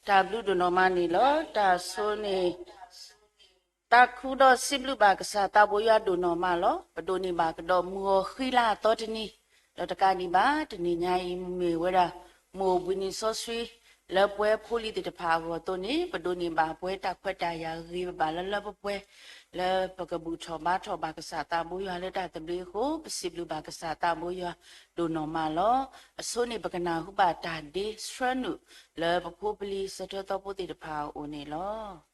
တၢ်ဘျုးဒိၣ်နီၢ်မးန့ၣ်လီၤ. တၢ်ဆိန့ၣ် တၢ်ခူၣ်ဒီးစံးဘျုးဘၣ်ကစၢ်သးဘိယွၤဒိၣ်နီၢ်မးလီၤ. ပဒိးန့ၢ်ဘၣ်ကဒီးမုၢ်ဂီၤဃံလၤအသီတနံၤ, ဒီးတကးဒံးဘၣ် တနံၤညါအံၤမ့ၢ်ဝဲဒၣ် မုၢ်အိၣ်ဘှံးနံၤစီဆှံ လၢပဝဲဖိလံၤသ့ၣ်တဖၣ်အဂီၢ်အသိးန့ၣ် ပဒိးန့ၢ်ဘၣ်ပဝဲတၢ်ခွဲးတၢ်ယာ်ဂ့ၤဘၣ်လၢလၢပှဲၤပှဲၤ လၢပကဘူၣ်ထီၣ်ဘါထီၣ်ဘၣ်ကစၢ်သးဘိယွၤလၢတၢ်သဘျ့အဃိ ပစံးဘျုးဘၣ်ကစၢ်သးဘိယွၤဒိၣ်နီၢ်မးလီၤ. အဆိန့ၣ် ပကနၢ်ဟူဘၣ်တၢ်ဒ့ဆှၢနုာ် လၢပဖိပလံၤစၢၤထၢၣ်သီဖိသ့ၣ်တဖၣ်အအိၣ်န့ၣ်လီၤ.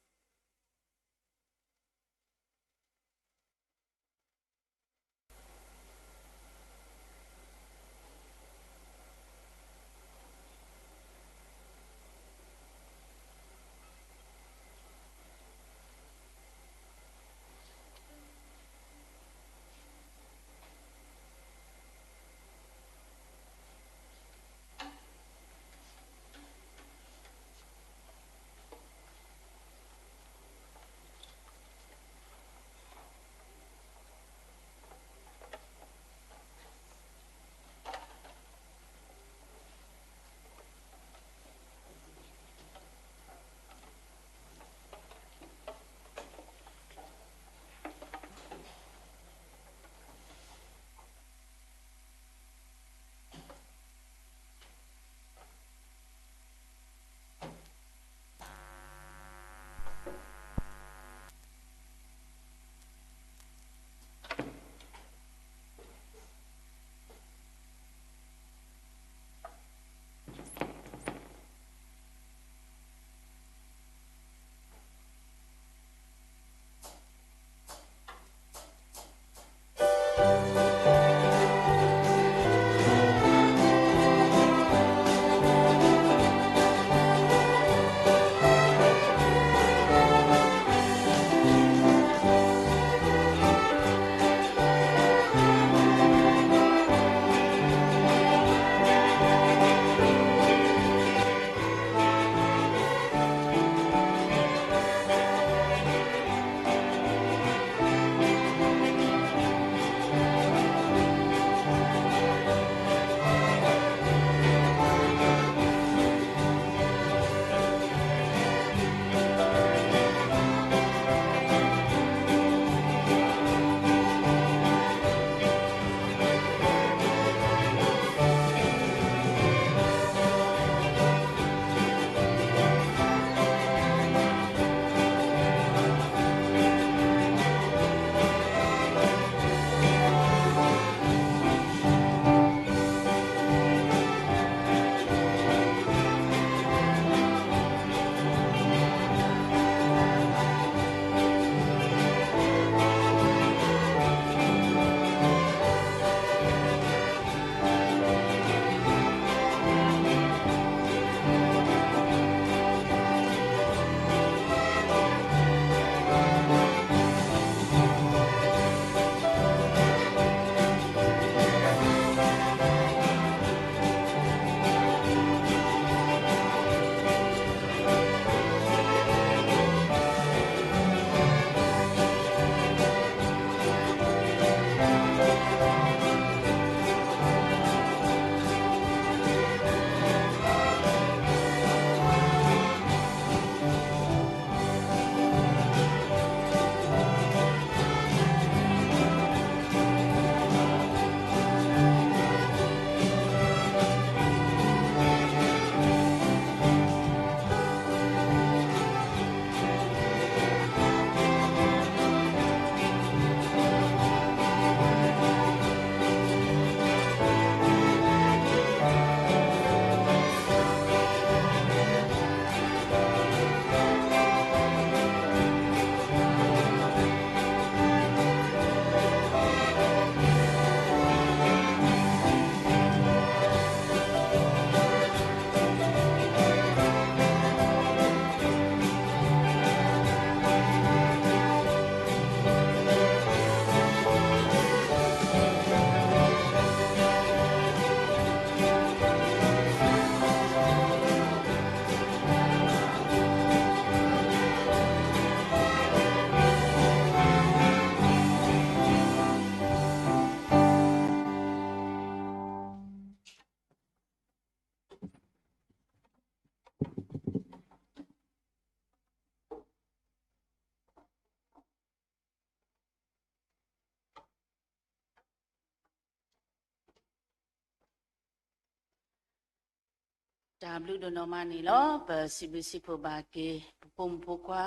တၢ်ဘျုးဒိၣ်နီၢ်မးန့ၣ်လီၤ. ပစံးဘျုးစံးဖှိၣ်ဘၣ်က့ၤ ပဖိမုၣ်ဖိခွါ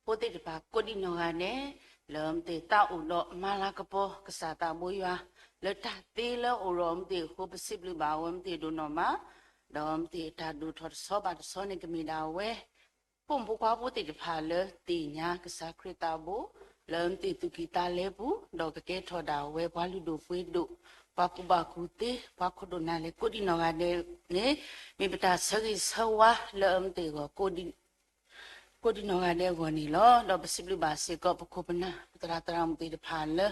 ဖိသ့ၣ်တဖၣ်ကိးဒံးနီၢ်ဂၤဒဲး လၢအဝဲသ့ၣ်သးအိၣ်ဒီးမၤလၤကပီၤ ကစၢ်သးဘိယွၤ လၢတၢ်သ့လၢအအိၣ်ဒီးအဝဲသ့ၣ်အဃိ ပစံးဘျုးဘၣ်အဝဲသ့ၣ်ဒိၣ်နီၢ်မး, ဒီးအဝဲသ့ၣ်အတၢ်ဒိၣ်ထီၣ်တဆီဘၣ်တဆီန့ၣ် ကမ့ၢ်ဒၣ်ဝဲ ဖိမုၣ်ဖိခွါဖိသ့ၣ်တဖၣ်လၢသ့ၣ်ညါကစၢ်ခရံာ်သးဘိ လၢအဝဲသ့ၣ်သူၣ်ကံၢ်သးလဲပူၤ ဒီးကကဲထီၣ်ဒၣ်ဝဲပှၤလုၢ်ဒိၣ်ပှ့ၤဒိၣ် ပှၤကူၣ်ဘၣ်ကူၣ်သ့ ပှၤခိၣ်ဒိၣ်နၢ်လဲၢ်ကိးဒံးနီၢ်ဂၤဒဲးန့ၣ် မ့ၢ်ပတၢ်ဆၢဂ့ၤဆၢဝါလၢအဝဲသ့ၣ်အဂီၢ် ကိးဒံးနီၢ်ဂၤဒဲးအဂီၢ်န့ၣ်လီၤ. ဒီးပစံးဘျုးဘၣ်စ့ၢ်ကီး ပခိၣ်ပနၢ် ပသရၣ်သရၣ်မုၣ်သ့ၣ်တဖၣ်လၢ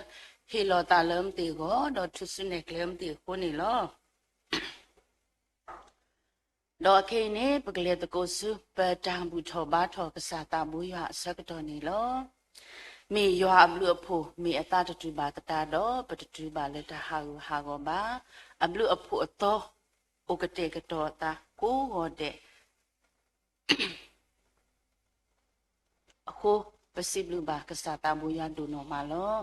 ဟ့ၣ်လီၤသးလၢအဝဲသ့ၣ်အဂီၢ် ဒီးထုးစုနဲၣ်ကျဲအဝဲသ့ၣ်အဃိန့ၣ်လီၤ. ဒီးခဲအံၤန့ၣ် ပကလဲၤသကိးဆူ ပတၢ်ဘူၣ်ထီၣ်ဘါထီၣ်ကစၢ်သးဘိယွၤအဆၢကတီၢ်န့ၣ်လီၤ. မ့ၢ်ယွၤအဘျုးအဖှိၣ် မ့ၢ်အသးတတူၢ်ဘၣ်သတးဒီး ပတတုၤဘၣ်လၢတၢ်ဟးဂူာ်ဟးဂီၤဘၣ်. အဘျုးအဖှိၣ်အသီ အိၣ်ကတဲာ်ကတီၤအသးကိးဂီၤဒဲး အဃိ ပစံးဘျုးဘၣ်ကစၢ်သးဘိယွၤဒိၣ်နီၢ်မးလီၤ.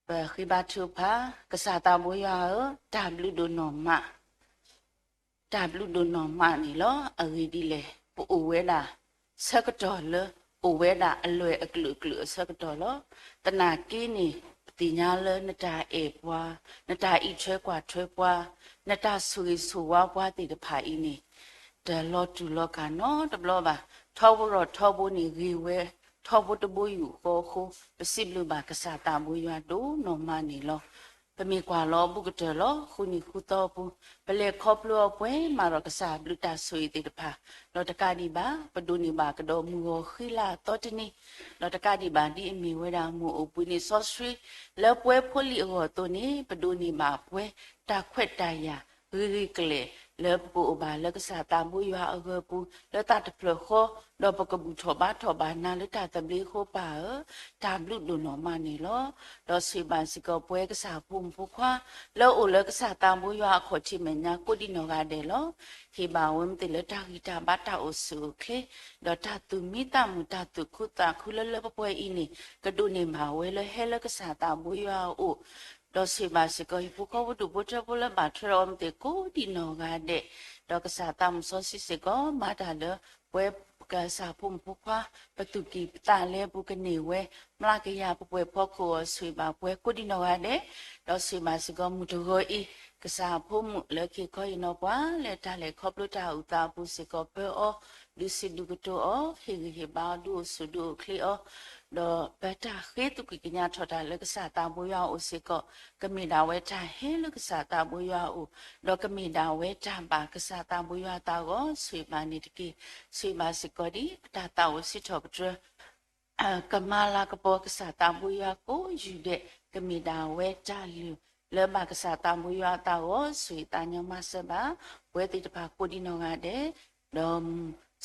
ပဃ့ဘါထုကဖၣ်, ကစၢ်သးဘိယွၤဧၢ, တၢ်ဘျုးဒိၣ်နီၢ်မး, တၢ်ဘျုးဒိၣ်နီၢ်မးန့ၣ်လီၤ. အဂ့ၢ်ဒ်လဲၣ်, ပအိၣ်ဝဲဒၣ် ဆၢကတီၢ်လၢ အိၣ်ဝဲဒၣ်အလွဲၢ်အကလုာ်ကလုာ်အဆၢကတီၢ်လီၤ. သနာ်က့န့ၣ် ပသ့ၣ်ညါလၢနတၢ်အဲၣ်ပှၤ, နတၢ်အံးထွဲကွၢ်ထွဲပှၤ, နတၢ်ဆိၣ်ဂ့ၤဆိၣ်ဝါပှၤသ့ၣ်တဖၣ်အံၤန့ၣ် တလီၤတူာ်လီၤကာ်နီတဘျီဘၣ်. ထီဘိထီဘိန့ၣ်ဂ့ၤဝဲ ထီဘိတဘိယူၢ်ဃီအဃိ ပစံးဘျုးဘၣ်ကစၢ်သးဘိယွၤဒိၣ်နီၢ်မးန့ၣ်လီၤ. ပမ့ၢ်ကွၢ်လီၤအဘူးကတၢၢ်လီၤ. ဃုနံၤဃုသီအပူၤ ပလဲၤခီဖျိအီၤပှဲၤမးဒီးကစၢ်ဘျုးတၢ်ဆိၣ်ဂ့ၤသ့ၣ်တဖၣ်, ဒီးတကးဒံးဘၣ် ပဒိးန့ၢ်ဘၣ်ကဒီးမုၢ်ဂီၤဃံလၤအသီတနံၤ, ဒီးတကးဒံးဘၣ် ဒ်အမ့ၢ်ဝဲဒၣ်မုၢ်အိၣ်ဘှံးနံၤစီဆှံ လၢပှဲၤဖိလံၤအဂီၢ်အသိးန့ၣ် ပဒိးန့ၢ်ဘၣ်ပှဲၤတၢ်ခွဲးတၢ်ယာ် ဂ့ၤဂ့ၤကလဲာ် လၢပကအိၣ်ဘၣ်လၢကစၢ်သးဘိယွၤအဂၢၤပူၤ လၢသးတဖျၢၣ်ဃီ, ဒီးပကဘူၣ်ထီၣ်ဘါထီၣ်ဘၣ်နၤလၢတၢ်သဘျ့အဃိပၢ်ဧၢ, တၢ်ဘျုးဒိၣ်နီၢ်မးန့ၣ်လီၤ. ဒီးဆိၣ်ဂ့ၤဘၣ်စ့ၢ်ကီးပဝဲကစၢ်ဖိမုၣ်ဖိခွါ လၢအအိၣ်လၢကစၢ်သးဘိယွၤအခီၣ်ထံးမဲာ်ညါကိးဒံးနီၢ်ဂၤဒဲးလီၤ. ဟ့ၣ်ဘၣ်ဝဲမ့ၢ်သ့ၣ်လၢတၢ်ဂံၢ်တၢ်ဘါတၢ်အိၣ်ဆူၣ်အိၣ်ချ့, ဒီးတၢ်သူၣ်မံသးမုာ်တၢ်သူၣ်ခုသးခုလၢလၢပှဲၤပှဲၤအံၤန့ၣ် ကဒိးန့ၢ်ဘၣ်ဝဲလၢဟဲလၢကစၢ်သးဘိယွၤအအိၣ် ဒီးဆိၣ်ဂ့ၤဘၣ်စ့ၢ်ကီး ဟံၣ်ဖိဃီဖိဒူၣ်ဖိထၢဖိလၢဘၣ်ထွဲဒီးအီၤမ့ၢ်သ့ၣ်ကိးဒံးနီၢ်ဂၤဒဲး, ဒီးကစၢ်သးမုၢ်စီဆှံစ့ၢ်ကီး မၤတၢ်လၢ ပဝဲကစၢ်ဖိမုၣ်ဖိခွါ ပသူၣ်ကံၢ်ပသးလဲပူၤကန့ၢ်ဝဲ မျးကယၤပပှဲၤဖီခိၣ်အီၤ ဆိၣ်ဂ့ၤဘၣ်ပဝဲကိးဒံးနီၢ်ဂၤဒဲး, ဒီးဆိၣ်ဂ့ၤဘၣ်စ့ၢ်ကီးမုၢ်တဂီၤအံၤ ကစၢ်ဖိမုၣ်လၢက့ၤခီအံၤနီၢ်ပှၤ လၢတၢ်လဲၤခီဖျိတၢ်အုၣ်သးအပူၤစ့ၢ်ကီး ပၢအီၤ ဒုးစံးဒုးကတိၤအီၤ ဟ့ၣ်ဂံၢ်ဟ့ၣ်ဘါအီၤ ဒုးအိၣ်ဆူၣ်ဒုးအိၣ်ချ့အီၤ ဒီးပတၢ်ဃ့သူၣ်ကံၢ်ကညးထီၣ်တၢ်လၢကစၢ်သးဘိယွၤအအိၣ်စ့ၢ်ကီး ကမ့ၢ်ဒၣ်ဝဲတၢ်ဟဲလၢကစၢ်သးဘိယွၤအအိၣ်, ဒီးကမ့ၢ်ဒၣ်ဝဲတၢ်ဘၣ်ကစၢ်သးဘိယွၤအသးအဂီၢ် ဆိၣ်ဂ့ၤဘၣ်န့ၣ်တက့ၢ်. ဆိၣ်ဂ့ၤဘၣ်စ့ၢ်ကီးဒ် ပတၢ်သးအိၣ်စံးထီၣ်ပတြၢၤ ကမၤလၤကပီၤကစၢ်သးဘိယွၤကိးယူၢ်ဒဲး ကမ့ၢ်ဒၣ်ဝဲတၢ်လုၢ်လၢဘၣ်ကစၢ်သးဘိယွၤအသးအဂီၢ် ဆိၣ်ဂ့ၤသးညီမၤစၢၤဘၣ် ပဝဲသ့ၣ်တဖၣ်ကိးဒံးနီၢ်ဂၤဒဲး, ဒီး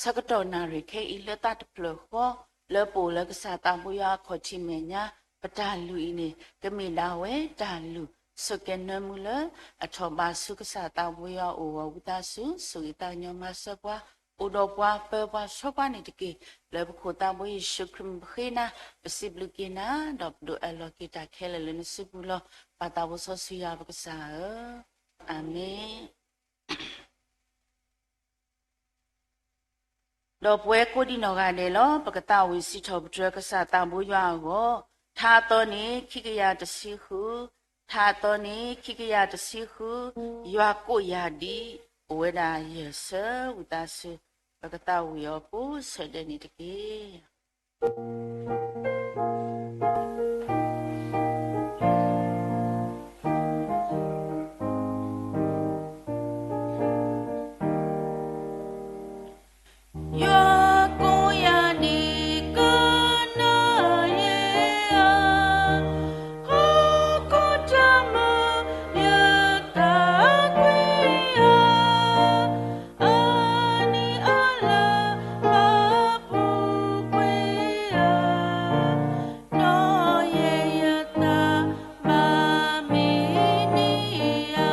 ဆၢကတီၢ်နၣ်ရံၣ်ခဲအံၤ လၢသးတဖျၢၣ်ဃီ လၢပအိၣ်လၢကစၢ်သးဘိယွၤအခီၣ်ထံးမဲာ်ညါ ပတၢ်လုၢ်အံၤန့ၣ် ကမ့ၢ်ဒၣ်ဝဲတၢ်လုၢ် ဆိးကဲနၢမူလၢ အထီၣ်ဘးဆူကစၢ်သးဘိယွၤအအိၣ်အဂီၢ် ဝံသးစူၤ ဆိၣ်ဂ့ၤသးညီမၤစၢၤပှၤ အိၣ်ဒီးပှၤ ပၢပှၤဆှၢပှၤန့ၣ်တက့ၢ်. လၢပခိၣ်သးဘိယ့ၣ်ၡူးခရံာ်မံၤပဃ့နၤ, ပစံးဘျုးက့ၤနၤ, ဒီးပဒိးအၢၣ်လီၤက့ၤတၢ်ခဲလၢာ်လၢနစုပူၤလီၤ. ပၢ်သးဘိစီဆှံယွၤပကစၢ်ဧၢ, အၤမ့ၣ်. ဒီးပဝဲကိးဒံးနီၢ်ဂၤဒဲးလီၤ ပကသးဝံၣ်စံးထီၣ်ပတြၢၤကစၢ်သးဘိယွၤအဂီၢ်, ထါအသီန့ၣ် ခံကယၤတဆံဃု, ထါအသီန့ၣ် ခံကယၤတဆံဃု, ယွၤကိးယၤဒ် အိၣ်ဝဲဒၣ်ယဲၢ်ဆၢ ဝံသးစူၤ ပကသးဝံၣ်အီၤကိးဆၢဒဲးန့ၣ်တက့ၢ်. ယွၤကိးယၤန့ၣ် ကနၣ်ယဲဧါ, ဟီၣ်ခိၣ်တၢ်မုၢ် ယသးကွံဧါ, အနံၣ်အလါ အပူၤကွံာ်ဧါ, ဒီးယဲယသးဘၣ်မံန့ၢ်ဧါ.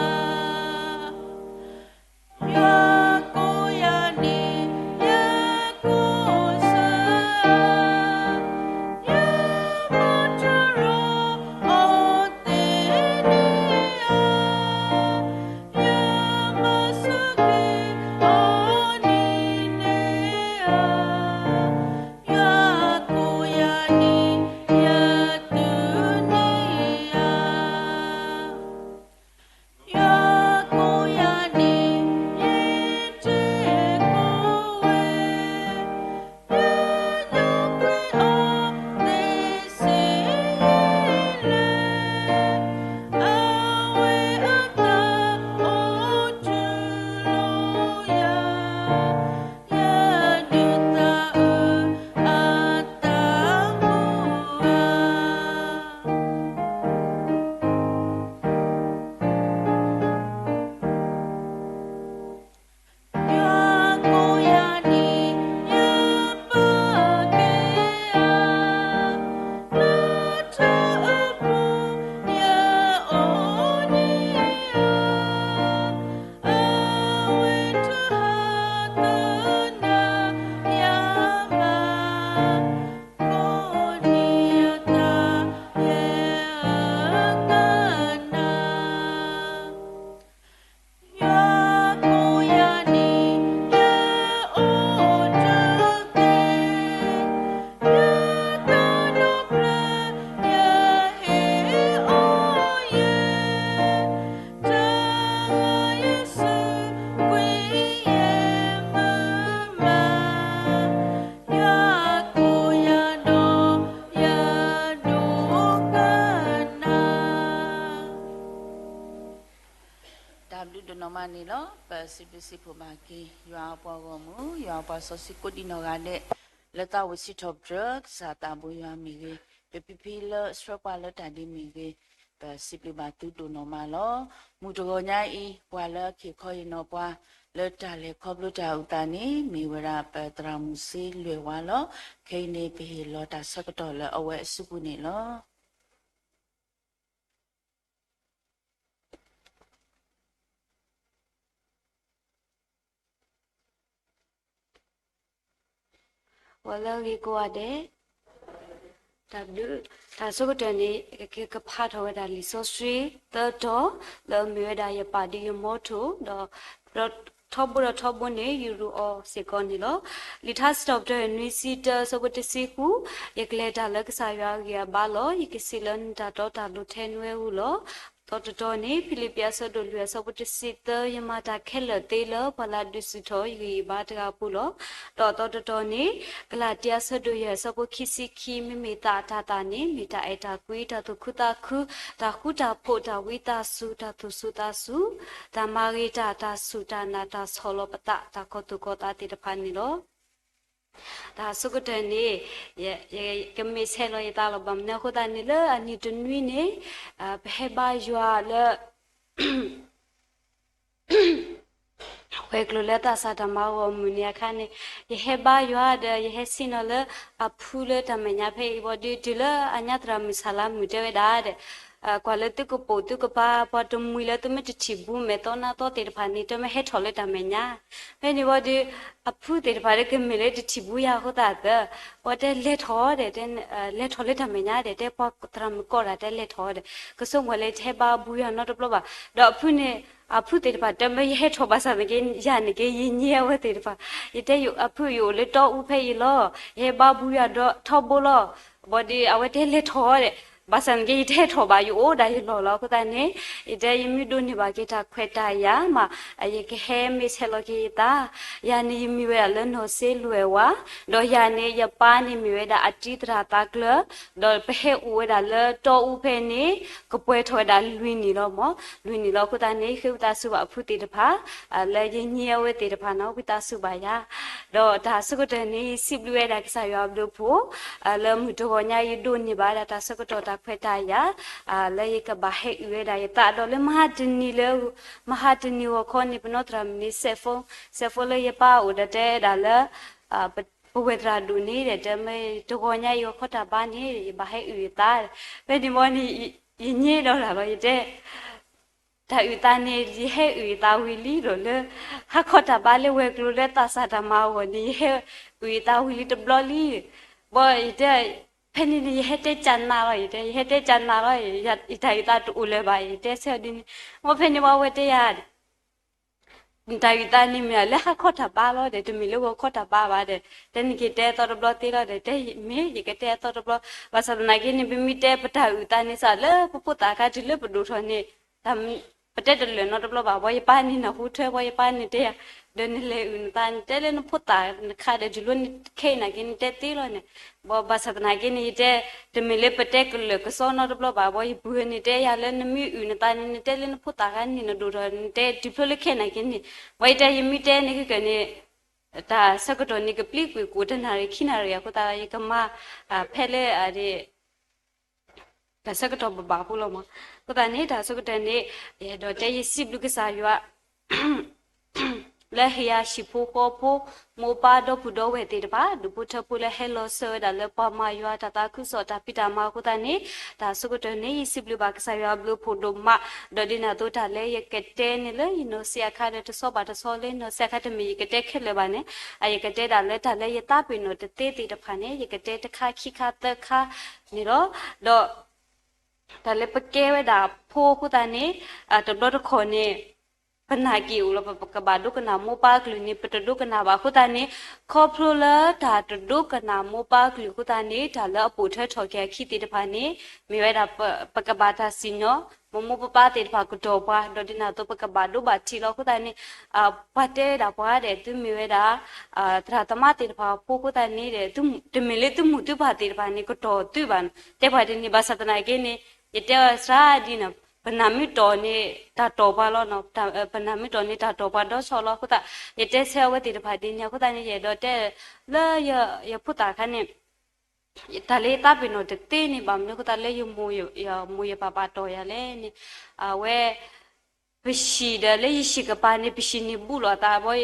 ယွၤကိးယၤန့ၣ် ယ စံးဘျုးစံးဖှိၣ်ဘၣ်က့ၤ ယွၤအပှၤဂီၢ်မုၢ် ယွၤအပှၤစီဆှံကိးဒံနီၢ်ဂၤဒဲး လၢသးအိၣ်စံးထီၣ်ပတြၢၤ ကစၢ်သးဘိယွၤမ့ၢ်ဂ့ၤ, ပဖံဖံလၢဆှၢပှၤလၢတၢ်ဒ်မ့ၢ်ဂ့ၤ, ပစံးဘျုးဘၣ်သုဒိၣ်နီၢ်မးလီၤ. မုၢ်တဂီၤညါအံၤ ပှၤလၢအခ့ခီဟ့ၣ်နီၤပှၤ လၢတၢ်လဲၤခီဖျိတၢ်အုၣ်သးန့ၣ် မ့ၢ်ဝဲဒၣ်ပသရၣ်မုၣ်စ့လွဲၢ်ဝါလီၤ. ခဲအံၤန့ၣ် ပဟ့ၣ်လီၤတၢ်ဆၢကတီၢ်လၢအဝဲအစုပူၤန့ၣ်လီၤ. ဂီၤလၢအဂ့ၤကိးဂၤဒဲး, တၢ်ဘျုး, တၢ်ဆိကတၢၢ်န့ၣ် ကကဖးထီၣ်ဝဲဒၣ်လံာ်စီဆှံသၢတီၤ လၢအမ့ၢ်ဝဲဒၣ်ယပာ်ဒ်ယမီထိၣ် ဒီး ထီဘိဒီးထီဘိန့ၣ် ယရူးအီၤစ့ၢ်ကီးန့ၣ်လီၤ. လံာ်ထါစံးထီၣ်ပတြၢၤနွံဆံတၢ အဆၢဖိတဆံဃု, ယကလဲၤတၢ်လၢကစၢ်ယွၤအဂံၢ်အဘါလီၤ. ယကစံးလၢနတၢ်တီတၢ်လိၤထဲနွဲဧိၤလီၤ. သီတတီၤန့ၣ် ဖံလံးပံးအဆၢဒိၣ်လွံၢ်အဆၢဖိတဆံသၢ, ယမၤတၢ်ခဲလၢာ်သ့လၢပှၤလၢအဒုးဆူၣ်ထီၣ်ယဂံၢ်ယဘါတဂၤအပူၤလီၤ. ဒီးသီတတီၤန့ၣ် ကလၤတံအဆၢဒိၣ်ယဲၢ်အဆၢဖိခံဆံခံ, မ့မ့ၢ်သးအတၤသၣ်န့ၣ် မ့ၢ်တၢ်အဲၣ်တၢ်ကွံ, တၢ်သူၣ်ခုသးခု, တၢ်ဃူတၢ်ဖိး, တၢ်ဝံသးစူၤ, တၢ်သူၣ်စူၤသးစူၤ, တၢ်မၤဂ့ၤတၢ်, တၢ်စူၢ်တၢ်နာ်, တၢ်ဆီၣ်လီၤပသး, တၢ်ကီၤသူၣ်ကီၤသးသ့ၣ်တဖၣ်န့ၣ်လီၤ. တၢ်ဆိကတၢၢ်န့ၣ် ယကမ့ၢ်ဆဲးလီၤယသးလီၤ. ဘၣ်မနုၤအဃိသတးန့ၣ် လၢအနံၤတနွံန့ၣ် ပဟဲဘါယွၤလၢ ဝဲၤကျိၤလၢသးစၢ်တၢ်မၤဂီၢ်မုၢ်နံၤအခါန့ၣ် ယဟဲဘါယွၤဒီး ယဟဲဆ့ၣ်နီၤလၢအဖုလၢတၢ်မဲာ်ညါဖဲအံၤဘၣ်ဒီး တုၤလၢအညါသရၣ်မုၣ်ဆၣ်လါမုၣ်တဲဝဲဒၣ်ဒီး ကွၢ်လၢသုကပိာ်သုကပၤ ပှၤတမှံၤလၢသုမ့ၢ်တထံၣ်ဘူးမဲာ်သီနါသီသ့ၣ်တဖၣ်န့ၣ် တမ့ၢ်ဟဲထီၣ်လၢတၢ်မဲာ်ညါ. ဖဲန့ၣ်ဘၣ်ဒီး အဖုသ့ၣ်တဖၣ်ဒီးကမ့ၢ်လၢတထံၣ်ဘူးယၤအဃိသတးဒီး ပှၤတဲလဲၤထီၣ်ဒီး လဲၤထီၣ်လၢတၢ်မဲာ်ညါဒီး တဲပှၤသရၣ်မုၣ်ကိးတၢ်တဲလဲၤထီၣ်ဒီး ကဆိကမိၣ်လၢတဟဲဘါဘူးယၤနီတဘျီဘၣ်. ဒီးအဖုန့ၣ် အဖုသ့ၣ်တဖၣ်တဲမ့ၢ် ယဟဲထီၣ်ဘၣ်ဆၣ်သနာ်က့ ယၤန့ၣ်က့ ယညံအဝဲသ့ၣ်တဖၣ် ယတဲအဖု ယအိၣ်လၢတီအူဖဲအံၤလီၤ. ယဟဲဘါဘူးယၤဒီးထီဘိလီၤ. ဘၣ်ဒီးအဝဲတဲလဲၤထီၣ်ဒီး ဘၣ်ဆၣ်သနာ်က့ ယတဟဲထီၣ်ဘၣ် ယအိၣ်ဒၣ်ယလီၢ်လီၤ. အဃိသတးန့ၣ် ယတဲယမ့ၢ်ဒိးန့ၢ်ဘၣ်က့ၤတၢ်ခွဲးတၢ်ယာ်မး ယကဟဲမ့ၢ်ဆဲးလီၤက့ၤယသး. ယၤန့ၣ်ယမံၤဝဲဒၣ်လၢနီၢ်စ့လွဲၢ်ဝါ, ဒီးယၤန့ၣ် ယပၢ်န့ၣ်မ့ၢ်ဝဲဒၣ်အတံၤသရၣ်သးကျၢၤ, ဒီးပဟဲအိၣ်ဝဲဒၣ်လၢတီအူဖဲန့ၣ် ကပှဲၤထီၣ်ဝဲဒၣ်လွံၢ်နံၣ်လီၤမး. လွံၢ်နံၣ်လီၤ. အဃိသတးန့ၣ် ဃ့ဝံသးစူၤဘၣ်အဖုသ့ၣ်တဖၣ် လၢယညံအဝဲသ့ၣ်တဖၣ်န့ၣ် ဝံသးစူၤဘၣ်ယၤ. ဒီးတၢ်ဆၢကတီၢ်န့ၣ် ယစံးဘျုးဝဲဒၣ်ကစၢ်ယွၤအဘျုးအဖှိၣ် လၢမုၢ်တဂီၤညါအံၤ ယဒိးန့ၢ်ဘၣ်ဝဲဒၣ်တၢ်ဆၢကတီၢ်တၢ်ခွဲးတၢ်ယာ် လၢယကဘၣ်ဟဲအုၣ်ဝဲဒၣ်ယသးဒီးလၢမဟါတနံၤလၢ မဟါတနံၤဂီၤခီန့ၣ် ပနီၢ်သရၣ်မုၣ်န့ၣ် စဲးဖိ စဲးဖိလၢယပၢ်အိၣ်ဒီးတဲဒၣ်လၢ ပဝဲၢ်သရၣ်ဒိၣ်န့ၣ်ဒီး တဲမ့ၢ်တဂီၤညါအံၤဂီၤခီတၢ်ဘါန့ၣ် ယဘၣ်ဟဲအုၣ်ယသး. ဖဲန့ၣ်ဘၣ်န့ၣ် ယညံဒီးတၢ်လီၤ ယတဲ တၢ်အုၣ်သးန့ၣ် ယဟဲအုၣ်ယသးဝံၤလံဒီးလၢ ဟါခီတၢ်ဘါလၢဝဲၤကျိၤလၢသးစၢ်တၢ်မၤအဂီၢ်န့ၣ် ယဟဲအုၣ်ယသးဝံၤလံတဘျီလံ. ဘၣ်ယတဲ ဖဲန့ၣ်န့ၣ် ယဟဲတဲကၢ်နးလီၤ ယတဲ ယဟဲတဲကၢ်နးလီၤ ယတၢ်အုၣ်သးတအိၣ်လၢၤဘၣ် ယတဲဆၢဒ်န့ၣ်. ဘၣ်ဖဲန့ၣ်ဘၣ်ဝဲတဲယၤ တၢ်အုၣ်သးန့ၣ်မ့ၢ်လၢဟါခီတၢ်ဘါလီၤဒီး တမ့ၢ်လၢဂီၤခီတၢ်ဘါဘၣ်ဒီး တဲနက့ၤတဲအသီတဘျီသ့လီၤဒီး တဲမ့ၢ်ယကတဲအသီတဘျီ. ဘၣ်ဆၣ်သနာ်က့န့ၣ် ပမ့ၢ်တဲပတၢ်အုၣ်သးန့ၣ်စ့ၢ်လၢပဖိသၣ်အခါတုၤလၢပဒိၣ်ထီၣ်န့ၣ် ပတဲတလၢာ်နီတဘျီဘၣ်. ဘၣ်ယပၢ်န့ၣ်နၢ်ဟူထွဲဘၣ် ယပၢ်န့ၣ်တဲယၤ ဒီးနလဲၤအုၣ်နသးန့ၣ် တဲလၢနဖိသၣ်နခါဒီး တုၤလၢနခဲအံၤနာ်က့န့ၣ် တဲသ့လီၤန့ၣ်. ဘၣ်ဆၣ်သနာ်က့န့ၣ် ယတဲ တမ့ၢ်လၢပတဲကလၢာ်ကစီနီတဘျီဘၣ်. ဘၣ်ယပုၢ်န့ၣ်တဲယၤလၢနမ့ၢ်အုၣ်နသးန့ၣ် နတဲလၢနဖိသၣ်အခါန့ၣ် နဒိၣ်ထီၣ် နတဲတုၤဖျိလၢခဲအံၤနာ်က့န့ၣ်. ဘၣ်ယတဲယမ့ၢ်တဲန့ၣ်ခဲကၢန့ၣ် တၢ်ဆၢကတီၢ်န့ၣ် ကပျံၤကွံာ်ကိးတနၣ်ရံၣ်ခံနၣ်ရံၣ်အဃိသတး ယကမၤ ဖဲလၢ တၢ်ဆၢကတီၢ်ဘၣ်ဘၣ်ဖိလီၤမး. အဃိသတးန့ၣ် တၢ်ဆၢကတီၢ်န့ၣ် ယအဲၣ်ဒိးတဲယစံးဘျုးကစၢ်ယွၤ လၢဟ့ၣ်ယၤဟံၣ်ဖိဃီဖိ မိၢ်ပၢ်ဒီပုၢ်ဒီဝဲၢ်သ့ၣ်တဖၣ် ဒူၣ်ဖိထၢဖိလၢဟဲလီၤစၢၤဝဲဒၣ်လၢပှၤမၤယွၤတၢ်သးခုကစီၣ်တၢ်ဖံးတၢ်မၤအဃိသတးန့ၣ် တၢ်ဆၢကတီၢ်န့ၣ် ယစံးဘျုးဘၣ်ကစၢ်ယွၤအဘျုးအဖှိၣ်ဒိၣ်မး ဒီးဒ်န့ၣ်အသိးတၢ်လၢယကတဲန့ၣ်လၢယနီၢ်စံးအခါဒီးတဆီဘၣ်တဆီလၢယနီၢ်စံးအခါတမ့ၢ်ယကတဲခဲလၢာ်ဘၣ်န့ၣ် အယကတဲဒၣ်လၢတၢ်လၢယသးပ့ၤနီၣ်တသ့သ့ၣ်တဖၣ်န့ၣ် ယကတဲတခါခံခါသၢခါန့ၣ်လီၤ. ဒီး တၢ်လၢပကဲဝဲဒၣ်ဖိအဃိသတးန့ၣ် တဘျီတခီၣ်န့ၣ် ပနာ်က့ၤအိၣ်လီၤ ပကဘၣ်ဒိကနၣ်မိၢ်ပၢ်ကလုၢ်န့ၣ် ပတဒိကနၣ်ဘၣ်အဃိသတးန့ၣ် ခီဖျိလၢတၢ်တဒိကနၣ်မိၢ်ပၢ်ကလုၢ်အဃိသတးန့ၣ် တၢ်လၢအပိာ်ထွဲထီၣ်က့ၤအခံသ့ၣ်တဖၣ်န့ၣ် မ့ၢ်ဝဲဒၣ် ပကဘၣ်တၢ်စံၣ်ညီၣ် မိၢ်မိၢ်ပၢ်ပၢ်သ့ၣ်တဖၣ်ကတီၢ်ပှၤ ဒီးဒ်န့ၣ်အသိးပကဘၣ်ဒိဘၣ်ထံးလီၤအဃိသတးန့ၣ် ပှၤတဲဝဲဒၣ်ပှၤဒီး သုမ့ၢ်ဝဲဒၣ် သရၣ်သမါသ့ၣ်တဖၣ်အဖိအဃိသတးန့ၣ်ဒီး တမ့ၢ်လၢသုမိၢ်သုပၢ်သ့ၣ်တဖၣ်န့ၣ် ကတီၢ်သုဘၣ်န့ၣ် တဲပှၤဒ်န့ၣ် ဘၣ်ဆၣ်သနာ်က့န့ၣ် ယတဲအီၤစှၤဒ်န့ၣ် ပနၢ်မုာ်တီၢ်န့ၣ် တၢ်တီၢ်ပှၤလီၤ, ပနၢ်မုာ်တီၢ်န့ၣ် တၢ်တီၢ်ပှၤဒီးဆီလီၤ. အဃိသတး ယတဲဆၢအဝဲသ့ၣ်တဖၣ်ဒ်န့ၣ်အဃိသတးန့ၣ် ယအဲၣ်ဒိးတဲ လၢယဖိသၣ်အခါန့ၣ် တၢ်လၢယသးပ့ၤနီၣ်တသ့န့ၣ် ဘၣ်မနုၤအဃိသတးလၢယမိၢ်ယပၢ်ဘၣ်တီၢ်ယၤလဲၣ်န့ၣ်, အဝဲ ပဟံၣ်ဒီးလၢယဟံၣ်ကပၤန့ၣ် ပဟံၣ်န့ၣ်ဘူးလိာ်သးဘီ,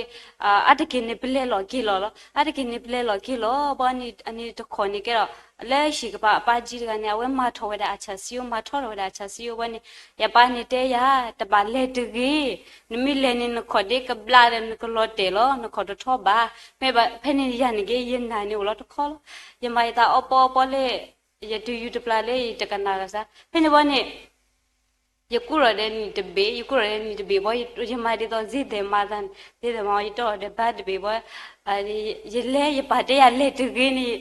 အါတက့ၢ်န့ၣ် ပလဲၤလီၤက့ၤလီၤလီၤ, အါတက့ၢ်န့ၣ် ပလဲၤလီၤက့ၤလီၤဘီန့ၣ် အန့ၣ်တခီန့ၣ်ကဲဒီး လၢဟံၣ်ကပၤအပၢ်ကၠံတဂၤန့ၣ် အဝဲမၤထီၣ်ဝဲဒၣ်အဆၣ်စံယိ မၤထီၣ်ထီၣ်ဝဲဒၣ်အဆၣ်စံယိဘီန့ၣ် ယပၢ်န့ၣ်တဲယၤ တဘၣ်လဲၤတဂ့ၤ, နမ့ၢ်လဲၤန့ၣ် နခီၣ်ဒ့ကဘျါဒီး နကလီၤတဲာ်လီၤ, နခီၣ်တထီဘၣ်, မ့ၢ်ဘၣ်ဖဲန့ၣ်ယၤန့ၣ်က့ ယနာ်န့ၣ်အိၣ်လီၤတခီလီၤ, ယမၤယသးအီပီအီပီလၢ ယတယူၤတပျၢ်လၢယတကနၣ်ဂ့ၤစၢ် ဖဲန့ၣ်ဘီန့ၣ် ယကူၣ်ထီၣ်ဒီးနံၣ်တဘ့ၣ်, ယကူၣ်ထီၣ်ဒီးနံၣ်တဘ့ၣ်ဘီ ယမၤဒ်သိး စ့သဲးမၤသးန့ၣ်, စ့သဲးမၤ ယတီၢ်ဒီးဘါတဘ့ၣ်ဘီ, ယလဲၤ ယပၢ်တဲယၤလဲၤတဂ့ၤန့ၣ်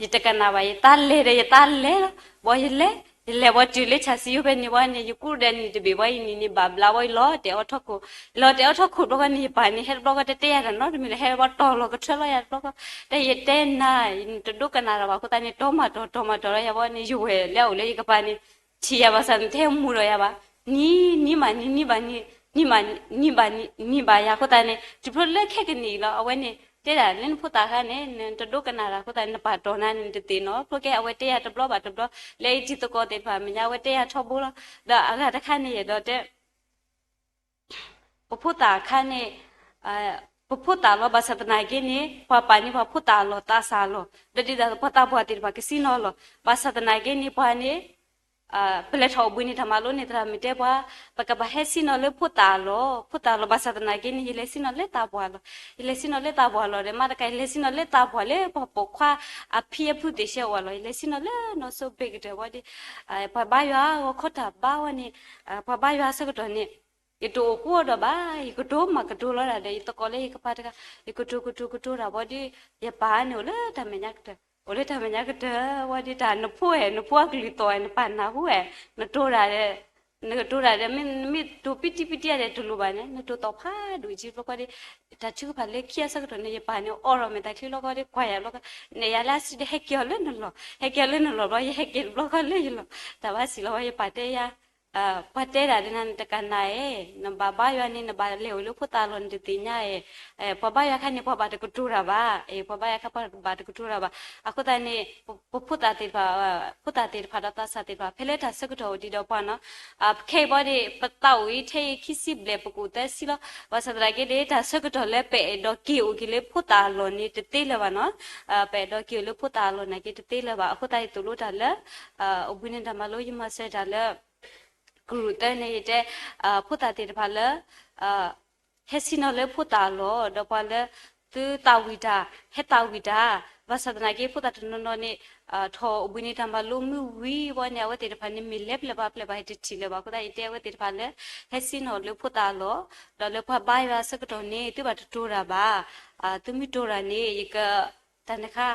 ယတကနၣ်ဘၣ်, ယသးလဲၤဒီးယသးလဲၤလီၤ, ဘီယလဲၤ, ယလဲၤဘီတုၤလၢဆၣ်စံယိဖဲန့ၣ်ဘီန့ၣ် ယကူၣ်ဒီးနံၣ်တဘ့ၣ်ဘီ ယနံၣ်န့ၣ်ဘၣ်ဘျါဘီ ယလီၤတဲာ်အီထီၣ်ခိၣ်, ယလီၤတဲာ်အီထီၣ်ခိၣ်တဘျီဃီန့ၣ် ယပၢ်န့ၣ် ဟဲတဘျီဃီတတဲယၤတၢ်နီတမံၤလၢၤ ဟဲဘီတီၢ်လီၤကထၢလီၤယၤတဘျီဃီ, တဲယတဲနၤ နတဒိကနၣ်တၢ်ဘၣ်အဃိသတးန့ၣ် တီမၤတီၢ် တီမၤတီၢ်လီၤယၤဘီန့ၣ် ယဝဲၢ်လၢအအိၣ်လၢယကပၤန့ၣ် ထံၣ်ယၤဘၣ်ဆၣ်န့ၣ် တဟဲမူဒီးယၤဘၣ်, နံၤ နံၤဘၣ်နံၤ နံၤဘၣ်နံၤ နံၤဘၣ်နံၤဘၣ်ယၤအဃိသတးန့ၣ် တုၤဖျိလၢခဲကနံၣ်အံၤလီၤ အဝဲန့ၣ် တဲဒၣ်လၢနဖိသၣ်အခါန့ၣ် နတဒိကနၣ်တၢ်အဃိသတးန့ၣ် နပာ်တီၢ်နၤန့ၣ် နတသ့ၣ်နီၣ် ဖျိကဲအဝဲတဲယၤတဘျီဘၣ်တဘျီ လၢအံၤတံၤသကိးသ့ၣ်တဖၣ်မဲာ်ညါ အဝဲတဲယၤထီဘိလီၤ, ဒီးအဂၤတခါန့ၣ် ယအဲၣ်ဒိးတဲ ပဖိသၣ်အခါန့ၣ် ပဖိသၣ်လီၤ ဘၣ်ဆၣ်သနာ်က့န့ၣ် ပှၤပာ်န့ၢ်ပှၤဖိသၣ်အလီၢ်သးစၢ်အလီၢ် ဒီးဒ်သိးပှၤသးပှၢ်သ့ၣ်တဖၣ်ကစံၣ်နီၤလီၤ, ဘၣ်ဆၣ်သနာ်က့န့ၣ် ပှၤန့ၣ် ပလဲၤထီၣ်အိၣ်ဘှံးနံၤတၢ်မၤလိန့ၣ် သရၣ်မုၣ်တဲပှၤ ပကဘၣ်ဟဲစံၣ်နီၤလၢဖိသၣ်အလီၢ်, ဖိသၣ်အလီၢ် ဘၣ်ဆၣ်သနာ်က့န့ၣ် ယလဲၤစံၣ်နီၤလၢသးပှၢ်လီၢ်, ယလဲၤစံၣ်နီၤလၢသးပှၢ်လီၢ်ဒီး မၤတကး ယလဲၤစံၣ်နီၤလၢသးပှၢ်လၢပှၤပိာ်ခွါအဖံအဖုသ့ၣ်ရှဲအိၣ်အလီၢ်, ယလဲၤစံၣ်နီၤလၢနီၢ်စိဘ့ၣ်ကတၢၢ်ဝဲဒီး ပှၤဘါယွၤဂီၤခီတၢ်ဘါဝဲန့ၣ် ပှၤဘါယွၤဆၢကတီၢ်န့ၣ် ယတအိၣ်ဃိဒီးဘၣ်, ယကတိၤမၤကတိၤလီၤဒၣ်ဒီး ယသကိးလၢယကပၤတဂၤ, ယကတိၤကတိၤကတိၤတၢ်ဘီဒီး ယပၢ်န့ၣ်အိၣ်လၢတၢ်မဲာ်ညါကတၢၢ်, အိၣ်လၢတၢ်မဲာ်ညါကတၢၢ်ဝဲဒီး တၢ်နဖိအဲၣ် နဖိအကလုၢ်သီၣ်အဲၣ် နပာ်နၢ်ဟူအဲၣ် နတိၤတၢ်ဒီး နကတိၤတၢ်ဒီး မ့ၢ်နမ့ၢ်တိၤပံတံပံတံဒီးတလိၣ်ဘၣ်န့ၣ် နတိၤသီၣ်ဖးဒိၣ်ကံဘျီဃီဒီး တၢ်ထုကဖၣ်လၢခံအဆၢကတီၢ်န့ၣ် ယပၢ်န့ၣ် အိးထီၣ်မဲာ်သၣ်ချံဘျီဃီဒီး ကွၢ်ယၤဘျီဃီ နဲၣ်ယၤလၢအစုဒီး ဟဲက့ၤအီၤလၢနလီၢ်, ဟဲက့ၤအီၤလၢနလီၢ်ဘျီ ယဟဲက့ၤတဘျီဃီလၢယလီၢ်, တၢ်ဘၣ်စံးလီၤဝဲ ယပၢ်တဲယၤ ပှၤတဲဒၣ်ဒီးနၤ နတကနၣ်အဲၣ်, နဘၣ်ဘါယွၤန့ၣ် နဘၣ်လဲၤအိၣ်လၢဖိသၣ်အလီၢ် နတသ့ၣ်ညါအဲၣ်, ပှၤဘါယွၤခါန့ၣ် ပှၤဘၣ်တကတိၤတၢ်ဘၣ်, ပှၤဘါယွၤခါပှၤဘၣ်တကတိၤတၢ်ဘၣ်, အဃိသတးန့ၣ် ပဖိသၣ်သ့ၣ်တဖၣ် ဖိသၣ်သ့ၣ်တဖၣ်ဒီးသးစၢ်သ့ၣ်တဖၣ် ဖဲလၢတၢ်ဆၢကတီၢ်အိၣ်ဒံးဒီးပှၤနီၤ, ခဲအံၤဘီဒီး ပသးအိၣ်အံၤ ထဲအံၤခံဆံဘျဲၣ် ပကအိၣ်သၢဆံလီၤ, ဘၣ်ဆၣ်သနာ်က့ဒီး တၢ်ဆၢကတီၢ်လၢပအဲၣ်ဒိးက့ၤအိၣ်က့ၤလၢဖိသၣ်အလီၢ်န့ၣ် တသ့လၢၤဘၣ်နီၤ, ပအဲၣ်ဒိးက့ၤအိၣ်လၢဖိသၣ်အလီၢ်နာ်က့ တသ့လၢၤဘၣ်, အဃိသတး ယသိၣ်လိတၢ်လၢ အိၣ်ဘှံးနံၤတၢ်မၤလိ ယမၤစၢၤတၢ်လၢ ကရူၢ်သၢန့ၣ် ယတဲ ဖိသၣ်သ့ၣ်တဖၣ်လၢ ဟဲစံၣ်နီၤလၢဖိသၣ်အလီၢ် ဒီးပှၤလၢ သုသးဝံၣ်တၢ် ဟဲသးဝံၣ်တၢ်, ဘၣ်ဆၣ်သနာ်က့ ဖိသၣ်တနီၤနီၤန့ၣ် ထီၣ်အိၣ်ဘှံးနံၤတၢ်မၤလိမုၢ်ဝံၤဘီန့ၣ် အဝဲသ့ၣ်တဖၣ်န့ၣ် မ့ၢ်လဲၤဖဲလဲၣ်ဘၣ်ဖဲလဲၣ်ဘၣ် ယတထံၣ်လၢၤဘၣ်အဃိသတး ယတဲအဝဲသ့ၣ်တဖၣ်လၢ ဟဲစံၣ်နီၤလၢဖိသၣ်အလီၢ်, ဒီးလၢပှၤဘါယွၤဆၢကတီၢ်န့ၣ် သုဘၣ်တတိၤတၢ်ဘၣ်, သုမ့ၢ်တိၤတၢ်န့ၣ် ယက တၢ်န့ၣ်ခါ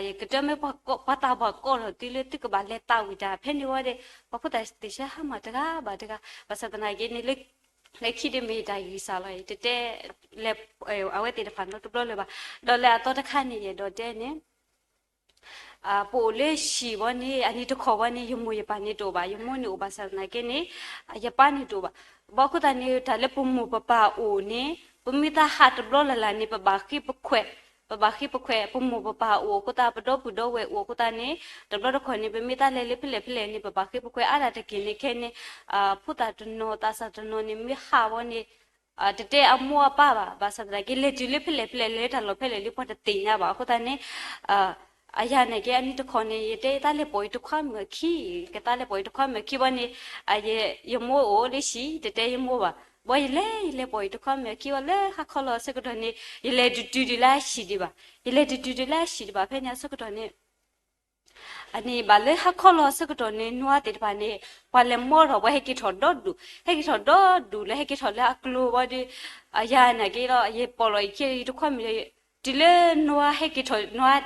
ယကတၢၢ်မ့ၢ်ပှၤသးပှၢ်ကိးထီၣ်သုလၢသုကဘၣ်လဲၤသးဝံၣ်တၢ် ဖဲန့ၣ်ဝဲဒီး ပှၤဖိသၣ်သ့ၣ်ရှဲဟါမၢ်တဂၤဘၣ်တဂၤ, ဘၣ်ဆၣ်သနာ်က့န့ၣ် လၢခံဒ်မ့ၢ်တၢ်ဂံၢ်စၢ်လီၤ ယတတဲ လၢ အဝဲသ့ၣ်တဖၣ်နီတဘျီလၢၤဘၣ်, ဒီးလၢအသီတခါန့ၣ် ယအဲၣ်ဒိးတဲန့ၣ် ပအိၣ်လၢဟံၣ်ဘီန့ၣ် အနံၤတခီဘီန့ၣ် ယမိၢ်ယပၢ်န့ၣ်တအိၣ်ဘၣ်, ယမိၢ်န့ၣ်အိၣ်ဘၣ်ဆၣ်သနာ်က့န့ၣ် ယပၢ်န့ၣ်တအိၣ်ဘၣ်, ဘၣ်အဃိသတးန့ၣ် တၢ်လၢပမိၢ်ပပၢ်အိၣ်န့ၣ် ပမ့ၢ်သးဟးတဘျီလၢ်လၢ်န့ၣ် ပဘၣ်ဃ့ပခွဲး, ပဘၣ်ဃ့ပခွဲး ပမိၢ်ပပၢ်အိၣ်အဃိသတး ပဒီပုၢ်ဒီဝဲၢ်အိၣ်အဃိသတးန့ၣ် တဘျီတခီၣ်န့ၣ် ပမ့ၢ်သးလဲၤလၢဖဲလဲၣ်ဖဲလဲၣ်န့ၣ် ပဘၣ်ဃ့ပခွဲးအါဒၣ်တက့ၢ်န့ၣ် ခဲန့ၣ် ဖိသၣ်တနီၤသးစၢ်တနီၤန့ၣ် မ့ၢ်ဟးဝဲန့ၣ် တတဲအမိၢ်အပၢ်ဘၣ်, ဘၣ်ဆၣ်သနာ်က့ လဲၤတုၤလၢဖဲလဲၣ်ဖဲလဲၣ် လဲၤတၢ်လီၢ်ဖဲလဲၣ်လၢပှၤတသ့ၣ်ညါဘၣ် အဃိသတးန့ၣ် အယၤန့ၣ်က့ အနံၤတခီန့ၣ် ယတဲယသးလဲၤပိာ်ယတခွါမုၣ်အခံ, ကသးလဲၤပိာ်ယတခွါမုၣ်အခံဘီန့ၣ် ယမိၢ်အိၣ်လၢဟံၣ် တတဲယမိၢ်ဘၣ်, ဘီယလဲၤ ယလဲၤပိာ်ယတခွါမုၣ်အခံဘီ လၢဟါခီလီၤအဆၢကတီၢ်န့ၣ် ယလဲၤတတုၤဒံးလၢအဟံၣ်ဒံးဘၣ်, ယလဲၤတတုၤဒံးလၢအဟံၣ်ဒံးဘၣ် ဖဲန့ၣ်အဆၢကတီၢ်န့ၣ် အန့ၣ်ဘၣ်လၢဟါခီလီၤအဆၢကတီၢ်န့ၣ် နွားသ့ၣ်တဖၣ်န့ၣ် ပှၤလဲၤမိထီၣ် ပှၤဟဲက့ၤထီၣ်ဒီဒူၣ်, ဟဲက့ၤထီၣ်ဒီဒူၣ်လၢဟဲက့ၤထီၣ်လၢအကျိၤဘီဒီး အယၤန့ၣ်က့ဒီး ယပိာ်လီၤယခံ ယတခွါမုၣ် တုၤလၢနွားဟဲက့ၤထီၣ် နွား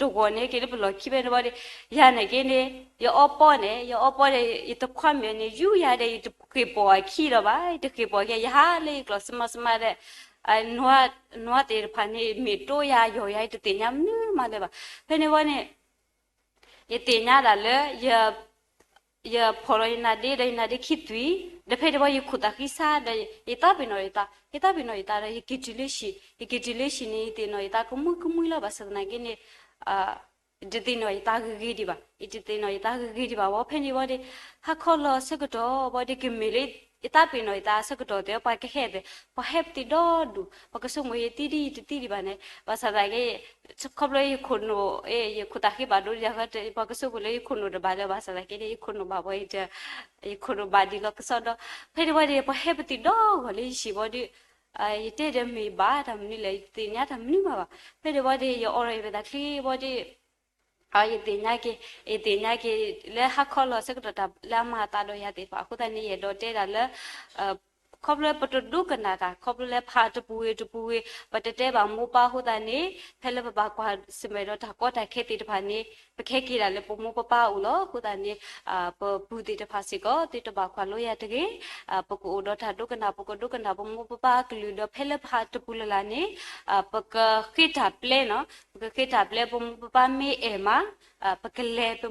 တဂီၤန့ၣ် ဟဲက့ၤလၢပလီၢ်ခံဖဲန့ၣ်ဘီဒီး ယၤန့ၣ်က့န့ၣ် ယအီပီန့ၣ် ယအီပီဒီး ယတခွါမုၣ်န့ၣ် ယူယၤဒီး ယတဃ့ၢ်ပိာ်အခံဒီးဘၣ်, ယတဃ့ၢ်ပိာ်အခံ ယဟးလၢယကျီၢ်စမးစမးဒီး နွားသ့ၣ်တဖၣ်န့ၣ် မ့ၢ်တိယၤယီၢ်ယၤ ယတသ့ၣ်ညါမနုၤမးလၢၤဘၣ်. ဖဲန့ၣ်ဝဲန့ၣ် ယသ့ၣ်ညါဒၣ်လၢ ယ ယဖီၣ်လီၤယနါဒ့ဒီးယနါဒ့ခံသွံၣ်, ဒီးဖဲဒံးဘၣ်ယခိၣ်သးဃံဆါဒီး ယသးပ့ၤနီၣ်ယသး, ယသးပ့ၤနီၣ်ယသးဒီးယက့ၤတုၤလၢဟံၣ်, ယက့ၤတုၤလၢဟံၣ်န့ၣ် ယသ့ၣ်နီၣ်ယသးကမှံကမှံလီၤ. ဘၣ်ဆၣ်သနာ်က့န့ၣ် ယတသ့ၣ်နီၣ်ယသးဂ့ၤဂ့ၤဒံးဘၣ်, ယတသ့ၣ်နီၣ်ယသးဂ့ၤဂ့ၤဒံးဘၣ်ဝဲ ဖဲန့ၣ်ဝဲဒီး ဟါခီလီၤဆၢကတီၢ်ဝဲဒီး ကမ့ၢ်လၢ ယသးပ့ၤနီၣ်ယသးဆၢကတီၢ်သ့ၣ် ပှၤကဟဲသ့ၣ် ပှၤဟဲပသံၣ်ဒီဒူၣ် ပှၤကဆိကမိၣ်ယသံဒ်ယတသံဒံးဘၣ်န့ၣ် ဘၣ်ဆၣ်သနာ်က့ ခီဖျိယခိၣ်နူာ် ယခိၣ်သးဃံဘၣ်ဒိယၤဃီ ပှၤကဆိကမိၣ်လၢယခိၣ်နူာ်တဘၣ်လၢၤ ဘၣ်ဆၣ်သနာ်က့န့ၣ် ယခိၣ်နူာ်ဘၣ်ဝဲ ယခိၣ်နူာ်ဘၣ်ဒံးလီၤကစီဒီ ဖဲန့ၣ်ဝဲဒီး ပှၤဟဲပသံၣ်ဒီဂီၢ်လၢယဟံၣ်ဝဲဒီး ယတဲဒီးမ့ၢ်ဘၣ်တၢ်မနုၤလဲၣ် ယတသ့ၣ်ညါတၢ်မနုၤမးဘၣ်. ဖဲန့ၣ်ဝဲဒီး ယအိးထီၣ်ယမဲာ်ချံဝဲဒီး ယသ့ၣ်ညါက့ၤ, ယသ့ၣ်ညါက့ၤ လၢဟါခီလီၤဆၢကတီၢ်တၢ်လၢအမၤအသးဒီးယၤသ့ၣ်တဖၣ်အဃိသတးန့ၣ် ယအဲၣ်ဒိးတဲဒၣ်လၢ ခီဖျိပတဒိကနၣ်တၢ် ခီဖျိလၢဖးတပူၤဂ့ၤတပူၤဂ့ၤ ပတတဲဘၣ်မိၢ်ပၢ်အဃိသတးန့ၣ် ဖဲလၢပဘၣ်ကွၢ်ဆၢၣ်မဲာ်ဒီးတၢ်ကီတၢ်ခဲသ့ၣ်တဖၣ်န့ၣ် ပကဟဲက့ၤဒၣ်လၢပမိၢ်ပပၢ်အအိၣ်လီၤ. အဃိသတးန့ၣ် ပပုၢ်သ့ၣ်တဖၣ်စ့ၢ်ကီး သုတဘၣ်ကွၢ်လိယၤတဂ့ၤ, ပကအိၣ်ဒီးတၢ်ဒိကနၣ် ပကဒိကနၣ်ပမိၢ်ပပၢ်အကလုၢ်ဒီး ဖဲလၢပဟးတပူၤလၢ်လၢ်န့ၣ် ပကဃ့တၢ်ပျဲနီၤ, ပကဃ့တၢ်ပျဲ ပမိၢ်ပပၢ်မ့ၢ်အဲၣ်မး ပကလဲၤ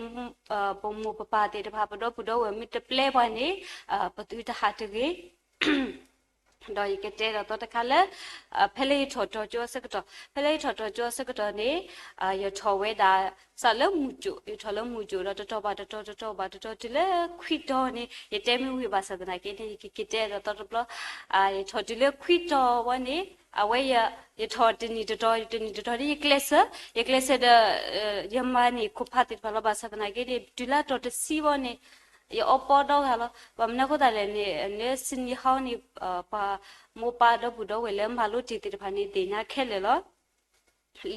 ပမိၢ်ပပၢ်သ့ၣ်တဖၣ် ပဒီပုၢ်ဒီဝဲၢ်မ့ၢ်တပျဲပှၤန့ၣ် ပသုတဟးတဂ့ၤ ဒီးယကတဲဒီးသီတခါလၢ ဖဲလၢယထီၣ်ထီၣ်ကၠိအဆၢကတီၢ်, ဖဲလၢယထီၣ်ထီၣ်ကၠိအဆၢကတီၢ်န့ၣ် ယထီၣ်ဝဲဒၣ် စးလၢမုၢ်ကၠိၣ်, ယထီၣ်လၢမုၢ်ကၠိၣ်ဒီးတတီၤဘၣ်တတီၤ တတီၤဘၣ်တတီၤ တုၤလၢခွံတီၤန့ၣ် ယတဲမ့ၢ်ဝံၤဘၣ်ဆၣ်သနာ်က့န့ၣ် ယကက့ၤတဲဒီးသီတဘျီ, ယထီၣ်တုၤလၢခွံတီၤဝဲန့ၣ် အဝဲ ယထီၣ်တနံၣ်တတီၤ တနံၣ်တတီၤန့ၣ် ယကျဲးစၢး, ယကျဲးစၢးဒီး ယမၤန့ၢ်ခိၣ်ဖးသ့ၣ်တဖၣ်လီၤ. ဘၣ်ဆၣ်သနာ်က့န့ၣ် တုၤလၢတီၤတဆံဝဲန့ၣ် ယအီပီဒီဂၤလီၤ. ဘၣ်မနုၤအဃိသတးလဲၣ်န့ၣ် လၢစနံၤဟီန့ၣ် ပှၤမိၢ်ပၢ်ဒီပုၢ်ဒီဝဲၢ်လၢမၤလိတ့ၢ်သ့ၣ်တဖၣ်န့ၣ် သ့ၣ်ညါခဲလၢာ်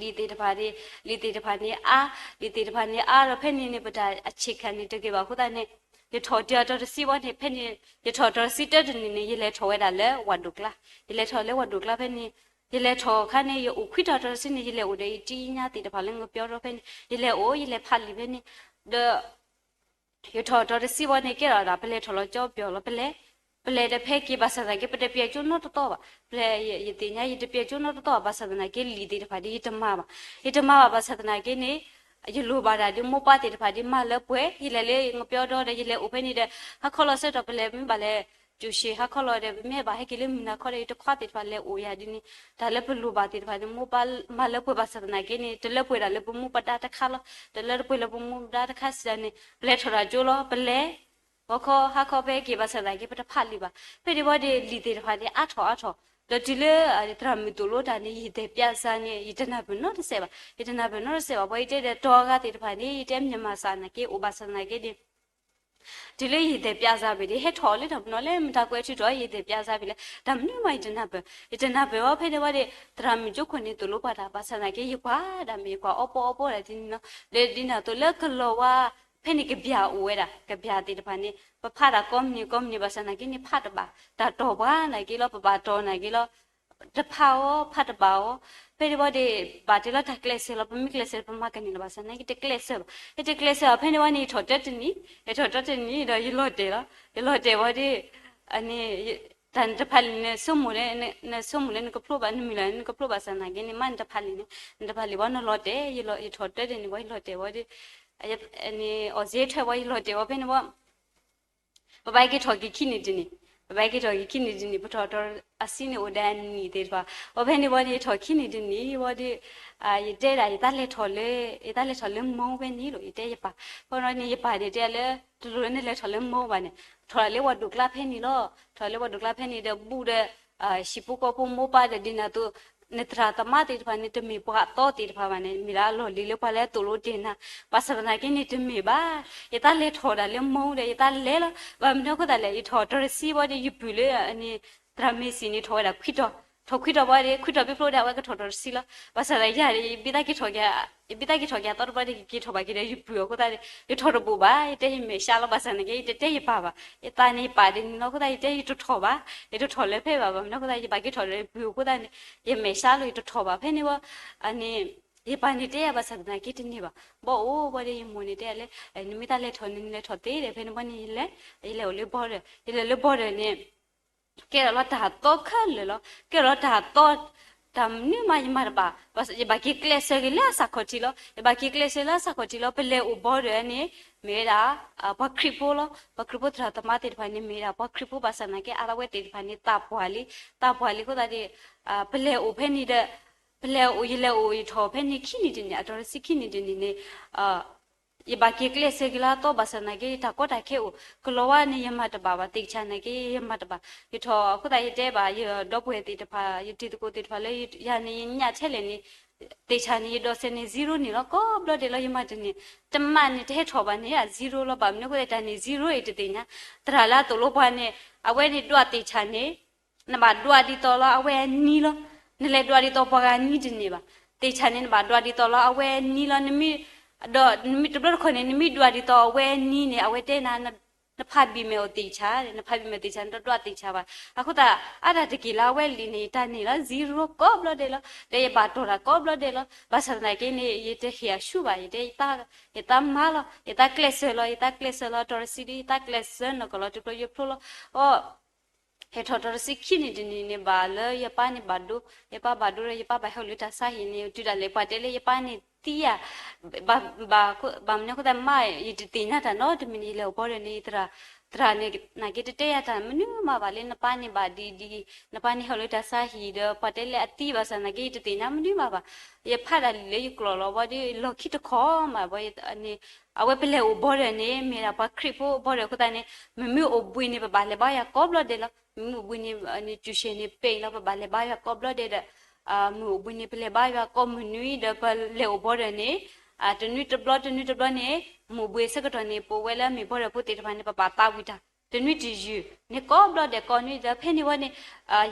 လီၤ. လံာ်သ့ၣ်တဖၣ်န့ၣ် လံာ်သ့ၣ်တဖၣ်န့ၣ်အါ, လံာ်သ့ၣ်တဖၣ်န့ၣ်အါဒီးဖဲန့ၣ်န့ၣ် ပတၢ်အဆံးခါန့ၣ်တဂ့ၤဘၣ်အဃိသတးန့ၣ် ယထီၣ်တၢ်တီၤတဆံဝဲန့ၣ် ဖဲန့ၣ် ယထီၣ်တီၤတဆံတၢတနံၣ်န့ၣ် ယလဲၤထီၣ်ဝဲဒၣ်လၢဝၣ်ဒိၣ်ကျါ, ယလဲၤထီၣ်လၢဝၣ်ဒိၣ်ကျါဖဲန့ၣ် ယလဲၤထီၣ်အခါန့ၣ် ယအိၣ်ခွံတီၤတီၤတဆံန့ၣ် ယလဲၤအိၣ်ဒီးယတံၤညါသ့ၣ်တဖၣ်လၢငပျီဒီဖဲန့ၣ် ယလဲၤအိၣ် ယလဲၤဖးလံာ်ဖဲန့ၣ် ဒီး ယထီၣ်တီၤတဆံဝဲန့ၣ် ကဲထီၣ်ဒၣ် ပလဲၤထီၣ်လီၤကၠီပျီလီၤ ပလဲၤ, ပလဲၤဒီးဖဲက့ၤဘၣ်ဆၣ်သနာ်က့ ပတပျဲကၠိနီတတီဘၣ်, ပလဲၤ ယသ့ၣ်ညါ ယတပျဲကၠိနီတတီဘၣ် ဘၣ်ဆၣ်သနာ်က့ လံာ်သ့ၣ်တဖၣ်ဒီး ယတမၤဘၣ်, ယတမၤဘၣ် ဘၣ်ဆၣ်သနာ်က့န့ၣ် ယလိၣ်ဘၣ်ဒၣ်ဒီးမိၢ်ပၢ်သ့ၣ်တဖၣ်ဒီး မၤလၢပှဲၤ ယလဲၤလၢငပျီဒီဒီး ယလဲၤအိၣ်ဖဲန့ၣ်ဒီး ဟါခီလီၤဆၢကတီၢ် ပလဲၤမ့ၢ်ဘၣ်လဲၤ ကၠိၣ်ရှ့ၣ် ဟါခီလီၤဒီး ပမ့ၢ်ဘၣ်ဟဲက့ၤလၢမုၢ်နၤခီဒီး ယတခွါသ့ၣ်တဖၣ်လဲၤအိၣ်ယၤဒ်န့ၣ် တၢ်လၢပလိၣ်ဘၣ်သ့ၣ်တဖၣ်န့ၣ် မိၢ်ပၢ်မၤလၢပှဲၤဘၣ်ဆၣ်သနာ်က့န့ၣ် တလၢပှဲၤဒၣ်လၢပမူပဒါတခါလီၤ. တလၢပှဲၤလၢပမူပဒါတခါစံးဒ်န့ၣ် ပလဲၤထီၣ်တၢ်ကၠိလီၤ ပလဲၤ ဂီၤခီဟါခီဖဲက့ၤဘၣ်ဆၣ်သနာ်က့ ပတဖးလံာ်ဘၣ်. ဖဲဒံးဝဲဒီး လံာ်သ့ၣ်တဖၣ်န့ၣ် အါထီၣ်အါထီၣ် ဒီးတုၤလၢ သရၣ်မုၣ်သိၣ်လိတၢ်န့ၣ် ယသဲးပၠးစါန့ၣ် ယတနၢ်ပၢၢ်နီတစဲးဘၣ်, ယတနၢ်ပၢၢ်နီတစဲးဘၣ်. ပှၤယတဲဒီးတီၤအဂၤသ့ၣ်တဖၣ်န့ၣ် ယတဲမ့ၢ်မၤစၢ်သနာ်က့ အိၣ်ဘၣ်ဆၣ်သနာ်က့န့ၣ် တုၤလၢယသဲးပၠးစါဘၣ်ဒီး ဟဲထီၣ်လၢတၢ်ပနီၣ်လၢ မတၤကွဲးထုးထီၣ် ယသဲးပၠးစါဘၣ်လဲၣ် တၢ်မနုၤမး ယတနၢ်ပၢၢ်, ယတနၢ်ပၢၢ်ဝဲဖဲန့ၣ်ဝဲဒီး သရၣ်မုၣ်ကၠိခိၣ်န့ၣ် သိၣ်လိပှၤတၢ် ဘၣ်ဆၣ်သနာ်က့ ယကွၢ်ဒၣ်မ့ၢ်ယကွၢ်အီပီအီပီဒၣ်ဒ်န့ၣ်လီၤ. ဒီးဒ်န့ၣ်အသိးလၢကလီၤဝါ ဖဲန့ၣ်ကဘျၣ်အိၣ်ဝဲဒၣ် ကဘျၣ်သ့ၣ်တဖၣ်န့ၣ် ပဖးတၢ်ကိးမုၢ်နံၤကိးမုၢ်နံၤ ဘၣ်ဆၣ်သနာ်က့န့ၣ် ဖးတဘၣ် တၢ်တီၢ်ပှၤသနာ်က့လီၤ ပဘၣ်တီၢ်သနာ်က့လီၤ တဖးအီၤ ဖးတဘၣ်အီၤ, ဖဲန့ၣ်ဝဲဒီး ဘၣ်တဲလီၤတၢ်ကျဲးစၢးလီၤ ပမ့ၢ်ကျဲးစၢး ပမၤကန့ၢ်လီၤ ဘၣ်ဆၣ်သနာ်က့ တကျဲးစၢးဘၣ် ယတကျဲးစၢးဘၣ် ဖဲန့ၣ်ဝဲန့ၣ် ယထီၣ်တၢတနံၣ် ယထီၣ်တၢတနံၣ်ဒီး ယလီၤတဲာ်လီၤ ယလီၤတဲာ်ဝဲဒီး န့ၣ် တၢ်နတဖးလံာ်န့ၣ် နဆိကမိၣ်လၢ နဆိကမိၣ်လၢနကဖျိဘၣ် နမုၢ်လၢ်လၢနကဖျိဘၣ်ဆၣ်သနာ်က့န့ၣ် မ့ၢ်နတဖးလံာ်န့ၣ် နတဖးလံာ်ဝဲ နလီၤတဲာ် ယထီၣ်တၢတနံၣ်ဝဲ ယလီၤတဲာ်ဝဲဒီး န့ၣ် အီၣ်စ့ထွဲဝဲ ယလီၤတဲာ်ဝဲဖဲန့ၣ်ဝဲ ပဘၣ်က့ၤထီၣ်က့ၤခံနံၣ်တနံၣ်, ပဘၣ်က့ၤထီၣ်က့ၤခံနံၣ်တနံၣ် ပထီၣ်ထီၣ်အဆံန့ၣ်အိၣ်ဒီးအနံၣ်သ့ၣ်တဖၣ်, အဖဲန့ၣ်ဝဲန့ၣ် ယထီၣ်ခံနံၣ်တနံၣ်ဝဲဒီး ယတဲဒၣ် ယသးလဲၤထီၣ်လၢ ယသးလဲၤထီၣ်လၢမိၢ်ဖဲန့ၣ်လီၤ ယတဲယပၢ်, အဃိန့ၣ် ယပၢ်န့ၣ်တဲလၢ တလိၣ်လၢနလဲၤထီၣ်လၢမိၢ်ဘၣ်န့ၣ် ထီၣ်လၢဝၣ်ဒိၣ်ကျါဖဲန့ၣ်လီၤ, ထီၣ်လၢဝၣ်ဒိၣ်ကျါဖဲန့ၣ်ဒီး ဘူးဒီး ဟံၣ်ဖိဃီဖိမိၢ်ပၢ်ဒီးဒ်န့ၣ်အသိး နသရၣ်သမါသ့ၣ်တဖၣ်န့ၣ် တမ့ၢ်ပှၤအသီသ့ၣ်တဖၣ်ဘၣ်န့ၣ် မ့ၢ်ဒၣ်အလီၢ်လံၤလၢပှၤလၢသိၣ်လိတ့ၢ်နၤ, ဘၣ်ဆၣ်သနာ်က့န့ၣ် တမ့ၢ်ဘၣ်, ယသးလဲၤထီၣ်ဒၣ်လၢမိၢ်ဒီး ယသးလဲၤလီၤ, ဘၣ်မနုၤအဃိသတးလဲၣ် ယထီၣ်တရံးဆံဘၣ်ဒီး ယပုၢ်လၢန့ၣ် သရၣ်မ့ၢ်စံၣ်န့ၣ် ထီၣ်ဝဲဒၣ်ခွံတီၤ, ထီၣ်ခွံတီၤဘၣ်ဒီး ခွံတီၤဘၣ်ဖျိဒီး အဝဲကထီၣ်တရံးဆံလီၤ, ဘၣ်ဆၣ်သနာ်က့ ယဘၣ်သးက့ၤထီၣ်က့ၤ ယဘၣ်သးက့ၤထီၣ်က့ၤအသီတဘျီဒီး ယက့ၤထီၣ်ဘၣ်က့ၤဒီးယပုၢ်အဃိသတးန့ၣ် ယထီၣ်တဘိးဘၣ်, ယတဲယမဲာ်ဆှးလီၤ, ဘၣ်ဆၣ်သနာ်က့ ယတတဲယပၢ်ဘၣ်, ယသးန့ၣ်ယပၢ်ဒ်န့ၣ်လီၤအဃိသတး ယတဲယတထီၣ်ဘၣ်, ယတထီၣ်လၢၤဖဲဘၣ်, ဘၣ်မနုၤအဃိသတး ယဘၣ်က့ၤထီၣ်ဒီးယပုၢ်အဃိသတးန့ၣ် ယမဲာ်ဆှးလီၤ ယတထီၣ်ဘၣ်, ဖဲန့ၣ်ဝဲ န့ၣ် ယပၢ်န့ၣ်တဲယၤ ဘၣ်ဆၣ်သနာ်က့တန့ၢ်ဘၣ်, ဘၣ်အိၣ်ဘၣ်ဒီး ယမိၢ်န့ၣ်တဲလၢ နမ့ၢ်သးလဲၤထီၣ်န့ၣ် နလဲၤထီၣ်သ့ဒီး ဖဲန့ၣ်ဘၣ်န့ၣ် ယလဲၤ ယလဲၤအိၣ်လၢဘီဒီး ယလဲၤလၢဘီဒီးန့ၣ် ကဲထီၣ်လီၤတၢ်သီခဲလၢာ်လီၤ, ကဲထီၣ်လီၤတၢ်သီ တၢ်မနုၤမးယမၤတဘၣ်, ယဘၣ်က့ၤကျဲးစၢးက့ၤလၢအစးခီၣ်ထံးလီၤ. ယဘၣ်က့ၤကျဲးစၢးလၢအစးခီၣ်ထံးလီၤ. ပလဲၤအိၣ်ဘီဒၢးန့ၣ် မ့ၢ်ဝဲဒၣ် ပှၤခရံာ်ဖိလီၤ. ပှၤခရံာ်ဖိသရၣ်သမါသ့ၣ်တဖၣ်န့ၣ် မ့ၢ်ဝဲဒၣ်ပှၤခရံာ်ဖိဘၣ်ဆၣ်သနာ်က့ အဝဲသ့ၣ်တဖၣ်န့ၣ် သးပှၢ်လံ, သးပှၢ်လံအဃိသတးဒီး ပလဲၤအိၣ်ဖဲန့ၣ်ဒီး ပလဲၤအိၣ် ယလဲၤအိၣ်ယထီၣ်ဖဲန့ၣ်ခံနံၣ်တနံၣ် အတီၢ်တဆံခံနံၣ်တနံၣ်န့ၣ် ယဘၣ်က့ၤကျဲးစၢးက့ၤလၢအသီဘၣ်ဆၣ်သနာ်က့ တၢ်ကီတၢ်ခဲအိၣ် ကလီၤဝါန့ၣ် ယမၤတဘၣ်ဘၣ် သ့ၣ်ဆၣ်နာ်က့ ယမၤတဘၣ်. ယထီၣ်အဃိသတး ယတဲဘၣ် ယဒီပုၢ်ဝဲၢ်သ့ၣ်တဖၣ် ယတံၤသကိးသ့ၣ်တဖၣ်လၢယၤန့ၣ် ယညၣ်ထဲလဲၣ်န့ၣ် သ့ၣ်ဆၣ်န့ၣ် ယဒိးစဲးန့ၣ် zero န့ၣ်လီၤ. ကိးဘျီဒဲးလီၤ ယမၤတန့ၢ် တမးန့ၣ် တဟဲထီၣ်ဘၣ်န့ၣ် zero လီၤ. ဘၣ်မနုၤအဃိသတး တၢ်န့ၣ် zero အံၤတသ့ၣ်ညါ သရၣ်လၢအသိၣ်လိပှၤန့ၣ် အဝဲန့ၣ်ဒွးသ့ၣ်ဆၣ်န့ၣ် နဘၣ်ဒွးဒ်သိးလီၤ အဝဲအနံၤလီၤ. နလဲၤဒွးဒ်သိးပှၤဂၤနံၤတန့ၢ်ဘၣ်. သ့ၣ်ဆၣ်န့ၣ် နဘၣ်ဒွးဒ်သိးလီၤ အဝဲအနံၤလီၤ. နမ့ၢ် ဒီးနမ့ၢ်တဘျီတခီၣ်န့ၣ် နမ့ၢ်ဒွးဒ်သိးအဝဲအနံၤန့ၣ် အဝဲတဲနၤ နဖးဘံၣ်မဲာ်အိၣ်သ့ၣ်ဆၣ်, နဖးဘံၣ်မဲာ်သ့ၣ်ဆၣ် နတဒွးသ့ၣ်ဆၣ်ဘၣ်. အဃိသတး အါတၢ်တက့ၢ်လၢအဝဲလံာ်န့ၣ် တၢ်န့ၢ်လီၤ zero ကိးဘျီဒဲးလီၤ. ဒီးယဘၣ်တီၢ်တၢ်ကိးဘျီဒဲးလီၤ. ဘၣ်ဆၣ်သနာ်က့န့ၣ် ယတဟ့ၣ်အဆူၣ်ဘၣ်. ယတဲ ယသးမါလီၤ. ယသးကျဲးစၢးလီၤ. ယသးကျဲးစၢးလီၤ တီၢ်တဆံဒီး ယသးကျဲးစၢးနီၢ်ကီၢ်လီၤ တဖျိယဖျိလီၤ. အီ ဟဲထီၣ်တီၢ်တဆံခံနံၣ်တနံၣ်န့ၣ် ဘၣ်လၢယပၢ်န့ၣ်ဘၣ်ဒိ, ယပၢ်ဘၣ်ဒိဒီး ယပၢ်ဘၣ်ဟဲအိၣ်လၢတၢ်ဆါဟံၣ်န့ၣ် တုၤဒၣ်လဲာ်ပှၤတဲလၢယပၢ်န့ၣ်သံဧါ, ဘၣ်မနုၤအဃိသတးမး ယတသ့ၣ်ညါတၢ်နီတမံၤန့ၣ် ယလဲၤအိၣ်ဘီဒၢးန့ၣ် သရၣ်န့ၣ် နာ်က့တတဲယၤတၢ်မနုၤမးဘၣ်လၢ နပၢ်န့ၣ်ဘၣ်ဒ်ဒ်, နပၢ်န့ၣ်ဟဲအိၣ်လၢတၢ်ဆါဟံၣ်ဒီး ပှၤတဲလၢအသံဘၣ်ဆၣ်သနာ်က့ ယတသ့ၣ်ညါမနုၤမးဘၣ်. ယဖးတၢ်လံာ်လၢယကျိာ်လီၤဘီဒီး လီၢ်ခံတခီမးဘီန့ၣ် အဝဲပလဲၤအိၣ်ဘီဒၢးန့ၣ် မ့ၢ်ဒၣ်ပှၤခရံာ်ဖိဘီဒၢးအဃိသတးန့ၣ် မ့မ့ၢ်အိၣ်ဘှံးန့ၣ် ပဘၣ်လဲၤဘါယွၤကိးဘျီဒဲးလီၤ. မ့မ့ၢ်အိၣ်ဘှံးန့ၣ် န့ၣ် ကျူၣ်ရှဲန့ၣ် ပ့ၢ်လီၤ ပဘၣ်လဲၤဘါယွၤကိးဘျီဒဲးဒီး မ့ၢ်အိၣ်ဘှံးန့ၣ် ပလဲၤဘါယွၤကိးမုၢ်နွံဒီး ပလဲၤအိၣ်ဘီဒၢးန့ၣ် တနွံတဘျီ တနွံတဘျီန့ၣ် မ့ၢ်အိၣ်ဘှံးအဆၢကတီၢ်န့ၣ် ပဝဲလၢမ့ၢ်ဘီဒၢးဖိသ့ၣ်တဖၣ်န့ၣ် ပဘၣ်သးဝံၣ်တၢ် တနွံတယုၢ်န့ၣ် ကိးဘျီဒဲးကိးနွံဒီး ဖဲန့ၣ်ဝဲန့ၣ်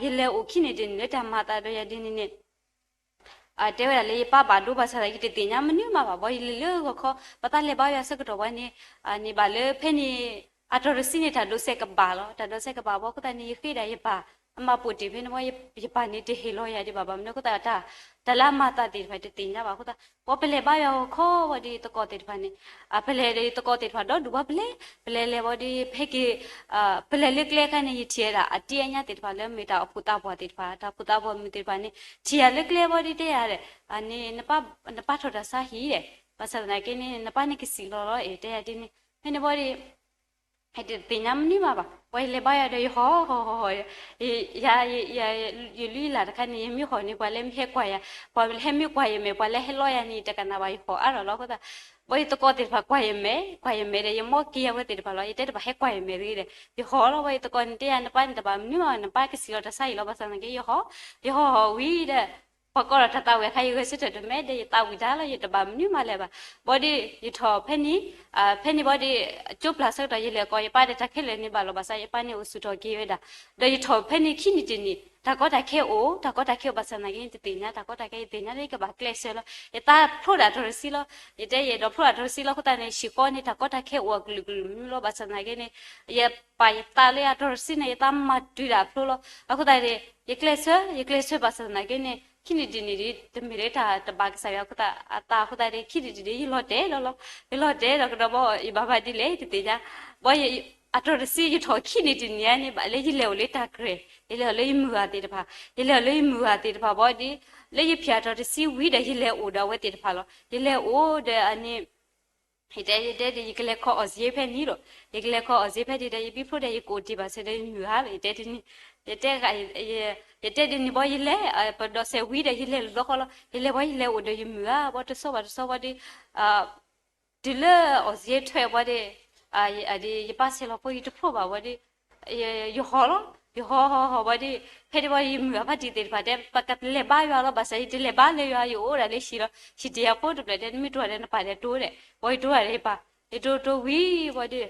ယလဲၤအိၣ်ခံနံၣ်တနံၣ်လၢတၢ်မၤသးဒီးယၤဒ်န့ၣ်န့ၣ် တဲဝဲဒၣ်လၢယပၢ်ဘၣ်ဒိဘၣ်ဆၣ်သနာ်က့ ယတသ့ၣ်ညါမနုၤမးဘၣ်ဘီ ယလဲၤလၢဂီၤခီ ပသးလဲၤဘါယွၤဆၢကတီၢ်ဝဲန့ၣ် န့ၣ်ဘၣ်လၢဖဲန့ၣ် အတီၢ်တဆံန့ၣ် တၢ်ဒိးစဲးကဘၣ်လီၤ. တၢ်ဒိးစဲးကဘၣ်ဘီအဃိသတးန့ၣ် ယဃ့ဒၣ်ယပၢ် အမၤပိာ်တ့ၢ်ဖဲန့ၣ်ဝဲ ယပၢ်န့ၣ်တဟ့ၣ်လီၤယၤဒံးဘၣ် ဘၣ်မနုၤအဃိသတး တၢ်လၢအမၤသးသ့ၣ်တဖၣ်တသ့ၣ်ညါဘၣ်အဃိသတး ပှၤပလဲၤဘါယွၤဂီၤခီဝဲဒီးယသကိးသ့ၣ်တဖၣ်န့ၣ် ပလဲၤဒီးယသကိးသ့ၣ်တဖၣ်ဒီဒူၣ်ဘၣ်ပလဲၤ ပလဲၤလဲၤဝဲဒီး ဖဲက့ၤ ပလဲၤလၢကျဲခါန့ၣ် ယထံၣ်ဝဲဒၣ်အတံၢ်အညါသ့ၣ်တဖၣ်လၢမ့ၢ်တၢ်အိၣ်ဖှိၣ်သးပှၢ်သ့ၣ်တဖၣ် တၢ်အိၣ်ဖှိၣ်သးပှၢ်မုၣ်သ့ၣ်တဖၣ်န့ၣ် ထံၣ်ယၤလၢကျဲဝဲဒီးတဲယၤဒီး န့ၣ် နပၢ်ထီၣ်တၢ်ဆါဟံၣ်ဒီး ဘၣ်ဆၣ်သနာ်က့န့ၣ် နပၢ်န့ၣ်ကစံၣ်လီၤလီၤ အဲၣ်တဲယၤဒ်န့ၣ် ဖဲန့ၣ်ဝဲဒီး ယတသ့ၣ်ညါမနုၤမးဘၣ် ပှၤယလဲၤဘါယွၤဒီးယဟီၣ်ဟီၣ်ဟီၣ်ဟီၣ် ယၤ ယလုၢ်ယလၢ်တခါန့ၣ် ယမ့ၢ်ဟီၣ်န့ၣ် ပှၤလၢမ့ၢ်ဟဲကွၢ်ယၤ ပှၤဟဲမ့ၢ်ကွၢ်ယမဲာ် ပှၤလၢဟဲလီယၤန့ၣ် တကနၣ်ဘၣ် ယဟီၣ်အါထီၣ်လီၤအဃိသတး ပှၤယသကိးသ့ၣ်တဖၣ်ကွၢ်ယမဲာ် ကွၢ်ယမဲာ်ဒီး ယမီၢ်က့ၤယၤဝဲသ့ၣ်တဖၣ်လီၤ ယတဲတဘၣ်ဟဲကွၢ်ယမဲာ်တဂ့ၤဒီး ယဟီၣ်လီၤ ပှၤယသကိးန့ၣ်တဲယၤ နပၢ်န့ၣ်တဘၣ်မနုၤဘၣ် နပၢ်ကစံၣ်လီၤတၢ်ဆါဟံၣ်လီၤ ဘၣ်ဆၣ်သနာ်က့ ယဟီၣ် ယဟီၣ်ဟီၣ်ဝံၤဒီး ပှၤကိးဒီးတၢ်သးဝံၣ်အခါ ယဂဲၤဆၢထၢၣ်တမဲာ်ဒီး ယသးဝံၣ်တၢ်လီၤ ယတဘၣ်မနုၤမးလၢၤဘၣ် ဘီဒီး ယထီၣ်ဖဲန့ၣ် ဖဲန့ၣ်ဘီဒီး ကၠိပျၢ်ဆၢကတီၢ် ယလဲၤကိးယပၢ်ဒီး တၢ်ခဲလၢာ်န့ၣ်ဘၣ်လီၤ ဘၣ်ဆၣ်ယပၢ်န့ၣ်အိၣ်ဆူၣ်ထီၣ်က့ၤဝဲဒၣ် ဒီးယထီၣ်ဖဲန့ၣ်ခံနံၣ်တနံၣ် တၢ်ကီတၢ်ခဲအိၣ် တၢ်ကီတၢ်ခဲအိၣ် ဘၣ်ဆၣ်သနာ်က့ ယတသ့ၣ်ညါ တၢ်ကီတၢ်ခဲ ယသ့ၣ်ညါလၢယကဘၣ်ကျဲးစၢးလီၤ ယသးဖျိဒၣ်တီၢ်တဆံလီၤ ယတဲယအဲၣ်ဒိးဖျိဒၣ်တီၢ်တဆံလီၤ အဃိသတးန့ၣ် ဟံၣ်ဃီန့ၣ် တၢ်ကီတၢ်ခဲအိၣ်အကလုာ်ကလုာ်မနုၤလီၤ ဘၣ်ဆၣ်သနာ်က့န့ၣ် ယပာ်ယသးလၢယတီၢ်တဆံန့ၣ် ယသးမၤတုၤဒၣ်ဖျိလီၤ အဃိသတးန့ၣ် ယကျဲးစၢး ယကျဲးစၢးဘၣ်ဆၣ်သနာ်က့န့ၣ် ခံနံၣ်တနံၣ်ဒ် တမ့ၢ်လၢတၢ်တဘၣ်ကစၢ်ယွၤအသးအဃိသတးန့ၣ် ခံနံၣ်တနံၣ်ဒ် ယလီၤတဲာ်လီၤလီၤ ယလီၤတဲာ်ဒီးကဒီးဘီ ယဘၣ်ဘၣ်ဒ်လဲၣ် ယတသ့ၣ်ညါ ဘီ အတီၢ်တဆံယထီၣ်ခံနံၣ်တနံၣ်န့ၣ် ဘၣ်လၢယလဲၤအိၣ်လၢတၢ်ကြဲၤ ယလဲၤအိၣ်လၢယမုၢ်ဂၤသ့ၣ်တဖၣ် ယလဲၤအိၣ်လၢယမုၢ်ဂၤသ့ၣ်တဖၣ်ဘီဒီး လၢယဖံးအတီၢ်တဆံဝံၤဒီး ယလဲၤအိၣ်ဒီးအဝဲသ့ၣ်တဖၣ်လီၤ ယလဲၤအိၣ်ဒီးအန့ၣ် ယတဲ ယတဲဒ် ယကလဲၤခီအီၣ်စ့ဖဲန့ၣ်လီၤ ယကလဲၤခီအီၣ်စ့ဖဲန့ၣ်ဒီး ယဘံဖျိဒီး ယကအိၣ်တ့ၢ်ဘၣ်ဆၢဒီးယမုၢ်ဂၤလီၤ ယတဲဒ်န့ၣ် ယတဲ ယတဲဒ်န့ၣ်ဘီ ယလဲၤ ပဒိးစဲးဝံၤဒီး ယလဲၤလီၤဘျီဃီလီၤ ယလဲၤဘီ ယလဲၤအိၣ်ဒီးယမုၢ်ဂၤ ဘီတဆီဘၣ်တဆီဘီဒီး တုၤလၢအီၣ်စ့ထွဲဘီဒီး ယပၢ်ဆဲးလီၤဖိ ယတဖျိဘၣ်ဘီဒီး ယဟီၣ်လီၤ ယဟီၣ်ဟီၣ်ဟီၣ်ဘီဒီး ဖဲန့ၣ်ဘီ ယမုၢ်ဂၤဖါတံၢ်သ့ၣ်တဖၣ်တဲ ပကလဲၤဘါယွၤလီၤ ဘၣ်ဆၣ်ယတလဲၤဘါလၢယွၤ ယအိၣ်ဒၣ်လၢဟံၣ်လီၤ ဟံၣ်တ့ၢ်ယၤဖိတဖျၢၣ်တဲ နမ့ၢ်တိၢ်ဘၣ်ဒီးနပၢ်ဒီးတိၢ်ဒီး ဘီယတိၢ်ဘၣ်ဒီးယပၢ် ယတိၢ်တိၢ်ဝံၤဘီဒီး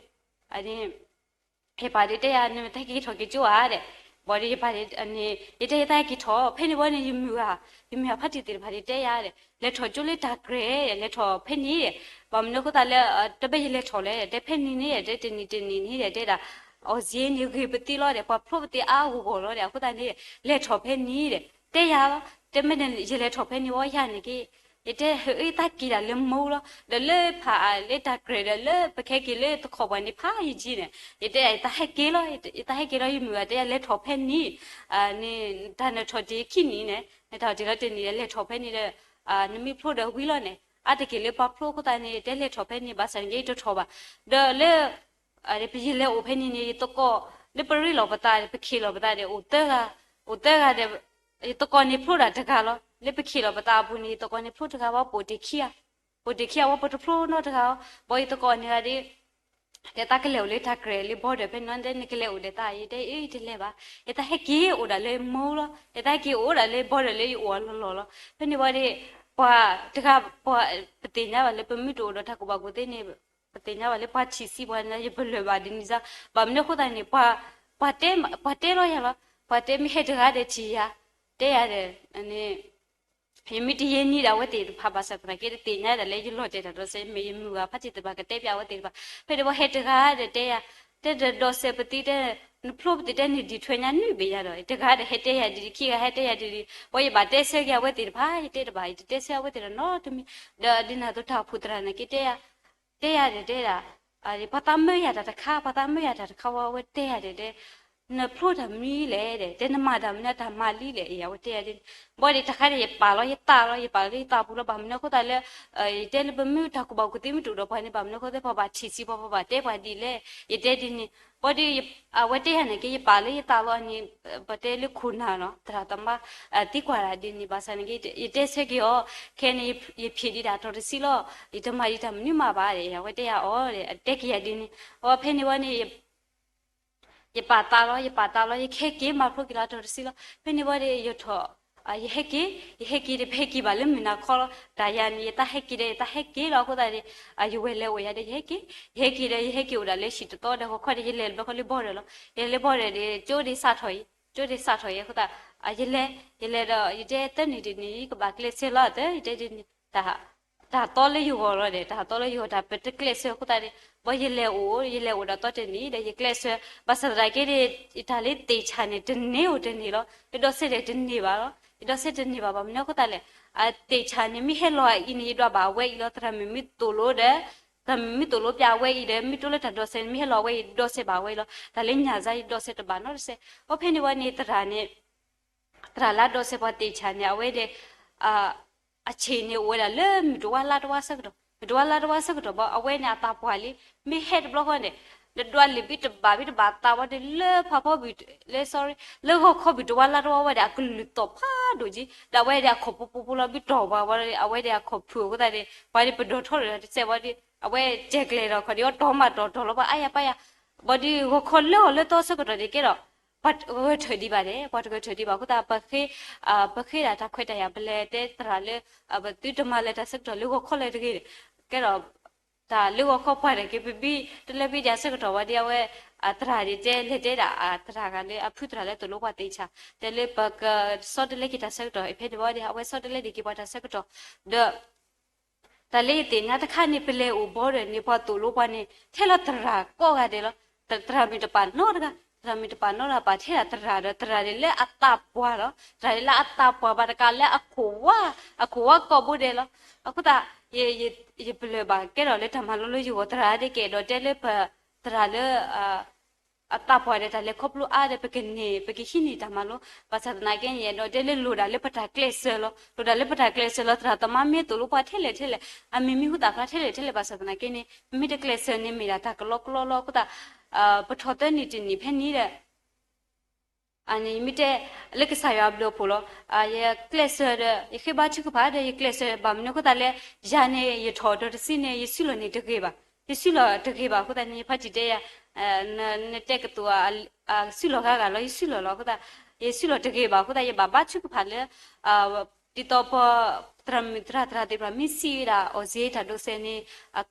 ယပၢ်ဒီးတဲယၤ နမ့ၢ်တဟဲက့ၤထီၣ်က့ၤကၠိဧါဒီး ဘီဒီးယပၢ်န့ၣ် ယတဲယသးက့ၤထီၣ် ဖဲန့ၣ်ဘီန့ၣ် ယမုၢ်ဂၤ ယမုၢ်ဂၤဖါတံၢ်သ့ၣ်တဖၣ်န့ၣ်တဲယၤဒီး လဲၤထီၣ်ကၠိလၢတၢ်ကြဲၤ လဲၤထီၣ်ဖဲန့ၣ်ဒီး ဘၣ်မနုၤအဃိသတးလၢ တဘၣ်ယလဲၤထီၣ်လဲၣ် တဲဖဲန့ၣ်န့ၣ် တဲတနံၤတနံၤန့ၣ်ဒီး တဲဒၣ် အီၣ်စ့န့ၣ်ဂ့ၤပသ့လီၤဒီး ပှၤဖျိပသ့အါအါဂီၢ်ဂီၢ်လီၤဒီး အဃိသတးန့ၣ် လဲၤထီၣ်ဖဲန့ၣ်ဒီး တဲယၤလီၤ တမ့ၢ်န့ၣ် ယလဲၤထီၣ်ဖဲန့ၣ်ဝဲယၤန့ၣ်က့ ယတဲ ဟဲအၢ ယသးက့ၤဒၣ်လၢမူလီၤ ဒီးလၢဖးအါလၢတၢ်ကြဲၤဒီးလၢပခဲက့ၤလၢတခီပှၤန့ၣ်ဖးယံာ်ကံန့ၣ် ယတဲ ယသးဟဲက့ၤလီၤ ယသးဟဲက့ၤလီၤ ယမုၢ်ဂၤတဲယၤလဲၤထီၣ်ဖဲန့ၣ် န့ၣ် တၢ်နထီၣ်တ့ၢ်ခံနံၣ်န့ၣ် တၢ်တ့ၢ်လီၤတနံၤဒီး လဲၤထီၣ်ဖဲန့ၣ်ဒီး နမ့ၢ်ဖျိဒီးဝံၤလီၤန့ၣ် အါတက့ၢ်လၢပှၤဖျိအဃိသတးန့ၣ် တဲလဲၤထီၣ်ဖဲန့ၣ် ဘၣ်ဆၣ်န့ၣ်က့ ယတထီၣ်ဘၣ်. ဒီးလၢ ယလဲၤအိၣ်ဖဲန့ၣ်န့ၣ် ယသကိး လၢပရ့လိာ်ပသး ပခ့ၣ်လီၤပသးဒီး အိၣ်သၢဂၤ, အိၣ်သၢဂၤဒီး ယသကိးန့ၣ်ဖျိဒၣ်တဂၤလီၤ. လၢပခ့ၣ်လီၤပသးအပူၤန့ၣ် ယသကိးန့ၣ်ဖျိတဂၤဘၣ် ပအိၣ်တ့ၢ်ခံဂၤ, ပအိၣ်တ့ၢ်ခံဂၤဝဲ ပတဖျိနီတဂၤအီၤ. ဘၣ်ယသကိးန့ၣ်ဂၤဒီး တဲသးကလဲၤအိၣ်လၢတၢ်ကြဲၢ်လၢ border ဖဲန့ၣ် နကလဲၤအိၣ်ဒီးသး ယတဲအ့ ယတလဲၤဘၣ်. ယသးဟဲက့ၤအိၣ်ဒၣ်လၢမူလီၤ. ယသးဟဲက့ၤအိၣ်ဒၣ်လၢ border လၢယအိၣ်အလီၢ်လီၢ်လီၤ. ဖဲန့ၣ်ဝံၤဒီး ပှၤတဂၤ ပှၤ ပသ့ၣ်ညါဘၣ်လၢပမ့ၢ်တအိၣ်ဒီးတၢ်ကူၣ်ဘၣ်ကူၣ်သ့န့ၣ် ပသ့ၣ်ညါဘၣ်လၢပှၤထံၣ်ဆံးပှၤန့ၣ် ယပလၢၢ်ဘၣ်ဒ်န့ၣ်စ့ၢ်, ဘၣ်မနုၤအဃိသတးန့ၣ် ပှၤ ပှၤတဲ ပှၤတဲလီၤယၤလီၤ. ပှၤတဲမ့ၢ်ဟဲတဂၤဒီးထံၣ်ယၤ, တဲယၤဒီး န့ၣ် ယမ့ၢ်တယဲၢ်နံၣ်ဒီးအဝဲသ့ၣ်တဖၣ်ဘၣ်ဆၣ်သနာ်က့ တသ့ၣ်ညါဒၣ်လၢယလီၤတဲာ်တၢ်ဒီးစဲး မ့ၢ်ယမုၢ်ဂၤဖါတံၢ်သ့ၣ်တဖၣ်ကတဲပျးအဝဲသ့ၣ်တဖၣ်. ဖဲန့ၣ်ပှၤဟဲတဂၤဒီးတဲယၤ, တဲဒီးဒီးစဲးပသံတဲ, နဖျိပသံတဲန့ၣ် ဒံးထွဲညါနုၢ်ဘ့ၣ်ယၤဒီး တဂၤဒီးဟဲတဲယၤဒ် ခံဂၤဟဲတဲယၤဒ် ပှၤယဘၣ်တဲဆၢက့ၤအဝဲသ့ၣ်တဖၣ် ယတဲတဘၣ် ယတတဲဆၢအဝဲသ့ၣ်ဒီးနီတမံၤ, ဒီးဒ်န့ၣ်အသိးတၢ်အိၣ်ဖှိၣ်သရၣ်နာ်က့တဲယၤ တဲယၤဒီးတဲဒၣ်, ပှၤသးမၢယၤတၢ်တခါ ပှၤသးမၢယၤတၢ်တခါဝဲ အဝဲတဲယၤဒီးတဲ, နဖျိတၢ်မနုၤလဲၣ်ဒီး တဲနမၤတၢ်မနုၤတၢ်မၤလံလဲၣ် အဝဲတဲယၤဒ်န့ၣ်. ဘၣ်ဒီးတခါန့ၣ် ယပာ်လီၤယသးလီၤ ယပာ်လီၤယသးပူၤလီၤ ဘၣ်မနုၤအဃိသတးလၢ ယတဲလၢပမ့ၢ်တၢ်ကူၣ်ဘၣ်ကူၣ်သ့မ့ၢ်တအိၣ်ဒီးပှၤန့ၣ် ဘၣ်မနုၤအဃိသတး ပှၤဘၣ်ထံၣ်ဆံးပှၤ ပှၤဘၣ်တဲပှၤဒ်လဲၣ် ယတဲဒ်န့ၣ်. ဘၣ်ဒီး အဝဲတဲယၤနာ်က့ ယပာ်လၢယသးလီၤန့ၣ် ပတဲလၢခိၣ်နၢ်လီၤ သရၣ်သမါ သံကွၢ်တၢ်ဒ်န့ၣ် ဘၣ်ဆၣ်နာ်က့ ယတဲဆၢက့ၤအီၤ, ခဲန့ၣ် ယဖံးဒံးတၢ်တီတဆံလီၤ ယတမၤဒံးတၢ်မနုၤမးဘၣ်ဒီး အဝဲတဲယၤအီၤဒီး အတဲက့ၤယၤဒ်န့ၣ်. အဖဲန့ၣ်ဝံၤန့ၣ် ယပာ်သးလီၤ ယပာ်သးလီၤ ယကဟဲက့ၤမၤဖျိက့ၤလီၤတီတဆံလီၤ. ဖဲန့ၣ်ဝံၤဒီး ယထီၣ် ယဟဲက့ၤ ယဟဲက့ၤဒီး ပဟဲက့ၤဘၣ်လၢမုၢ်နၤခီလီၤ. တၢ်ယၤန့ၣ် ယသးဟဲက့ၤဒီး ယသးဟဲက့ၤလီၤအဃိသတးန့ၣ် ယဝဲၢ်လဲၤအိၣ်ယၤဒီး ယဟဲက့ၤ ယဟဲက့ၤဒီး ယဟဲက့ၤအိၣ်ဒၣ်လၢဟံၣ်တသီဒီး ဂီၤခီဒီး ယလဲၤဘၣ်ခီလၢ border လီၤ. ယလဲၤ border ဒီး ကၠိဒ်စးထီၣ်အံၤ ကၠိဒ်စးထီၣ်အံၤအဃိသတး ယလဲၤ ယလဲၤဒီး ယတဲသၢနံၣ်တနံၣ် ယကဘၣ်ကျဲးစၢးလီၤ အသၢ ယတဲဒ်န့ၣ် တၢ်သီလၢယဂီၢ်လီၤဒီး တၢ်သီလၢယဂီၢ် တၢ်ပတကျဲးစၢးအဃိသတးန့ၣ် ဘၣ်ယလဲၤအိၣ် ယလဲၤအိၣ်ဒီးသီတနံၣ်ဒီး ယကျဲးစၢး ဘၣ်ဆၣ်သနာ်က့န့ၣ် ယတၢ်လၢသ့ၣ်ဆၣ်န့ၣ် တန့ၢ်အိၣ်တန့ၢ်လီၤ. ယဒီးစဲးဒီးတန့ၢ်ဘၣ်လီၤ. ယဒီးစဲးတန့ၢ်ဘၣ် ဘၣ်မနုၤအဃိသတးလဲၣ် အသ့ၣ်ဆၣ်န့ၣ် မ့ၢ်ဟဲလီၤအံၤန့ၣ် ယဒွးဘၣ်ဝဲအံၤလီၤ. သရၣ်မုၣ်မ့ၢ်သိၣ်လိဒီး သရၣ်မုၣ်မ့ၢ်သိၣ်လိပျးဝဲအံၤဒီး မ့ၢ်တိလၢတၢ်ဒီးစဲးန့ၣ် မ့ၢ်ဟဲလီၤဝဲအံၤ ဒီးစဲးဘၣ်ဝဲအံၤလီၤ. တၢ်လၢညၣ်စါ ယဒီးစဲးတဘၣ်နီတစဲး. အဖဲန့ၣ်ဝံၤန့ၣ် သရၣ်န့ၣ် သရၣ်လၢအဒီးစဲးပှၤသ့ၣ်ဆၣ်န့ၣ် အဝဲဒီး အဆ့ၣ်န့ၣ်အိၣ်ဝဲဒၣ်လၢမုၢ်တဝါလါတဝါဆၢကတီၢ် မုၢ်တဝါလါတဝါဆၢကတီၢ်ဘၣ် အဝဲန့ၣ်အသးပှၢ်လံ မ့ၢ်ဟဲတဘျီဃီန့ၣ် နဒွးလံာ်ဘံၣ်တဘၣ်ဘံၣ်တဘၣ်သးဝဲဒီး လၢဖးဖီဘံၣ် လၢ sorry လၢဂီၤခီဘံၣ်တဝါလါတဝါဝဲဒီး အကလုၢ်သီၣ်ဖးဒိၣ်က့ ဒီးအဝဲဒီးအခီၣ်ပူၤပူၤပူၤလီၤ ဘံၣ်တီၢ်ပှၤဝဲဒီး အဝဲဒီးအခီၣ်ဖုၣ်အဃိသတးန့ၣ် ပှၤဒီးပဒိၣ်ထီၣ်ဒီးတစဲးဝဲဒီး အဝဲကဲကျဲၤဒီးခီၣ်ဒံးအီၤတီၢ်မးတီၢ်တီၢ်လီၤ ပှၤအါယၤပၢ်ယၤ ဘၣ်ဒီးဂီၤခီလၢအီၤလၢသီဆၢကတီၢ်န့ၣ်ကဲဒီး ပှၤတဂၢၢ်ထၢၣ်ဒံးဘၣ်န့ၣ် ပှၤတဂၢၢ်ထၢၣ်ဒံးဘၣ်အဃိသတး ပဃ့ ပဃ့ဒၣ်တၢ်ခွဲးတၢ်ယာ် ပလဲၤတဲသရၣ်လၢ ပသုတမၤလၢၤတၢ်ဆၢကတီၢ်လၢဂီၤခီလၢတဂ့ၤန့ၣ် ကဲဒီး တၢ်လၢဂီၤခီပှၤတဂ့ၤ ပဘံၣ်တလၢဘံၣ်ဒံးဆၢကတီၢ်ဝဲဒီး အဝဲ သရၣ်န့ၣ်တဲလဲၤတဲဒၣ် သရၣ်ဂၤလၢအဖုသရၣ်လၢသိၣ်လိပှၤသ့ၣ်ဆၣ် တဲလၢပကဆီတလဲက့ၤတၢ်ဆၢကတီၢ် ဖဲန့ၣ်ဝဲဒီး အဝဲဆီတလဲဒံးက့ၤပှၤတၢ်ဆၢကတီၢ် ဒီး တၢ်လၢယသ့ၣ်ညါတခါန့ၣ် ပလဲၤအိၣ်ဘီဒီးန့ၣ် ပှၤသိၣ်လိပှၤန့ၣ် ထဲလီၤသရၣ်ကိးဂၤဒဲးလီၤ. သရၣ်မုၣ်တပာ်နီတဂၤ သရၣ်မုၣ်တပာ်နီတဂၤ ပာ်ထဲဒၣ်သရၣ်ဒီး သရၣ်န့ၣ်လၢအသးပှၢ်လီၤ. သရၣ်န့ၣ်လၢအသးပှၢ်ဘၣ်တကးလၢအခိၣ်ဝါ အခိၣ်ဝါကိးဘိဒဲးလီၤ. အဃိသတး ယပလၢၢ်ဘၣ်ကဲဒီးလၢတၢ်မၤလိလၢယဂီၢ် သရၣ်ဒ်ကဲဒီးတဲလၢပ သရၣ်လၢ အသးပှၢ်ဒီးတၢ်လဲၤခီဖျိအါဒီး ပကန့ၢ် ပကဟံးန့ၢ်တၢ်မၤလိ ဘၣ်ဆၣ်သနာ်က့န့ၣ် ယအဲၣ်ဒိးတဲလၢလိၣ်ဒၣ်လၢပတၢ်ကျဲးစၢးလီၤ. လိၣ်ဒၣ်လၢပတၢ်ကျဲးစၢးလီၤ. သရၣ်သမါမ့ၢ်သိၣ်လိပှၤထဲလဲၣ်ထဲလဲၣ် အမံၤမ့ၢ်ဟူသၣ်ဖျါထဲလဲၣ်ထဲလဲၣ် ဘၣ်ဆၣ်သနာ်က့န့ၣ် မ့ၢ်တကျဲးစၢးန့ၣ်မ့ၢ်ဒၣ်တၢ်ကလီကလီလီၤ. အဃိသတး ပထီၣ်သၢနံၣ်တနံၣ်ဖဲန့ၣ်ဒီး အန့ၣ်မ့ၢ်တဲ လၢကစၢ်ယွၤအဘျုးအဖှိၣ်လီၤ. ယကျဲးစၢးဒီး ယဃ့ဘါထုကဖၣ်ဒီး ယကျဲးစၢးဘၣ်မနုၤအဃိသတးလဲၣ် ယၤန့ၣ် ယထီၣ်ဒီးတဆံန့ၣ် ယစုလီၢ်န့ၣ်တဂ့ၤဘၣ်. ယစုလီၢ်တဂ့ၤဘၣ်အဃိသတးန့ၣ် ယဖါတံၢ်တဲယၤ နတဲကသိး စုလီၢ်ဂၤဂၤလီၤ ယစုလီၢ်လီၤအဃိသတး ယစုလီၢ်တဂ့ၤဘၣ်အဃိသတး ယဘၣ်ဘါထုကဖၣ်လၢ ဒ်သိးပ သရၣ်မုၣ်သရၣ်သရၣ်သ့ၣ်တဖၣ် မ့ၢ်စံးဝဲဒၣ်အီၣ်စ့တၢ်ဒိးစဲးန့ၣ်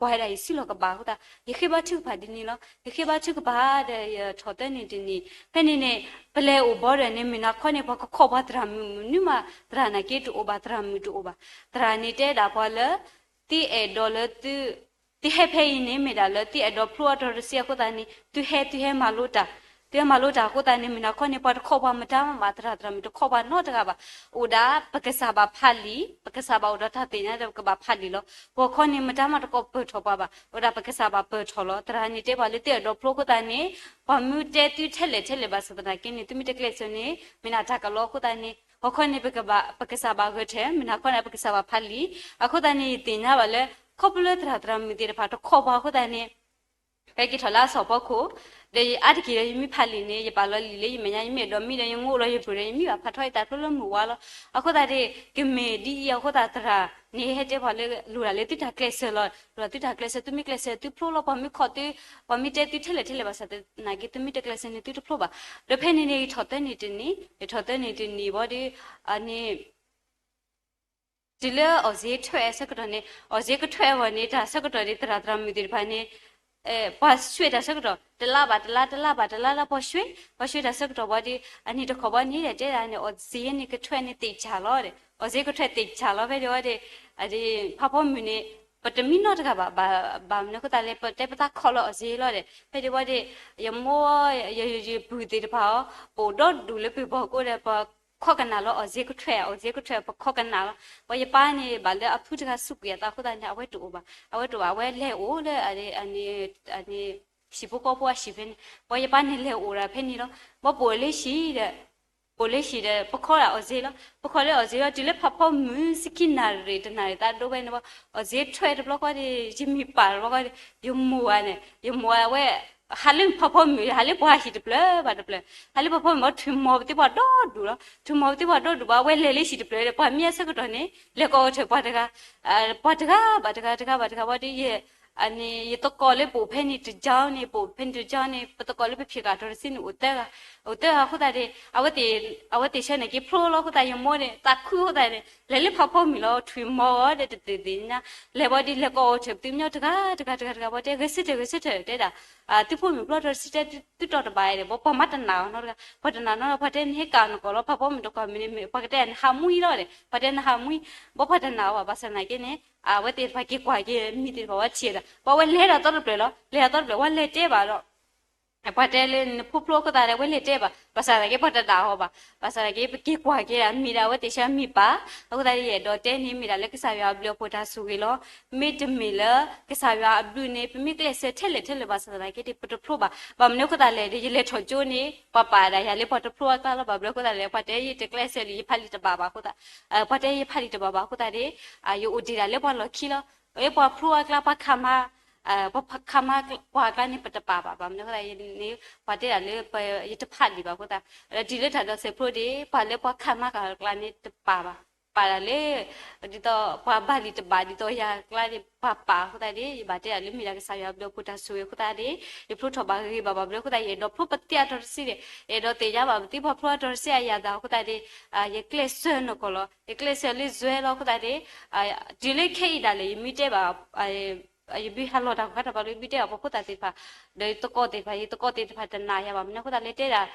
ကွၢ်ဝဲဒၣ်ယစုလီၢ်ကဘၣ်အဃိသတး ယဃ့ဘါထုကဖၣ်ဒ်န့ၣ်လီၤ. ယဃ့ဘါထုကဖၣ်ဒီး ယထီၣ်သၢနံၣ်တနံၣ် ဖဲန့ၣ်န့ၣ် ပလဲၤအိၣ်ဘီဒီးန့ၣ် မုၢ်နၤခီန့ၣ် ပှၤကခိးပှၤသရၣ်မုၣ်မနုၤမး သရၣ်နာ်က့တအိၣ်ဘၣ် သရၣ်မုၣ်တအိၣ်ဘၣ်. သရၣ်န့ၣ်တဲဒၣ်ပှၤလၢ သုအဲၣ်ဒိးလၢသု သုဟဲဖဲအံၤန့ၣ် မ့ၢ်ဒၣ်လၢသုအဲၣ်ဒိးဖျိအတီၤတဆံအဃိသတးန့ၣ် သုဟဲ သုဟဲမၤလိတၢ်, သုဟဲမၤလိတၢ်အဃိသတးန့ၣ် မုၢ်နၤခီန့ၣ် ပှၤတခိးပှၤမတၤမး သရၣ်သရၣ်မုၣ်တခိးပှၤနီတဂၤဘၣ်. အိၣ်ဒၣ် ပကစၢ်ဘၣ်ဖးလံာ်, ပကစၢ်ဘၣ်အိၣ်ဒီးတၢ်သ့ၣ်ညါဒီး ပကဘၣ်ဖးလံာ်လီၤ. ဂီၤခီန့ၣ် မတၤမးတကိးပၢၢ်ထီၣ်ပှၤဘၣ်. အိၣ်ဒၣ်ပကစၢ်ဘၣ်ပၢၢ်ထီၣ်လီၤ. သရၣ်န့ၣ်တဲပှၤလၢသုအဲၣ်ဒိးဖျိအဃိသတးန့ၣ် ပှၤမ့ၢ်တဲသုထဲလဲၣ်ထဲလဲၣ်ဘၣ်ဆၣ်သနာ်က့န့ၣ် သုမ့ၢ်တကျဲးစၢးန့ၣ် မ့ၢ်ဒၣ်တၢ်ကလီအဃိသတးန့ၣ် ဟီၣ်ခိၣ်န့ၣ် ပကစၢ်ဘၣ်ဂဲၤထၢၣ်, မုၢ်နၤခီန့ၣ် ပကစၢ်ဘၣ်ဖးလံာ်. အဃိသတးန့ၣ် ယသ့ၣ်ညါဘၣ်လၢ ခီဖျိလၢသရၣ်သရၣ်မုၣ်သ့ၣ်တဖၣ်တခီပၤအဃိသတးန့ၣ် ဖဲက့ၤထီၣ်လၢအစီၣ်ဖီခိၣ်, ဒီးအါတက့ၢ်ဒီး ယမ့ၢ်ဖးလံာ်န့ၣ် ယပာ်လီၤလံာ်လၢယမဲာ်ညါ, ယမ့ၢ်အဲၣ်ဒိးမံဒီး ယငိၣ်လီၤယပုၢ်ဒီး ယမံဘၣ်ဖးထီအသးဖျိလၢမုၢ်ဝါလီၤ. အဃိသတးန့ၣ် ကမ့ၢ်ဒ်အံၤအဃိသတး သရၣ်န့ၣ်ဟဲတဲပှၤလၢ လိၣ်ဒၣ်လၢသုတၢ်ကျဲးစၢးလီၤ. လိၣ်ဒၣ်သုတၢ်ကျဲးစၢး, သုမ့ၢ်ကျဲးစၢးသုဖျိလီၤ. ပှၤမ့ၢ်ခိးသု, ပှၤမ့ၢ်တဲသုထဲလဲၣ်ထဲလဲၣ်ဘၣ်ဆၣ်သနာ်က့ သုမ့ၢ်တကျဲးစၢးန့ၣ်သုတဖျိဘၣ်. ဒီးဖဲန့ၣ်န့ၣ် ယထီၣ်သၢနံၣ်တနံၣ်, ယထီၣ်သၢနံၣ်တနံၣ်ဘၣ်ဒီး အန့ၣ် တုၤလၢအီၣ်စ့ထွဲအဆၢကတီၢ်န့ၣ်, အီၣ်စ့ကထွဲအဂီၢ်န့ၣ် တၢ်ဆၢကတီၢ်န့ၣ် သရၣ်သရၣ်မုၣ်သ့ၣ်တဖၣ်န့ၣ် ပှၤဆှဲးတၢ်ဆၢကတီၢ် တလါဘၣ်တလါ တလါဘၣ်တလါလၢပှၤဆှဲး, ပှၤဆှဲးတၢ်ဆၢကတီၢ်ဘၣ်ဒီး အန့ၣ်တခီဘၣ်န့ၣ် တဲဒၣ်န့ၣ် အီၣ်စ့န့ၣ်ကထွဲန့ၣ်သ့ၣ်ဆၣ်လီၤဒီး အီၣ်စ့ကထွဲသ့ၣ်ဆၣ်လီၤ ဖဲဒံးဝဲဒီး ဖးဖီမုၢ်န့ၣ် ပတမံနီတဂၤဘၣ်, ဘၣ်မနုၤအဃိသတးလဲၣ် ပတဲပသးခီလၢအီၣ်စ့လီၤဒီး ဖဲဒံးဝဲဒီး ယမိၢ် ယပုၢ်သ့ၣ်တဖၣ်အီၤ ပအိၣ်ဒီဒူၣ်လၢပှၤဘီၣ်ကိၣ်ဒီး ပခီကနၣ်လီၤ အီၣ်စ့ကထွဲ အီၣ်စ့ကထွဲ ပခီကနၣ်လီၤ. ပှၤယပၢ်န့ၣ် ဘၣ်လၢအဖုတဂၤစူးကွံာ်အသးအဃိသတးန့ၣ် အဝဲတအိၣ်ဘၣ်, အဝဲတအိၣ်ဘၣ် အဝဲလဲၤအိၣ်လၢ ဟံၣ်ဖိဃီဖိအဟံၣ်ဖဲန့ၣ်, ပှၤယပၢ်န့ၣ်လဲၤအိၣ်ဒၣ်ဖဲန့ၣ်လီၤ. ဘၣ်ပအိၣ်လၢဟံၣ်ဒီး ပအိၣ်လၢဟံၣ်ဒီး ပခီဒၣ်အီၣ်စ့လီၤ. ပခီလၢအီၣ်စ့လီၤ တုၤလၢဖးဖီမုၢ် ဆံခံနၣ်ရံၣ် တနၣ်ရံၣ်သးဒိဖဲန့ၣ်ဘၣ် အီၣ်စ့ထွဲတဘျီဃီဒီး ယမံၤပာ်တဘျီဃီဒီး ယမိၢ်ဧါန့ၣ် ယမိၢ်ဧါဝဲ ဟးလၢဖးဖီမုၢ် ဟးလၢပှၤဟံၣ်တဖျၢၣ်ဘၣ်တဖျၢၣ်, ဟးလၢဖးဖီမုၢ် အီၤထွံၣ်မီၤပသံပှၤဒီဒူၣ်လီၤ. ထွံၣ်မီၤပသံပှၤဒီဒူၣ်ဘၣ် အဝဲလဲၤလၢဟံၣ်တဖျၢၣ်ဒီး ပှၤမံအဆၢကတီၢ်န့ၣ် လဲၤကိးအီၤထဲပှၤတဂၤ, ပှၤတဂၤဘၣ်တဂၤ တဂၤဘၣ်တဂၤဘၣ်ဒီး ယ န့ၣ် ယသကိးလၢပအိၣ်ဖဲန့ၣ်တကၠီန့ၣ် ပအိၣ်ဖဲန့ၣ်တကၠီန့ၣ် ပသကိးလၢပဖံးဃာ်ဒီးတဆံန့ၣ် အိၣ်သၢဂၤ, အိၣ်သၢဂၤအဃိသတးဒီး အဝဲသ့ၣ်ဆၢန့ၣ်က့ၤဖျိလီၤအဃိသတး ယမိၢ်န့ၣ် သးခုအဃိသတးန့ၣ် လဲၤလၢဖးဖီမုၢ်လီၤ ထွံၣ်မီၤအီၤဒီးတသ့ၣ်သ့ၣ်ညါ, လဲၤဘၣ်ဒီး လဲၤကိးအီၤထဲပသံပှၤတဂၤ တဂၤ တဂၤ တဂၤဘၣ်တဲ ဂဲၤဆၢထၢၣ် ဂဲၤဆၢထၢၣ် တဲဒၣ် သုဖိမုၣ်ဖျိထီၣ်တဆံတဲ သုတီၢ်တဘၣ်ဒီး ပှၤမၤတနာ်အီၤနီတဂၤ ပှၤတနာ်နီတဂၤ ပှၤတဲနဟဲကးနကိာ်လီၤ ဖးဖီမုၢ်တကိးမုၢ်န့ၣ် ပှၤကတဲနဟးမွံလီၤဒီး ပှၤတဲနဟးမွံ, ဘၣ်ပှၤတနာ်အီၤဘၣ် ဘၣ်ဆၣ်သနာ်က့န့ၣ် အဝဲသ့ၣ်တဖၣ်က့ၤကွၢ်က့ၤမံၤသ့ၣ်တဖၣ်ဝဲထံၣ်ဒီး ပှၤဝဲလဲၤဒီးသီတဖျၢၣ်လီၤ လဲၤဒီးသီတဖျၢၣ် ပှၤလဲၤတဲဘၣ်ဒီး ပှၤတဲလၢနဖိဖျိအဃိသတးဒီး အဝဲလဲၤတဲဘၣ် ဘၣ်ဆၣ်သနာ်က့ ပှၤတနာ်အီၤဘၣ် ဘၣ်ဆၣ်သနာ်က့ ပက့ၤကွၢ်က့ၤဒၣ်မံၤဒီး အဝဲသ့ၣ်ဆၢမံၤပာ် အဃိသတးဒီး ယအဲၣ်ဒိးတဲန့ၣ် မ့ၢ်ဒၣ်လၢကစၢ်ယွၤအဘျုးအဖှိၣ်တၢ်ဆိၣ်ဂ့ၤလီၤ. မ့တမ့ၢ်လၢ ကစၢ်ယွၤအဘျုးန့ၣ် ပမ့ၢ်ကျဲးစၢးထဲလဲၣ်ထဲလဲၣ်ဘၣ်ဆၣ်သနာ်က့ဒီး ပတဖျိဘၣ်. ဘၣ်မနုၤအဃိသတးလဲၣ်ဒီး ယလဲၤထီၣ်ကၠိန့ၣ် ပှၤပာ်ဒၣ်ယၤလၢပှၤတဖျိအကျါလီၤ. ဘၣ်ဘျီအဃိသတးလဲၣ် ပှၤတဲယတကျဲးစၢးလံ ယဖးလံာ်တဘၣ်ဘၣ်အဃိသတး, ပှၤတဲယဖးလံာ်တဘၣ်ဘၣ်အဃိသတးဒီး ယအိၣ်ဒံးဒၣ်လၢပှၤလီၢ်ခံလီၤ. ပှၤဖျိအကျါ ပှၤခးမါ ပှၤခးမါပှၤအကျါန့ၣ် ပတပာ်ဘၣ်. ဘၣ်မနုၤအဃိသတးန့ၣ် ပှၤတဲဒၣ်လၢ ယတဖးလံာ်ဘၣ်အဃိသတး, ဒီးတုၤလၢတၢ်ဒိးစဲးဖျိဒီး ပှၤလၢပှၤခးမါအကျါန့ၣ် တပာ်ဘၣ်. ပာ်ဒၣ်လၢ ဒ်သိးပှၤဘၣ်လံာ်တဘၣ် ဒ်သိးယၤအကျါန့ၣ် ပှၤပာ်အဃိသတးဒီး ယဘၣ်တဲဒၣ်လၢမ့ၢ်ဒၣ်ကစၢ်ယွၤအဘျုးအဖှိၣ်တၢ်ဆိၣ်ဂ့ၤအဃိသတးဒီး ယဖျိထီၣ်ဘၣ်ဂ့ၤဂ့ၤဘၣ်ဘၣ်. ဘၣ်ဘျီအဃိသတး ယအဲၣ်ဒိးဖျိပသံအါထီၣ်တဆံဒီး ယအဲၣ်ဒိးသ့ၣ်ညါဘၣ်ပသံပှၤဖျိအါထီၣ်တဆံအယၤသးအဃိသတးဒီး ယကျဲးစၢးနီၢ်ကီၢ်လီၤ. ယကျဲးစၢးလၢယွဲလီၤအဃိသတးဒီး တုၤလၢခဲအံၤဒၣ်လဲာ် ယမ့ၢ်တဲဘၣ် ယဘုဟးလီၤတၢ်ကီတၢ်ခဲတဘျီ ယမ့ၢ်တဲဘၣ်ပှၤဖိသၣ်သ့ၣ်တဖၣ် ဒီးယသကိးသ့ၣ်တဖၣ် ယသကိးသ့ၣ်တဖၣ်တနာ်ယၤဘၣ်. မနုၤအဃိသတးလဲၣ် တဲဒၣ်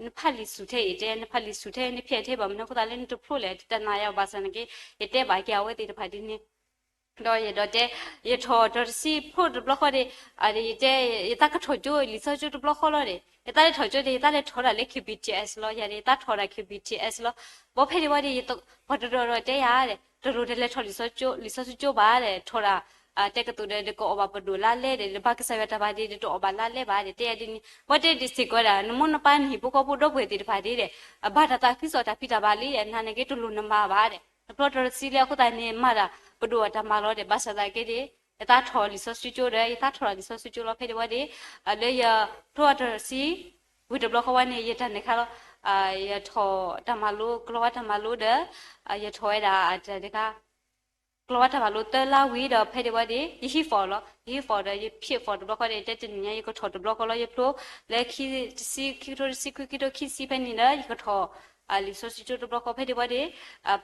နဖးလံာ်ဆူၣ်ထဲအံၤ တဲ နဖးလံာ်ဆူၣ်ထဲ နဖျဲးထဲဘၣ် မနုၤအဃိသတးလဲၣ် နတဖျိလဲၣ် တနာ်ယၤဘၣ်ဆၣ်သနာ်က့ ယတဲဘၣ်က့ၤအဝဲသ့ၣ်တဖၣ်ဒ်န့ၣ် ဒီးယအဲၣ်ဒိးတဲ ယထီၣ်ဒီးတဆံဖျိတဘျီဃီဒီး ယတဲ ယသးကထီၣ်ကၠိ လံာ်စီဆှံကၠိတဘျီဃီလီၤဒီး ယသးလဲၤထီၣ်ကၠိဒီး ယသးလဲၤထီၣ်ဒၣ်လၢ KBTS လီၤ. ယၤဒီး ယသးထီၣ်ဒၣ် KBTS လီၤ. ဘၣ်ဖဲဒံးဝဲဒီး ပှၤတဒိးဒီးတဲယၤဒီး တလိၣ်တလဲၤထီၣ်လံာ်စီဆှံကၠိဘၣ်ဒီး ထီၣ်ဒၣ် တဲကသိးဒီး တကအီၣ်ဘၣ်ပဒိၣ်လါလဲဒီး ဘၣ်ကစၢ်ယွၤတၢ်ဘၣ်ဒ့ဒီး တအီၣ်ဘၣ်လါလဲဘၣ်ဒီး တဲယၤဒ်န့ၣ် ပှၤတဲဒ်စ့ၢ်ကီးဒၣ် နမိၢ်နပၢ်နဟံၣ်ဖိဃီဖိဒီပုၢ်ဝဲၢ်သ့ၣ်တဖၣ်ဒ်ဒီး ဘၣ်တၢ်သးခုကစီၣ်တၢ်ဖံးတၢ်မၤလံဒီး နၤန့ၣ်က့တလိၣ်နမၤဘၣ်ဒီး နဖျီတရံးဆံလၢအဃိသတးန့ၣ် မၤတၢ်ပဒိၣ်အတၢ်မၤလီၤဒီး ဘၣ်ဆၣ်သနာ်က့ဒီး ယသးထီၣ်လံာ်စီဆှံကၠိဒီး ယသးထီၣ်လံာ်စီဆှံကၠိလီၤ. ဖဲဒံးဝဲဒီး လၢယဖျီတရံးဆံ ဝံၤတဘျီဃီဝဲန့ၣ် ယတၢ်နဲၣ်ခါလီၤ. ယထီၣ်တၢ်မၤလိ ကလီၤဝါတၢ်မၤလိဒီး ယထီၣ်ဝဲဒၣ်တၢ်တခါ ကလီၤဝါတၢ်မၤလိသၢလါဝံၤဒီး ဖဲဒံးဝဲဒီး ယဟံး form လီၤ. ယဟံး form ဒီး ယဖျဲး form တဘျီဃီဒီး ယတဲတနံၤညါ ယကထီၣ်တဘျီဃီလီၤ. ယဖျိလၢခံတဆံ ခံကထိတဆံခွံ ခံကထိခံဆံဖဲန့ၣ်ဒီး ယကထီၣ် လံာ်စီဆှံကၠိတဘျီဃီ ဖဲဒံးဝဲဒီး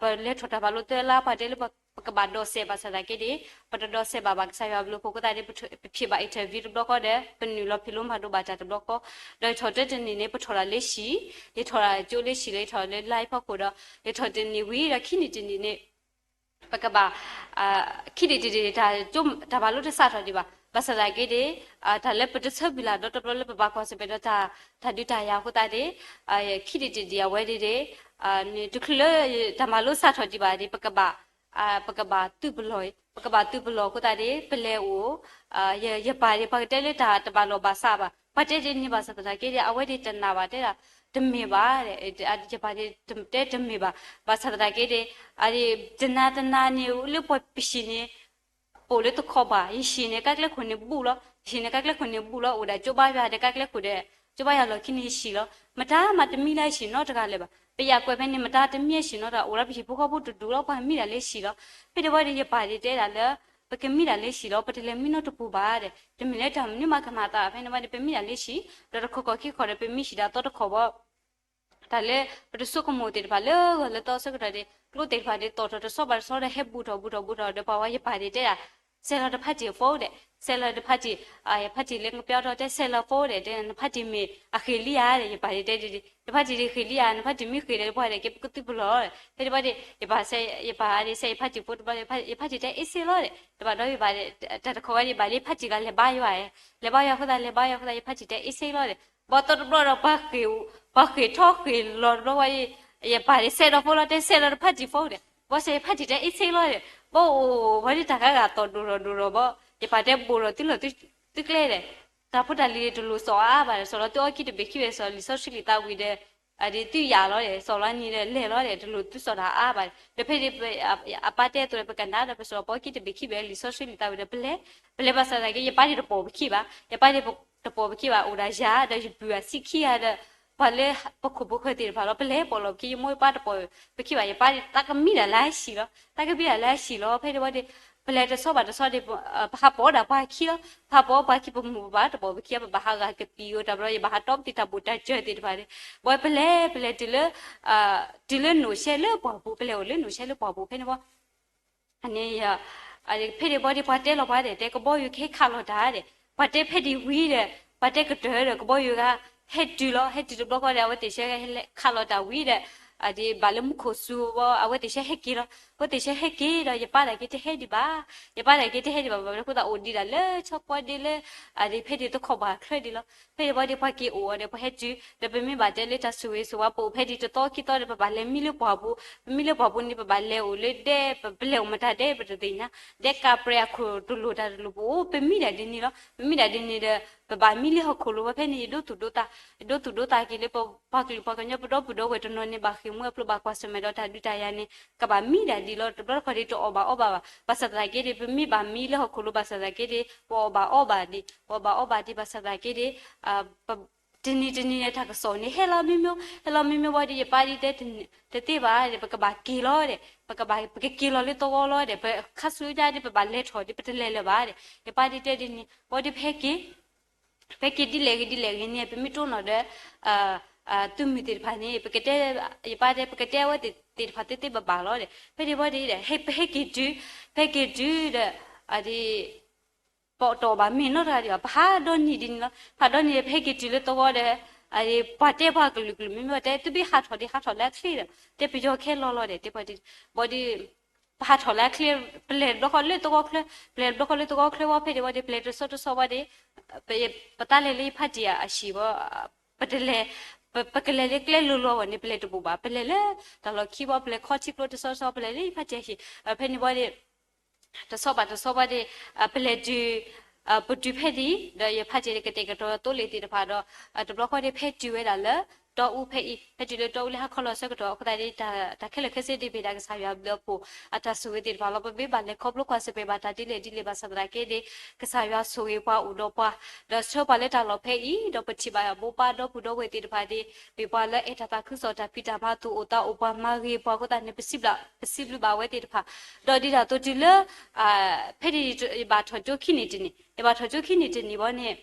ပလဲၤထီၣ်တၢ်မၤလိသၢလါ ပှၤတဲလၢပကဘၣ်ဒိးစဲး ဘၣ်ဆၣ်သနာ်က့ဒီး ပတဒိးစဲးဘၣ် ဘၣ်ကစၢ်ယွၤအဘျုးအဖှိၣ်အဃိသတးဒီး ပဖျဲးဘၣ် interview တဘျီဃီဒီး ပနုာ်လီၤဖံးလိမၤဒိးဘၣ်တၢ်တဘျီဃီ ဒီးယထီၣ်တၢတနံၤန့ၣ် ပထီၣ်ဒၣ်လၢဟံၣ် ယထီၣ်ဒၣ်ကၠိလၢဟံၣ်လၢ ယထီၣ်လၢလါဖီခိၣ်ဒီး ယထီၣ်တနံၤဝံၤဒီး ခံနံၣ်တနံၤန့ၣ် ပကဘၣ် ခံနံၣ်တနံၤန့ၣ် တၢ်မၤလိတစးထီၣ်ဒံးဘၣ်. ဘၣ်ဆၣ်သနာ်က့ဒီး တၢ်လၢပတဆၢမုၢ်လၢ်ဒီတဘျီလၢပဘၣ်ကွၢ်ဆၢၣ်မဲာ်ဒီး တၢ်ဒုးတၢ်ယၤအဃိသတးဒီး ခံနံၣ်တနံၤအဝဲန့ၣ်ဒီး တချုးလၢတၢ်မၤလိစးထီၣ်ဒံးဘၣ်ဒီး ပကဘၣ် ပကဘၣ်သုးပလီၢ် ပကဘၣ်သုးပလီၢ်အဃိသတးဒီး ပလဲၤအိၣ် ယပၢ်ဒီး ပှၤကတဲလၢတၢ်တဘၣ်လိာ်ဘၣ်စးဘၣ် ပှၤတဲဒ်န့ၣ်ဘၣ်ဆၣ်သနာ်က့ဒီး အဝဲဒၣ်တနာ်ဘၣ်တဲဒၣ် တမ့ၢ်ဘၣ်, ယပၢ်တဲတမ့ၢ်ဘၣ်, ဘၣ်ဆၣ်သနာ်က့ဒီး တနၤတနၤန့ၣ် လၢပှၤပဟံၣ်န့ၣ် ပအိၣ်လၢတခီဘၣ်, ယဟံၣ်န့ၣ် ကါကျဲခိၣ်န့ၣ်ဘူးလီၤ, ယဟံၣ်န့ၣ် ကါကျဲခိၣ်န့ၣ်ဘူးလီၤ, အိၣ်ဒၣ်ကၠိဘါယွၤဒီး ကါကျဲခိၣ်ဒီး ကၠိဘါယွၤလီၢ်ခံန့ၣ်ယဟံၣ်လီၤ, မတၤမးတမံလၢဟံၣ်နီတဂၤလၢၤဘၣ်, ပယၣ်ကွဲးဖဲန့ၣ် မတၤတမံဟံၣ်နီတဂၤ, အိၣ်ဒီးပဟံၣ်ဖိဃီဖိတဒူၣ်လီၤ, ပှၤမံဒၣ်လၢဟံၣ်လီၤ, ဖဲန့ၣ်ဝံၤဒီး ယပၢ်ဒၣ်တဲဒၣ်လၢ ပကမံဒၣ်လၢဟံၣ်လီၤ, ပတလဲၤမံနီတပူၤဘၣ်ဒီး, တမ့ၢ်လၢတၢ်မနုၤမၤကမၤသး ဖဲန့ၣ်ဝံၤဒီး ပမံဒၣ်လၢဟံၣ်, ဒီးတခီခီခံခီဒီး ပမံဟံၣ်ဒၣ်သီတခီဘၣ် တၢ်လၢပတဆိကမိၣ်သ့ၣ်တဖၣ်လၢဂီၤလၢသီဆၢကတီၢ်ဒီး ကျိသ့ၣ်တဖၣ်ဒီး သီၣ်ထီၣ်တဆီဘၣ်တဆီဒီး ဟဲဘူးထီၣ်ဘူးထီၣ်ဘူးထီၣ်ဒီး ပှၤဝဲယပၢ်ဒၣ်တဲဒၣ်, ဆဲးလီၤတဖးတံၢ်ဖိဒီး, ဆဲးလီၤတဖးတံၢ်, ယဖးတံၢ်လၢကပျီထီၣ်တဲ ဆဲးလီၤဖိဒီး တဲနဖးတံၢ်မ့ၢ်အဃ့ၢ်လံဧါဒီး ယပၢ်ဒၣ်တဲဒၣ်, နဖးတံၢ်ဒၣ်ဃ့ၢ်လံဧါ, နဖးတံၢ်မ့ၢ်ဃ့ၢ်ဒီး ပှၤဒၣ်က့ၤပကသူၣ်ပလီၢ်, ဖဲန့ၣ်ဝံၤဒီး ယပၢ်, ယပၢ်ဒၣ်ဆဲးယဖးတံၢ်ဖိတဘျီဒီး ယဖးတံၢ်တဲအ့ၣ်စ့လီၤဒီး တဘၣ်ဒီးယဘၣ်, တၢ်တခီဝဲဒၣ်ယဘၣ်လၢယဖးတံၢ်လၢလဲၤဘါယွၤ, လဲၤဘါယွၤအဃိသတး လဲၤဘါယွၤအဃိသတး ယဖးတံၢ်တဲအ့ၣ်စ့လီၤဒီး ဘီသီတဘျီဒီး ပှၤဃ့ၢ်ထီၣ်ဃ့ၢ်လီၤတဘျီဝဲ, ယပၢ်ဒၣ်ဆဲးဒီးဖိလီၤ တဲဆဲးလီၤတဖးတံၢ်ဖိဒီး ဘီဆဲးယဖးတံၢ်တဲအ့ၣ်စ့လီၤဒီး ဘီအိၣ်ဝဲဒၣ်တၢ်ဂၤဂၤသီၣ်ဒိၣ်ထီၣ်ဒိၣ်ထီၣ်ဘီ, ယပၢ်တဲဘူးထီၣ်သုလီၢ်သုကျဲဒီး တၢ်ဖိတၢ်လံၤတလိၣ်စီၣ်အါအါဘၣ်ဒီး စီၣ်လီၤသုအီကံတဘ့ၣ်ခံဘ့ၣ် စီၣ်လံာ်စီဆှံလံာ်သးဝံၤဒီး ဒ်သုယာ်လီၤဒီး စီၣ်လီၤနံၤဒီးလဲၤလီၤဒီး တလိၣ်သုစီၣ်တၢ်အါဘၣ်ဒီး ဒီးဖဲဒၣ်အပၢ်တဲအသိးဒီး ပကနၣ်ဒီး ပစီၣ်လီၤပအီကံတဘ့ၣ်ခံဘ့ၣ် လံာ်စီဆှံလံာ်သးဝံၤဒီး ပလဲၤ, ပလဲၤဘၣ်ဆၣ်သနာ်က့ ယပၢ်ဒၣ်တပိာ်ပခံဘၣ်, ယပၢ်ဒၣ်တပိာ်ပခံဘၣ် အိၣ်ဒၣ်ယၤဒီးယပုၢ်အဆံးခံဂၤဒီး ပှၤလၢပခိၣ်ပဃၢၤသ့ၣ်တဖၣ်လီၤ ပလဲၤပိာ်လီၤပခံ ယမိၢ်ယပၢ်တပိာ်ပခံဘၣ် ယပၢ်ဒၣ်သးကမံဒၣ်လၢဟံၣ်လီၤ သးကမံဒၣ်လၢဟံၣ်လီၤ ဖဲန့ၣ်ဝံၤဒီး ပလဲၤတဆီဘၣ်တဆီဒီး ပဟးပိာ်ဒၣ်ပှၤခံလီၤ ပဟးပိာ်ပှၤခံ ပမိၢ်ပပၢ်တပိာ်ပခံ ပဘၣ်ဟးဂၤကပံာ်အီၤတၢ်ဘျီ ယဘၣ်ဟးတီပသံၣ်တၢ်ဘူၣ်တၢ်စၢၤသ့ၣ်တဖၣ်ဒီး ဘီပလဲၤ ပလဲၤတုၤလၢ တုၤလၢနိၣ်ၡဲလၢပှၢ်ပူၤ ပလဲၤအိၣ်လၢနိၣ်ၡဲလၢပှၢ်ပူၤ ဖဲန့ၣ်ဝံၤ ဖဲန့ၣ်ဝံၤဒီး ပှၤတဲလီၤပှၤဒီး တဲကဘီယူၤကဟဲခးလီၤတၢ်ဒီး ပှၤတဲဖဲဒၣ်ဝံၤဒီး ပှၤတဲကတၢၢ်ဒီး ကဘီယူၤဂၤ ဟဲတုၤလီၤ ဟဲတုၤတဘျီဃီဒီး အဝဲသ့ၣ်ဆၢဟဲခးလီၤတၢ်ဝံၤဒီး ဒ်ဘၣ်လၢမူခိၣ်စူၤဘီ အဝဲသ့ၣ်ဆၢဟဲက့ၤလီၤ အဝဲသ့ၣ်ဆၢဟဲက့ၤဒီး ယပၢ်ဒၣ်က့ၤတဟဲဒံးဘၣ် ယပၢ်ဒၣ်က့ၤတဟဲဒံးဘၣ် ဘၣ်မနုၤအဃိသတးအိၣ်ဒံးဒၣ်လၢဆီကွၢ်ဒ့လၢ ဒ်ဖဲဒၣ်တခီဘၣ်ချၢဒံးလီၤ ဖဲန့ၣ်ဝံၤဒီး ပှၤက့ၤအိၣ်အီၤဒီး ပှၤဟဲတုၤ ဒီးပမ့ၢ်ဘၣ်တဲလၢတၢ်ဆိၣ်ဂ့ၤဆိၣ်ဝါ ပအိၣ်ဖဲဒၣ်တသီခံသီဒီး ပဘၣ်လဲၤမံလၢပှၢ်ပူၤ ပမံလၢပှၢ်ပူၤန့ၣ် ပဘၣ်လဲၤအိၣ်လၢဒဲ ပလဲၤအိၣ်မတၤဒဲ ပတသ့ၣ်ညါ ဒဲကးပြဲးအခိၣ်တလိၣ်တၢ်တလိၣ် ပအိၣ် ပမံဒၣ်ဒ်န့ၣ်လီၤ ပမံဒၣ်ဒ်န့ၣ်ဒီး ပဘၣ်မံလၢဟီၣ်ခိၣ်လိၤဝဲဖဲန့ၣ် ယဒိသူၣ်ဒိသး ယဒိသူၣ်ဒိသးက့ၤလၢ ပပှၤကလုာ်ပှၤကညီ ပဒီပုၢ်ဒီဝဲၢ်တနီၤန့ၣ် ဘၣ်ဃ့ၢ်မှံဟးဖျိး ဘၣ်ကွၢ်ဆၢၣ်မဲာ်ဒီးတၢ်ဒုးတၢ်ယၤန့ၣ် ကဘၣ်မံဒၣ်ဒ်လီၤ တဘျီတခီၣ်ဒ်တအီၣ်ဘၣ်အီဘၣ်ဘၣ် ဘၣ်ဆၣ်သနာ်က့ဒီး ပမ့ၢ်ဘၣ်မံလၢဟီၣ်ခိၣ်လိၤ ဘၣ်ဆၣ်သနာ်က့ဒီး ပအီၣ်ဘၣ်အီဘၣ်ဒံး ပအီၣ်ဘၣ်အီဘၣ်ဒံး ဘၣ်ဆၣ်သနာ်က့ဒီး တနံၤတနံၤန့ၣ် တၢ်ကစီၣ်န့ၣ် ဟဲလီၤမ့ၢ်မ့ၢ် ဟဲလီၤမ့ၢ်မ့ၢ်ဝံၤဒီး ယပၢ်ဒၣ်တဲ တသ့ဘၣ်ဒီး ပကဘၣ်က့ၤလီၤဒီး ပကဘၣ် ပကက့ၤလီၤလၢသဝီလီၤဒီး ပခါဆူညါဒီး ပဘၣ်လဲၤထီၣ်ဒီး ပတလဲၤလၢၤဘၣ်ဒီး ယပၢ်ဒၣ်တဲဒ်န့ၣ် ဝံၤဒီး ပဟဲက့ၤ ပဟဲက့ၤဒ်လဲၣ်ဂ့ၤဒ်လဲၣ်ဂ့ၤန့ၣ် ပမ့ၢ်တိၢ်နီၣ်ဒီး သုးမုၢ်သ့ၣ်တဖၣ်န့ၣ် ပကတဲ ယပၢ်တဲ ပကတဲအဝဲသ့ၣ်တဖၣ်သ့သ့ဘၣ်ဘၣ်လီၤဒီး ဖဲဒၣ်ဝံၤဒီး ပဟဲက့ၤတုၤ ပဟဲက့ၤတုၤဒီး ဒ် ပတအီၣ်ဘၣ်မ့ၤနီတဂၤဒံးဘၣ် ပဟးဒီနံၤဒ်န့ၣ်လီၤ ပဟးဒီနံၤဒီး ပဟဲက့ၤတုၤလၢသဝီဒီး ပှၤတဲပှၤကလုာ်ကလုာ် မ့မ့ၢ်တဲ သုမ့ၢ်ဟးထီၣ်ဒံး ဟးထီၣ်လၢအချ့ဒီး တဲပယီၤခဲလီၤလီၤဒီး တဲပှၤဒ် ဘၣ်ဒီး ပဟးထီၣ်လၢအချ့ ပလဲၤတဘျီဃီလၢသဝီချၢ ပလဲၤတဘျီဃီလၢသဝီချၢဝံၤ ဖဲဒၣ်ဝံၤဒီး ပလဲၤတဆီတဆီဝံၤဒီး ပတၢ်လဲၤလၢယဖါတံၢ်အဟံၣ်ဘၣ် ပတလဲၤ ပကလဲၤလၢကျဲလိၤလိၤအဂီၢ်န့ၣ် ပလဲၤတဘူးဘၣ် ပလဲၤလၢတၢ်လီၢ်ခံဘၣ် ပလဲၤခီထံကျိတဆီတဆီ ပလဲၤလၢယဖါတံၢ်အဟံၣ် ဖဲန့ၣ်ဝံၤဒီး တဆီဘၣ်တဆီဝံၤဒီး ပလဲၤတုၤ ပတုၤဖဲဒၣ် ဒီးယဖါတံၢ်ကတဲာ်ကတီၤသိလ့ၣ်သ့ၣ်တဖၣ်ဒီး တဘျီဃီဒီး ဖဲတုၤဝဲဒၣ်လၢ တီအူဖဲအံၤ ဖဲတုၤလၢတီအူလၢဟါခီလီၤဆၢကတီၢ် အဃိသတးဒီး တၢ်ခဲလၢာ်ခဲဆ့ဒ်ဘၣ်ဒၣ် ကစၢ်ယွၤဘျုးအဖှိၣ် အတၢ်ဆိၣ်ဂ့ၤသ့ၣ်တဖၣ်လီၤ ပမ့ၢ်ဘၣ်လဲၤခီဖျိကွၢ်ဆၢၣ်မဲာ်ဘၣ်တၢ်ဒ်လဲၣ်ဒ်လဲၣ်ဘၣ်ဆၣ်သနာ်က့ဒီး ကစၢ်ယွၤဆိၣ်ဂ့ၤပှၤအိၣ်ဒီးပှၤ ဒီးဆှၢပှၤလၢတၢ်လီၢ်ဖဲအံၤ ဒီးပထံၣ်ဘၣ်ဘိးဘၣ်ဒီပုၢ်ဒီဝဲၢ်သ့ၣ်တဖၣ်ဒီး မ့ၢ်ပှၤလၢအဲၣ်တၢ်သးခုကစီၣ်တၢ်ဖံးတၢ်မၤသူၣ်အိၣ်သးအိၣ်ပှၤမၤဂ့ၤပှၤအဃိသတးန့ၣ် ပစံးဘျုး ပစံးဘျုးဘၣ်ဝဲသ့ၣ်တဖၣ် ဒီးဒ်တၢ်သိးတုၤလၢ ဖဲဒၣ်ယဘၣ်ထီၣ်ကၠိခံနံၣ်တနံၣ် ယဘၣ်ထီၣ်ကၠိခံနံၣ်တနံၣ်ဘၣ်န့ၣ်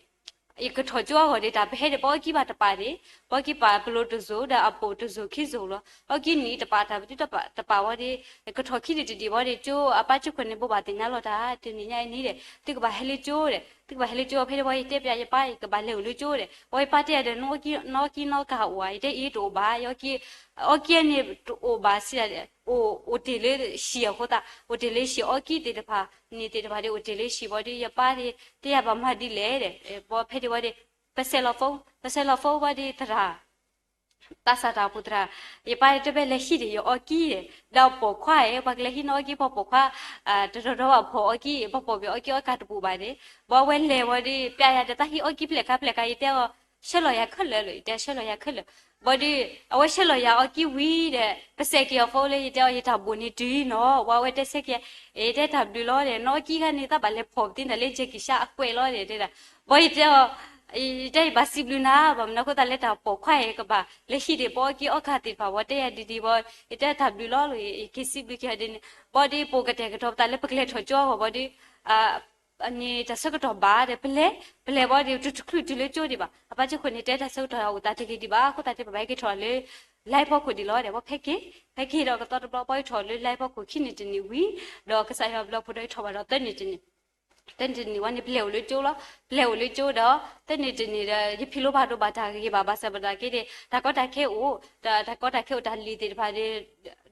ယကထီၣ်ကၠိအဂီၢ်ဒီး တၢ်ပဟဲဒီး ပအီကံဘၣ်တပာ်န့ၣ် ပအီကံပာ်ပလိာ်တစိၤ ဒီးအပိာ်တစိၤခံစိၤလီၤ အီကံနံၣ်တပာ် တၢ်ပတုၤတပာ်ဝံၤဒီး ယကထီၣ်ခံနံၣ်တနံၣ်ဘၣ်ဒီး ကၠိအပၢ်ကၠိခိၣ်န့ၣ် ဘိးဘၣ်သ့ၣ်ညါလီၤတၢ် တနံၤညါအံၤန့ၣ်ဒီး သုကဘၣ်ဟဲလၢကၠိဒီး သုကဘၣ်ဟဲလၢကၠိ ဖဲဒၣ်ဝံၤ ယတဲပျးယပၢ် ယကဘၣ်လဲၤအိၣ်လၢကၠိဒီး ဝံၤယပၢ်တဲယၤဒီး နအီကံနီၢ်ကါအိၣ်ဧါ ယတဲအံၤတအိၣ်ဘၣ် အီကံ အီကံန့ၣ်တအိၣ်ဘၣ်စံး အိၣ်တ့ၢ်လၢဟံၣ်အဃိသတး အိၣ်တ့ၢ်လၢဟံၣ်အီကံသ့ၣ်တဖၣ် န့ၣ်သ့ၣ်တဖၣ်ဒီး အိၣ်တ့ၢ်လၢဟံၣ်ဘၣ်ဒီး ယပၢ်ဒီး တဲယၤဘၣ်မၤဒ်လဲၣ်ဒီး ဘၣ်ဖဲဒၣ်ဝံၤဒီး ပစဲးလီၤဖိ ပစဲးလီၤဖိဝံၤဒီးသရၣ် သးစၢ်တၢ်အိၣ်ဖှိၣ်သရၣ် ယပၢ်တဘၣ်လဲၤဟံးဒီးယအီကံဒီး ဒီးပိာ်ခွါဧၢ ပှၤကလဲၤဟံးနီၢ်အီကံ ပှၤပိာ်ခွါ တတီၤတီၤဘၣ်ဖီၣ်အီကံ ပှၤပိာ်ဘၣ်အီကံအီကါတပူၤဘၣ်န့ၣ် ဘၣ်ဝဲလဲၤဝံၤဒီး ပျးယၤဒီး တၢ်ဟံးအီကံဖျဲၣ်ခါဖျဲၣ်ခါ ယတဲအီၤ ဆှၢလီၤယၤခဲလၢာ်လီၤ ယတဲဆှၢလီၤယၤခဲလၢာ် ဘၣ်ဒီး အဝဲဆှၢလီၤယၤအီၣ်ကံၢ်ဝံၤဒီး ပစဲးက့ၤအီၤဖိလၢယတဲအီၤ ယတၢ်ဘိးန့ၣ်တုၤနီၤ, ဝံၤအဝဲတဲဆၢက့ၤ, အဲ တဲတၢ်ဘျုးလီၤဒီး နီၢ်အီၣ်ကံၢ်ခါန့ၣ် သးဘၣ်လဲၤဖီၣ်ပသ့ၣ်န့ၣ် လၢယဲၢ်က့ၤဆှၢအကွဲးလီၤဒီး တဲဒၣ်, ဘၣ်ယတဲအီၤ ယတဲယဘၣ်စံးဘျုးနၤ, ဘၣ်မနုၤအဃိသတးလဲၣ် တၢ်ပိာ်ခွါအံၤကဘၣ် လဲၤဟံးဒံးပအီၣ်ကံၢ်အီၣ်ခါသ့ၣ်တဖၣ် ဘၣ်တဲယၤဒ်ဒ်ဘၣ်, ယတဲတၢ်ဘျုးလီၤလီၤ ယက့ၤစံးဘျုးက့ၤအီၤဒ်န့ၣ်, ဘၣ်ဒီးပိာ်ကတဲာ်ကတီၤပသးလၢပကလဲၤထီၣ်ကၠိအဂီၢ်ဘၣ်ဒီး န့ၣ်တၢ်ဆၢကတီၢ်ဘၣ်ဒီး ပလဲၤ, ပလဲၤဘၣ်ဒီး တတချုးတုၤလၢကၠိဒံးဘၣ်, အပၢ်ကၠိခိၣ်န့ၣ် တဲတၢ်ဆၢကတီၢ်အိၣ်သးတဂ့ၤဒံးဘၣ်, အဃိသတးတဲပဘၣ်ဟဲက့ၤထီၣ်လၢ လဲဖီခိၣ်ဒံးလီၤဒီး ဘၣ်ဖဲက့ၤ, ဖဲက့ၤဒီးကသီတဘျီ ပှၤဟဲထီၣ်လၢလဲဖီခိၣ်ခံနံၤတနံၤဝံၤ, ဒီးကစၢ်ယွၤဘျုးဖှိၣ်ဒီးဟဲထီၣ်ဘၣ်ဒီးသၢနံၤတနံၤ, သၢနံၤတနံၤဝဲန့ၣ် ပလဲၤအိၣ်လၢကၠိလီၤ, ပလဲၤအိၣ်လၢကၠိဒီး သၢနံၤတနံၤဒီး ယဖံးလိဘၣ်ဒိဘၣ်တၢ်ဂ့ၤဘၣ် ဘၣ်ဆၣ်သနာ်က့ဒီး တၢ်ကီတၢ်ခဲအိၣ်, တၢ်ကီတၢ်ခဲအိၣ် တၢ်လံၤသ့ၣ်တဖၣ်ဒီး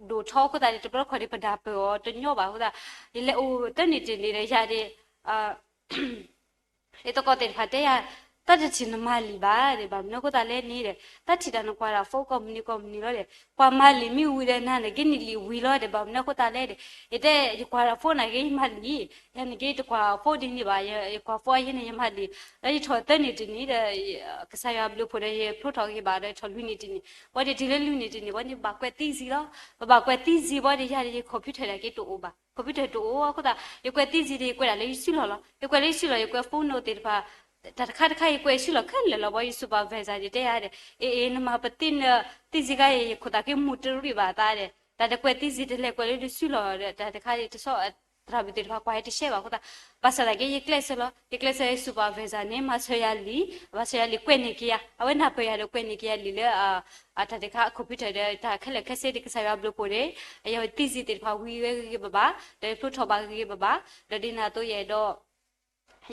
ဒိၣ်ထီအဃိသတးဒီး တဘျီတခီၣ်ဒီး ပဒၣ်ပၢၢ်အီၤတညီဘၣ်အဃိသတး, ယလဲၤအိၣ်သၢနံၤတနံၤဒီး ယၤဒီး ယသကိးသ့ၣ်တဖၣ်တဲယၤ, တၢ်တထံၣ်နမၤလံာ်ဘၣ်ဒီး ဘၣ်မနုၤအဃိသတးလဲၣ်န့ၣ်ဒီး တၢ်ထံၣ်တၢ်နကွၢ်တၢ်ဖိကိးမုၢ်နံၤကိးမုၢ်နံၤလီၤဒီး ကွၢ်မၤလံာ်မ့ၢ်ဝံၤဒီး နၤန့ၣ်က့ၤနံၣ်လံာ်ဝံၤလီၤဒီး ဘၣ်မနုၤအဃိသတးလဲၣ်ဒီး ယတဲယကွၢ်တၢ်ဖိန့ၣ်က့ၤယမၤလံာ်, ယၤန့ၣ်က့ၤတကွၢ်ဖိဒ်န့ၣ်ဘၣ်, ယကွၢ်ဖိအယဲန့ၣ်ယမၤလံာ်, လၢယထီၣ်သၢနံၤတနံၤဒီး ကစၢ်ယွၤဘျုးဖှိၣ်ဒီး ယဖျိထီၣ်ဂ့ၤဘၣ်ဒီး ယထီၣ်လွံၢ်နံၤတနံၤ, ဘၣ်ဒီးတုၤလၢလွံၢ်နံၤတနံၤ ဘၣ်န့ၣ်ဘၣ်ကွဲးသံစ့လီၤ, ပဘၣ်ကွဲးသံစ့ဘၣ်ဒီး ယၤဒီးယ computer ဒၣ်က့ၤတအိၣ်ဘၣ်, computer တအိၣ်အဃိသတး ယကွဲးသံစ့ဒီး ယကွဲးဒၣ်လၢယစုလီၢ်လီၤ, ယကွဲးလၢယစုလီၢ် ယကွဲး phone သ့ၣ်တဖၣ် တၢ်တခါတခါ ယကွဲးယစုလီၢ်ခဲလၢာ်လီၤ, ဘၣ်ယ supervisor ဒီးတဲယၤဒီး အ့ အ့ နမၤပသ့ၣ်န သံစ့ခါအံၤ ယခိၣ်သးက့ၤမူၤတရံးဘၣ်သးဒီး တၢ်တကွဲးသံစ့တလဲၤကွဲးလၢဒုးစုလီၢ်ဒီး တၢ်တခါအံၤတဆီ သရၣ်မုၣ်သ့ၣ်တဖၣ်ကွၢ်ဟဲတရှဲဘၣ်အဃိသတး, ဘၣ်ဆၣ်သနာ်က့ ယကျဲးစၢးလီၤ, ယကျဲးစၢး supervisor န့ၣ် မၤစၢၤယၤလံ, မၤစၢၤယၤလံ ကွဲးန့ၢ်က့ၤယၤ, အဝဲနၢ်ပၢၢ်ယၤဒီးကွဲးန့ၢ်က့ၤယၤလံလၢ အတၢ်တခါ computer ဒီး တၢ်ခဲလၢာ်ခဲဆ့ဒီး ကစၢ်ယွၤဘျုးဖှိၣ်ဒီး ယသံစ့သ့ၣ်တဖၣ်ဝံၤဝဲဂ့ၤဂ့ၤဘၣ်ဘၣ်, ဒီးယဖျိထီၣ်ဘၣ်ဂ့ၤဂ့ၤဘၣ်ဘၣ်, ဒီးဒ်န့ၣ်အသိးယအဲၣ်ဒိး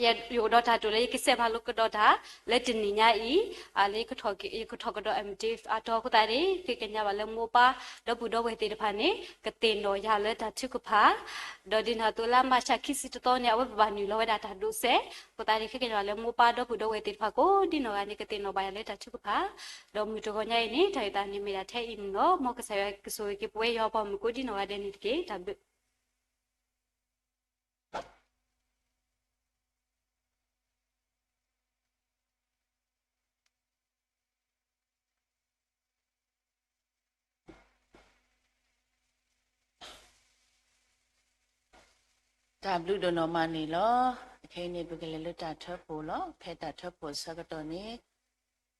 ယအိၣ်ဒီးတၢ်တိာ်လၢယကစဲးမၤလိကဒီးတၢ် လၢတနံၤညါအံၤ, လၢယကထီၣ်ကဒီး MDiv အတီၤအဃိသတးန့ၣ် ဃ့ကညးဘၣ်လၢမိၢ်ပၢ်ဒီပုၢ်ဒီဝဲၢ်သ့ၣ်တဖၣ်န့ၣ် ကသ့ၣ်နီၣ်ယၤလၢတၢ်ထုကဖၣ်, ဒီးဒ်န့ၣ်အသိးလါမးရှးခံဆံတသီန့ၣ် အဝဲပဘၣ်နုာ်လီၤဝဲဒၣ်တၢ်ဒိးစဲး, အဃိသတးန့ၣ် ဃ့ကညးဘၣ်လၢမိၢ်ပၢ်ဒီပုၢ်ဒီဝဲၢ်သ့ၣ်တဖၣ်ကိးဒ်နီၢ်ဂၤန့ၣ် ကသ့ၣ်နီၣ်ဘၣ်ယၤလၢတၢ်ထုကဖၣ်, ဒီးမုၢ်တဂီၤညါအံၤန့ၣ် တၢ်အုၣ်သးန့ၣ်မ့ၢ်ဒၣ်ထဲအံၤန့ၣ်လီၤ. မ်ကစၢ်ယွၤကဆိၣ်ဂ့ၤက့ၤပဝဲယွၤပှၤမုၣ်ကိးဒ်နီၢ်ဂၤဒဲးန့ၣ်တက့ၢ်. တၢ်ဘျုးတၢ်ဘျုးဒိၣ်နီၢ်မးန့ၣ်လီၤ. အခဲအံၤန့ၣ် ပကလဲၤလၢတၢ်ထၢဖှိၣ်လီၤ. ဖဲတၢ်ထၢဖှိၣ်အဆၢကတီၢ်န့ၣ်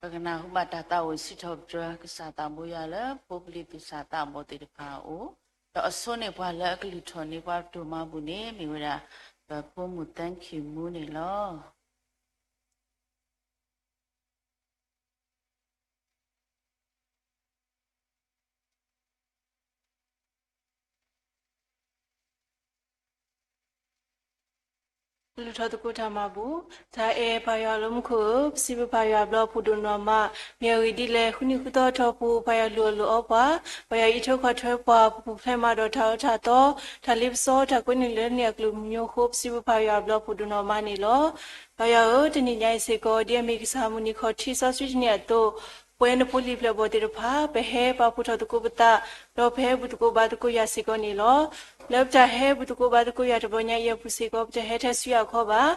ပကနၢ်ဟူဘၣ်တၢ်သးအိၣ်စံးထီၣ်ပတြၢၤ ကစၢ်သးဘိယွၤလၢ ဖိပလံၤသူၣ်စၢ်သးဘီၣ်သ့ၣ်တဖၣ်အအိၣ်, ဒီးအဆိန့ၣ်ပှၤလၢအကလုၢ်ထီၣ်န့ၢ်ပှၤဒိၣ်မးအပူၤန့ၣ် မ့ၢ်ဝဲဒၣ် ပဖိမုၣ်သၢခံမူန့ၣ်လီၤ. ကလုၢ်ထီၣ်သကိးတၢ်မၤဘူၣ်, တၢ်အဲၣ်ပၢ်ယွၤလၢမူခိၣ်ဧၢ, ပစံးဘျုးပၢ်ယွၤဘျုးဖှိၣ်ဒိၣ်နီၢ်မး, မ့ၢ်အဂ့ၢ်ဒ်လဲၣ် ဃုနံၣ်ဃုသီအတီၢ်ပူၤ ပၢ်ယွၤလူၤအီၣ်လူၤအီပှၤ, ပၢ်ယွၤအံးထွဲကွၢ်ထွဲပှၤ ပပူၤဖျဲးမးဒီးတၢ်အၢတၢ်သီ, တၢ်လ့ပစီတၢ်ကွဲန့ၢ်လၢန့ၢ်အကလုၢ်မုၢ်ညိဃိ ပစံးဘျုးပၢ်ယွၤဘျုးဖှိၣ်ဒိၣ်နီၢ်မးန့ၣ်လီၤ. ပၢ်ယွၤဧၢ, တနံၤညါအံၤစ့ၢ်ကီး ဒ်အမ့ၢ်ကစၢ်မုၢ်နံၤခီၣ်ထံးစီဆှံတနံၤအသိး, ပဝဲနဖိလံၤဖျၢၣ်ဘီၣ်သ့ၣ်တဖၣ် ပဟဲပာ်ဖှိၣ်ထီၣ်သကိးပသး, ဒီးပဟဲဘူၣ်သကိးဘါသကိးယွၤစ့ၢ်ကီးန့ၣ်လီၤ. လၢပတၢ်ဟဲဘူၣ်သကိးဘါသကိးယွၤတဘျီညါအံၤအပူၤစ့ၢ်ကီး ပတဟဲထဲဆူယၤအခီဘၣ်.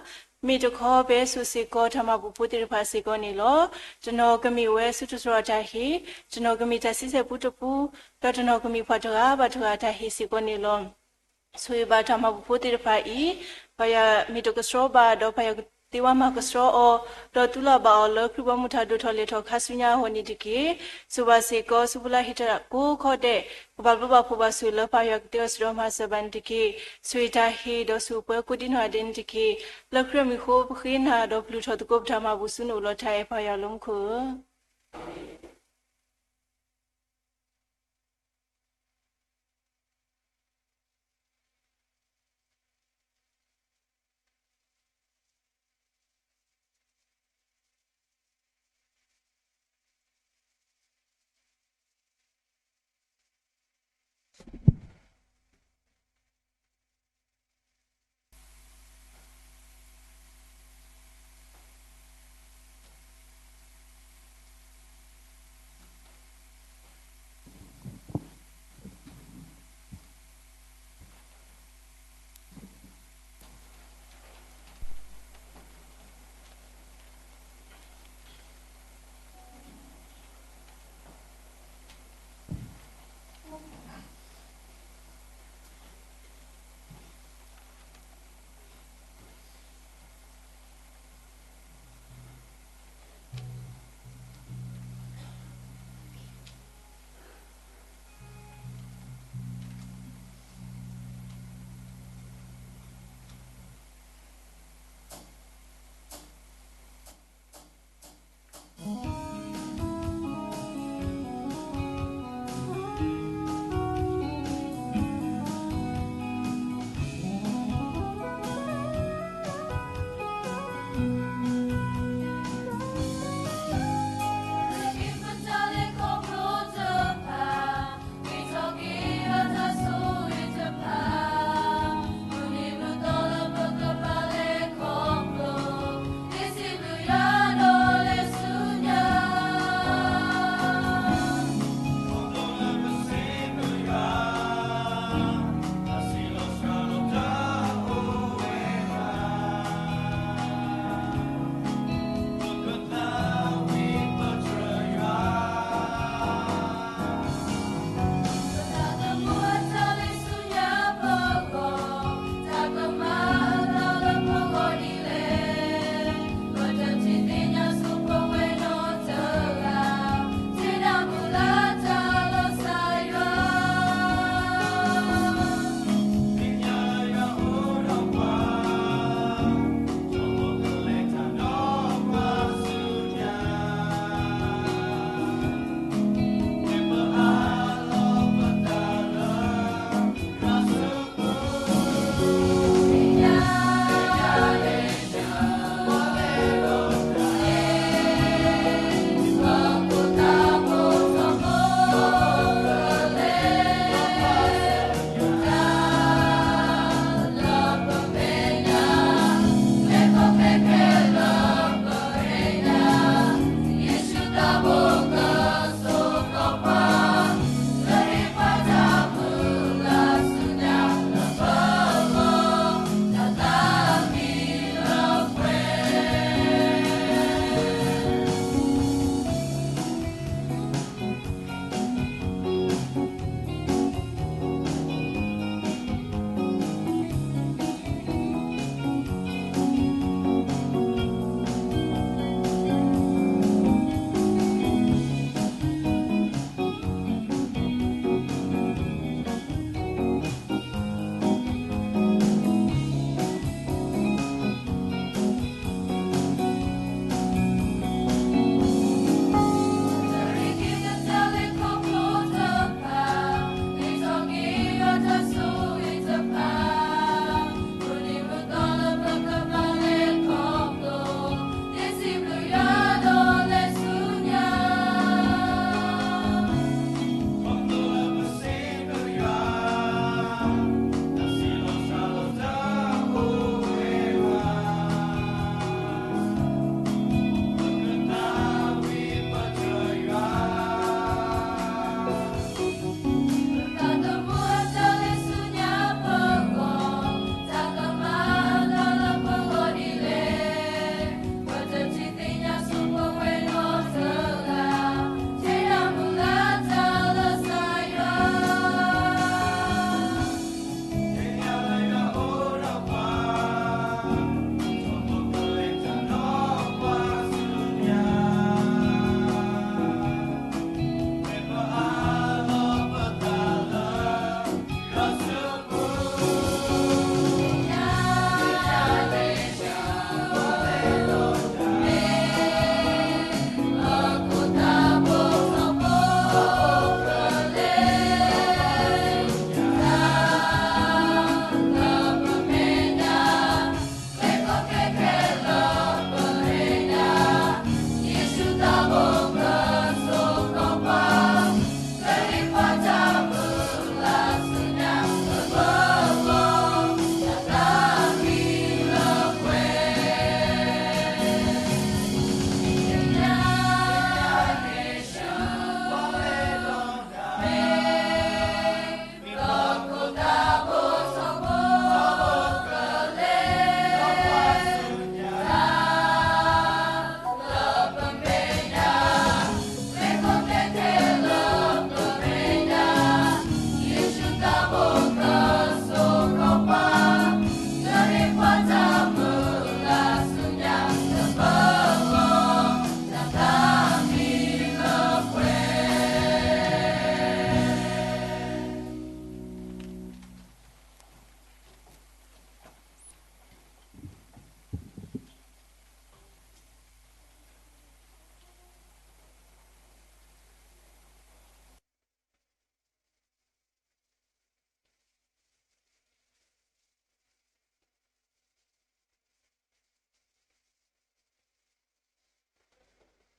မ့ၢ်တခီ ပဟဲစိာ်စ့ၢ်ကီးတၢ်မၤဘူၣ်ဖိသ့ၣ်တဖၣ်စ့ၢ်ကီးန့ၣ်လီၤ. တနီၤကမ့ၢ်ဝဲဆူတတြီတၢ်ဟ့ၣ်, တနီၤကမ့ၢ်တၢ်ဆံဆဲၣ်ပူတပူ, ဒီးတနီၤကမ့ၢ်ပှၤတဂၤဘၣ်တဂၤတၢ်ဟ့ၣ်စ့ၢ်ကီးန့ၣ်လီၤ. ဆိၣ်ဂ့ၤဘၣ်တၢ်မၤဘူၣ်ဖိသ့ၣ်တဖၣ်အံၤ, ပၢ်ယွၤမ့ၢ်တကဆှီဘၣ် ဒီးပၢ်ယွၤကသ့ဝါမၤကဆှီအီၤ, ဒီးသူလီၤဘၣ်အီၤလၢခရံာ်ဘီမုၢ်တၢ်ဒိၣ်ထီၣ်လဲၤထီၣ်ခါဆူညါအဂီၢ်န့ၣ်တက့ၢ်. ဆိၣ်ဂ့ၤဘၣ်စ့ၢ်ကီး ဆူဖိလၢဟ့ၣ်တၢ်ကိးခီဒဲး, ကဘၣ်ဘျုးဘၣ်ဖှိၣ်ဘၣ်ဆိၣ်ဂ့ၤလၢပၢ်ယွၤကတဲအီၤစ့ၢ်ဒီးမၤစၢၤဘၣ်န့ၣ်တက့ၢ်. ဆိၣ်ဂ့ၤတၢ်ဟ့ၣ်ဒီးဆိၣ်ဂ့ၤပှၤကိးဒံနီၢ်ဂၤဒဲးန့ၣ်တက့ၢ်. လၢခရံာ်အမံၤအဃိပဃ့နၤဒီးပလုၢ်ထီၣ်သကိးပတၢ်မၤဘူၣ်ဆူနအိၣ်လီၤတၢ်အဲၣ်ပၢ်ယွၤလၢမူခိၣ်ဧၢ.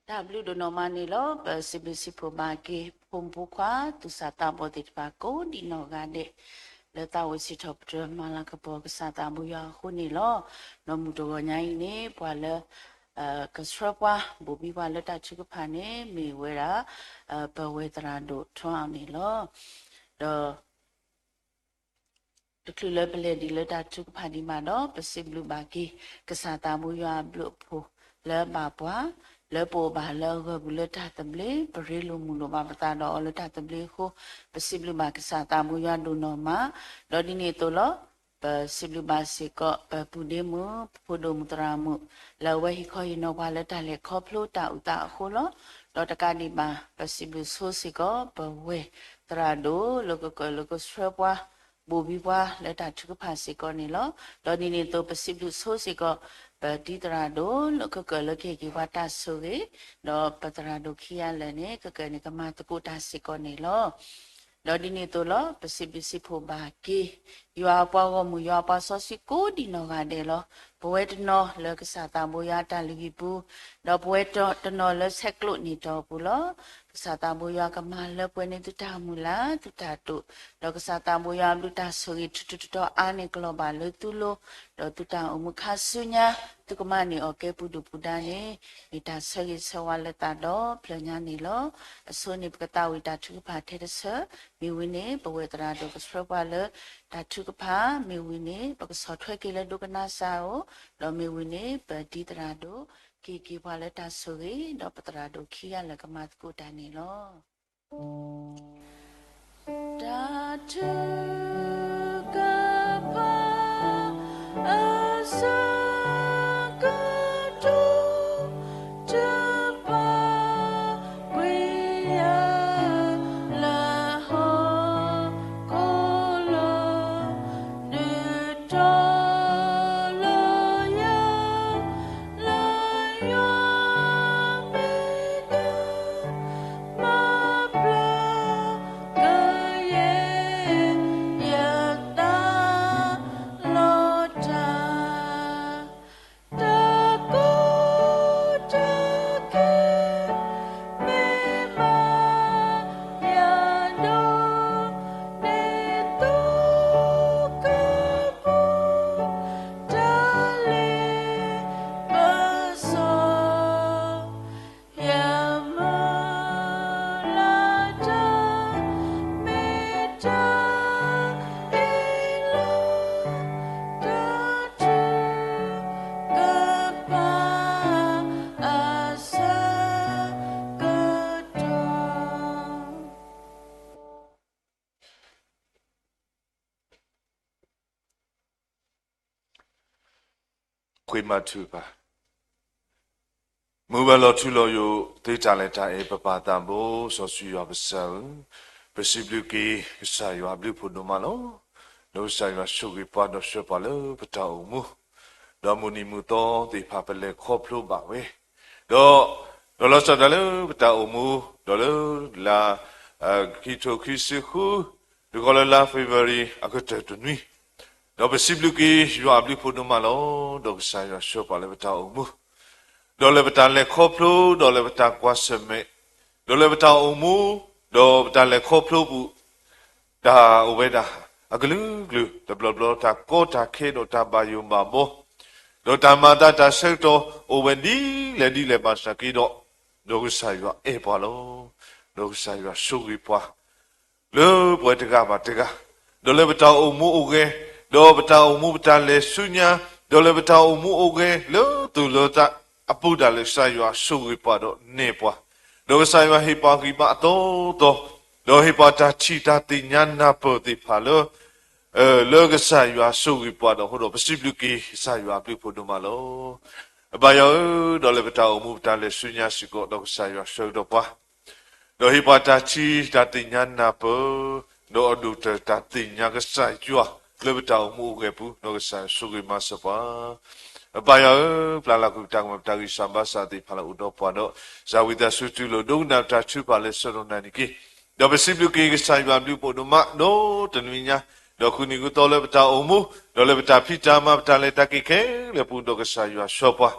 တၢ်ဘျုးဒိၣ်နီၢ်မးန့ၣ်လီၤ. ပစံးဘျုးစံးဖှိၣ်ဘၣ်က့ၤ ဖိမုၣ်ဖိခွါ သူၣ်စၢ်သးဘီၣ်သ့ၣ်တဖၣ် ကိးဒံးနီၢ်ဂၤဒဲး လၢသးအိၣ်စံးထီၣ်ပတြၢၤမၤလၤကပီၤကစၢ်သးဘိယွၤအဃိန့ၣ်လီၤ. ဒီးမုၢ်တဂီၤညါအံၤန့ၣ် ပှၤလၢ ကဆှၢပှၤ ဘိၣ်ဘံပှၤလၢတၢ်ထုကဖၣ်န့ၣ် မ့ၢ်ဝဲဒၣ် ပဝဲသရၣ်ဒိၣ်ထွန်းအောင်န့ၣ်လီၤ. ဒီး တချုးလၢပလဲၤဒံးလၢတၢ်ထုကဖၣ်ဒံးဘၣ်ဒီး ပစံးဘျုးဘၣ်က့ၤ ကစၢ်သးဘိယွၤအဘျုးအဖှိၣ်လၢအဘၣ်ပှၤ, လၢပအိၣ်ဘၣ်လၢအဂၢၢ်ပူၤလၢတၢ်သဘျ့, ပရ့လိာ်မုာ်လိာ်ဘၣ်ပသးဒီးအီၤလၢတၢ်သဘျ့အဃိ, ပစံးဘျုးဘၣ်ကစၢ်သးဘိယွၤဒိၣ်နီၢ်မး, ဒီးဒ်န့ၣ်အသိးလီၤ. ပစံးဘျုးဘၣ်စ့ၢ်ကီး ပပုၢ်ဒ့မုၣ် ပဖိဒိၣ်မုၣ်သရၣ်မုၣ် လၢအဝဲဟ့ၣ်ခီဟ့ၣ်နီၤပှၤလၢတၢ်လဲၤခီဖျိတၢ်အုၣ်သးအဃိလီၤ. ဒီးတကးဒံးဘၣ် ပစံးဘျုးဆိစ့ၢ်ကီး ပဝဲသရၣ်ဒိၣ်လၢကကၢၢ်လၢကဆှၢပှၤ ဘိၣ်ဘံပှၤလၢတၢ်ထုကဖၣ်စ့ၢ်ကီးန့ၣ်လီၤ. ဒီးဒ်န့ၣ်အသိး ပစံးဘျုးဆိစ့ၢ်ကီး ပတံၤသရၣ်ဒိၣ်လၢကကၢၢ်လၢကဟ့ၣ်က့ၤပှၤတၢ်ဆိၣ်ဂ့ၤ, ဒီးပသရၣ်ဒိၣ်ခံဂၤလၢာ်န့ၣ် ကကၢၢ်န့ၣ် ကမၤသကိးတၢ်စ့ၢ်ကီးန့ၣ်လီၤ. ဒီးဒ်န့ၣ်အသိးလီၤ. ပစံးဘျုးစံးဖှိၣ်ဘၣ်က့ၤ ယွၤအပှၤဂီၢ်မုၢ် ယွၤအပှၤစီဆှံကိးဒံးနီၢ်ဂၤဒဲးလီၤ. ပဝဲတနီၤလၢကစၢ်သးဘိယွၤအတၢ်လုၢ်ဟံၣ်ပူၤ, ဒီးပဝဲတနီၤလၢဆဲးကျိးန့ၢ်တီၢ်ပူၤလီၤ. ကစၢ်သးဘိယွၤကမၤလၢပှဲၤန့ၢ်သုတၢ်မုၢ်လၢ် သုတၢ်တိာ်, ဒီးကစၢ်သးဘိယွၤအဘျုးတၢ်ဆိၣ်ဂ့ၤထူးထူးတီၤတီၤအါန့ၢ်ကလီၤဘၣ်လၢသုလိၤ, ဒီးသုတၢ်အိၣ်မူခါဆူညါ သုကမၤန့ၢ်အီၤကဲပူၤဒုၣ်ပူၤဒါန့ၣ် မ့ၢ်တၢ်ဆၢဂ့ၤဆၢဝါလၢသးဒီဖျၢၣ်ညါန့ၣ်လီၤ. အဆိန့ၣ် ပကသးဝံၣ်တၢ်ထုကဖၣ်ထဲတဆၢ, မ့ၢ်ဝံၤန့ၣ် ပဝဲသရၣ်ဒိၣ်ကဆှၢပှၤလၢတၢ်ထုကဖၣ်, မ့ၢ်ဝံၤန့ၣ် ပကဆီၣ်ထွဲက့ၤလၢဒိကနၣ်စၢ်ဧိၤ, ဒီးမ့ၢ်ဝံၤန့ၣ် ပတံၤသရၣ်ဒိၣ် ကဟ့ၣ်က့ၤပှၤလၢတၢ်ဆိၣ်ဂ့ၤ, ဒီးပသရၣ်ဒိၣ်ခံဂၤလၢာ်ကမၤသကိးတၢ်န့ၣ်လီၤ. တၢ်ထုကဖၣ်အဆၢကတီၢ် တပာ်ကွံာ်ယၤလၢဟီၣ်ခိၣ်လီၤ. ဒုးတီလၢယၤ လၢယွၤမ့ၢ်တၢ်မၤပျၢ် ကယဲၢ်ယသးလီၤတၢ် တၢ်ကိၢ်တၢ်ဂီၤ မ့ၢ်မၤယၤဒိးန့ၢ်သုကပူၤ တၢ်လ့ပစီ ယမုၢ်လၢ်တၢ် မ့ၢ်တၢ်အ့ၣ်လိာ် တၢ်ထုကဖၣ် အဆၢကတီၢ် ဃ့မၤထုကဖၣ်, မုၢ်ဝဲၤလီၤထူလီၤယိာ် သုတၢ်လဲၤတၢ်အ့ၣ် ပပၢ်သးဘိ စီဆှံယွၤပစၢ်ဧၢ, ပစံးဘျုးက့ၤကစၢ်ယွၤအဘျုးဖှိၣ်ဒိၣ်မးလီၤ. ဒီးကစၢ်ယွၤဆိၣ်ဂ့ၤပှၤဒီးဆှၢပှၤလၢပတၢ်အိၣ်မူ, ဒီးမုၢ်နံၤမုၢ်သီသ့ၣ်တဖၣ်ပလဲၤခီဖျိဘၣ်ဝဲ, ဒီး ဒီးလီၤစၢ်ဒၣ်လၢပတၢ်အိၣ်မူ, ဒီးလၢလါ ခံကထိခံဆံဃု တကီးလၢလါ February အကတၢၢ်တနွံ, ဒီးပစံးဘျုးက့ၤယွၤအဘျုးဖှိၣ်ဒိၣ်မးလီၤ. ဒီးကစၢ်ယွၤဆှၢပှၤလၢပတၢ်အိၣ်မူ, ဒီးလၢပတၢ်လဲၤခီဖျိ, ဒီးလၢပတၢ်ကွၢ်ဆၢၣ်မဲာ်, ဒီးလၢပတၢ်အိၣ်မူ, ဒီးပတၢ်လဲၤခီဖျိပူၤ တၢ်အိၣ်ဝဲဒၣ် အကလုာ်ကလုာ် တဘျီဘျီတၢ်ကီတၢ်ခဲဒီးတၢ်ဘၣ်ယိၣ်ဘၣ်ဘီ, ဒီးတၢ်မၤသးတၢ်ဆၢကတီၢ်အိၣ်ဝဲဒ်လဲၣ်ဒ်လဲၣ်ဘၣ်ဆၣ်က့ဒီး, ဒီးကစၢ်ယွၤအဲၣ်ပှၤလီၤ. ဒီးကစၢ်ယွၤဆိၣ်ဂ့ၤပှၤ လၢပဝဲတဂၤဘၣ်တဂၤ, ဒီးလၢပတၢ်အိၣ်မူအိၣ်ဂဲၤ, ဒီးပတၢ်အိၣ်မူပတၢ်လဲၤဆူညါ, ဒီးလၢပတၢ်အိၣ်မူအိၣ်ဂဲၤ လၢသူၣ်လၢသးအပူၤဒၣ်လဲာ် ကစၢ်ယွၤဆိၣ်ဂ့ၤပှၤဒီးနဲၣ်ပှၤ, ဒီးကစၢ်ယွၤဟ့ၣ်ပှၤဂံၢ်ဘါအသီသီ, ဒီးဟ့ၣ်ပှၤတၢ်ထံၣ်တၢ်သ့ၣ်ညါနၢ်ပၢၢ်သ့ၣ်တဖၣ်လၢ လၢကစၢ်ယွၤဆိၣ်ဂ့ၤပှၤဒီးအဃိဒီး ပစံးဘျုးက့ၤကစၢ်ယွၤအဘျုးဖှိၣ်ဒိၣ်မးလီၤ. အဘၣ်ယွၤဧၢ, ဒီးလၢပတၢ်အိၣ်မူပတၢ်လဲၤဆူညါစ့ၢ်ကီး ဒီးကစၢ်ယွၤဆှၢကဒီးပှၤ, ဒီးဟ့ၣ်ပှၤတၢ်ထံၣ်တၢ်သ့ၣ်ညါနၢ်ပၢၢ်, ဒီးအဒိၣ်ကတၢၢ်တၢ်သ့ၣ်ညါကစၢ်ယွၤလၢပတၢ်အိၣ်မူအိၣ်ဂဲၤပူၤ, ဒီးကစၢ်ယွၤဆိၣ်ဂ့ၤမၤစၢၤပှၤ အဘၣ်ယွၤဧၢ, ပျၢ်လီၤကွံာ်ပတၢ်ကမၣ်ပတၢ်ဂံၢ်စၢ်ဘါစၢ်သ့ၣ်တဖၣ်လၢအိၣ်ဒီးပှၤဒီး စၢ်ဝံသးစူၤတူၢ်လိာ်ဒိကနၣ်ပတၢ်ထုကဖၣ်လၢဆၢကတီၢ်နၤန့ၣ်တက့ၢ်. ဒီးပစံးဘျုးက့ၤကစၢ်ယွၤဘျုးဖှိၣ်ဒိၣ်မးဒီးတနွံညါ, ဒီးဃုနံၤဃုသီလၢပတၢ်အိၣ်မူ, ဒီးလၢပတၢ်ဖံးတၢ်မၤပတၢ်လဲၤတၢ်က့ၤခဲလၢာ်ပူၤ ဒီးကစၢ်ယွၤဆှၢပှၤ,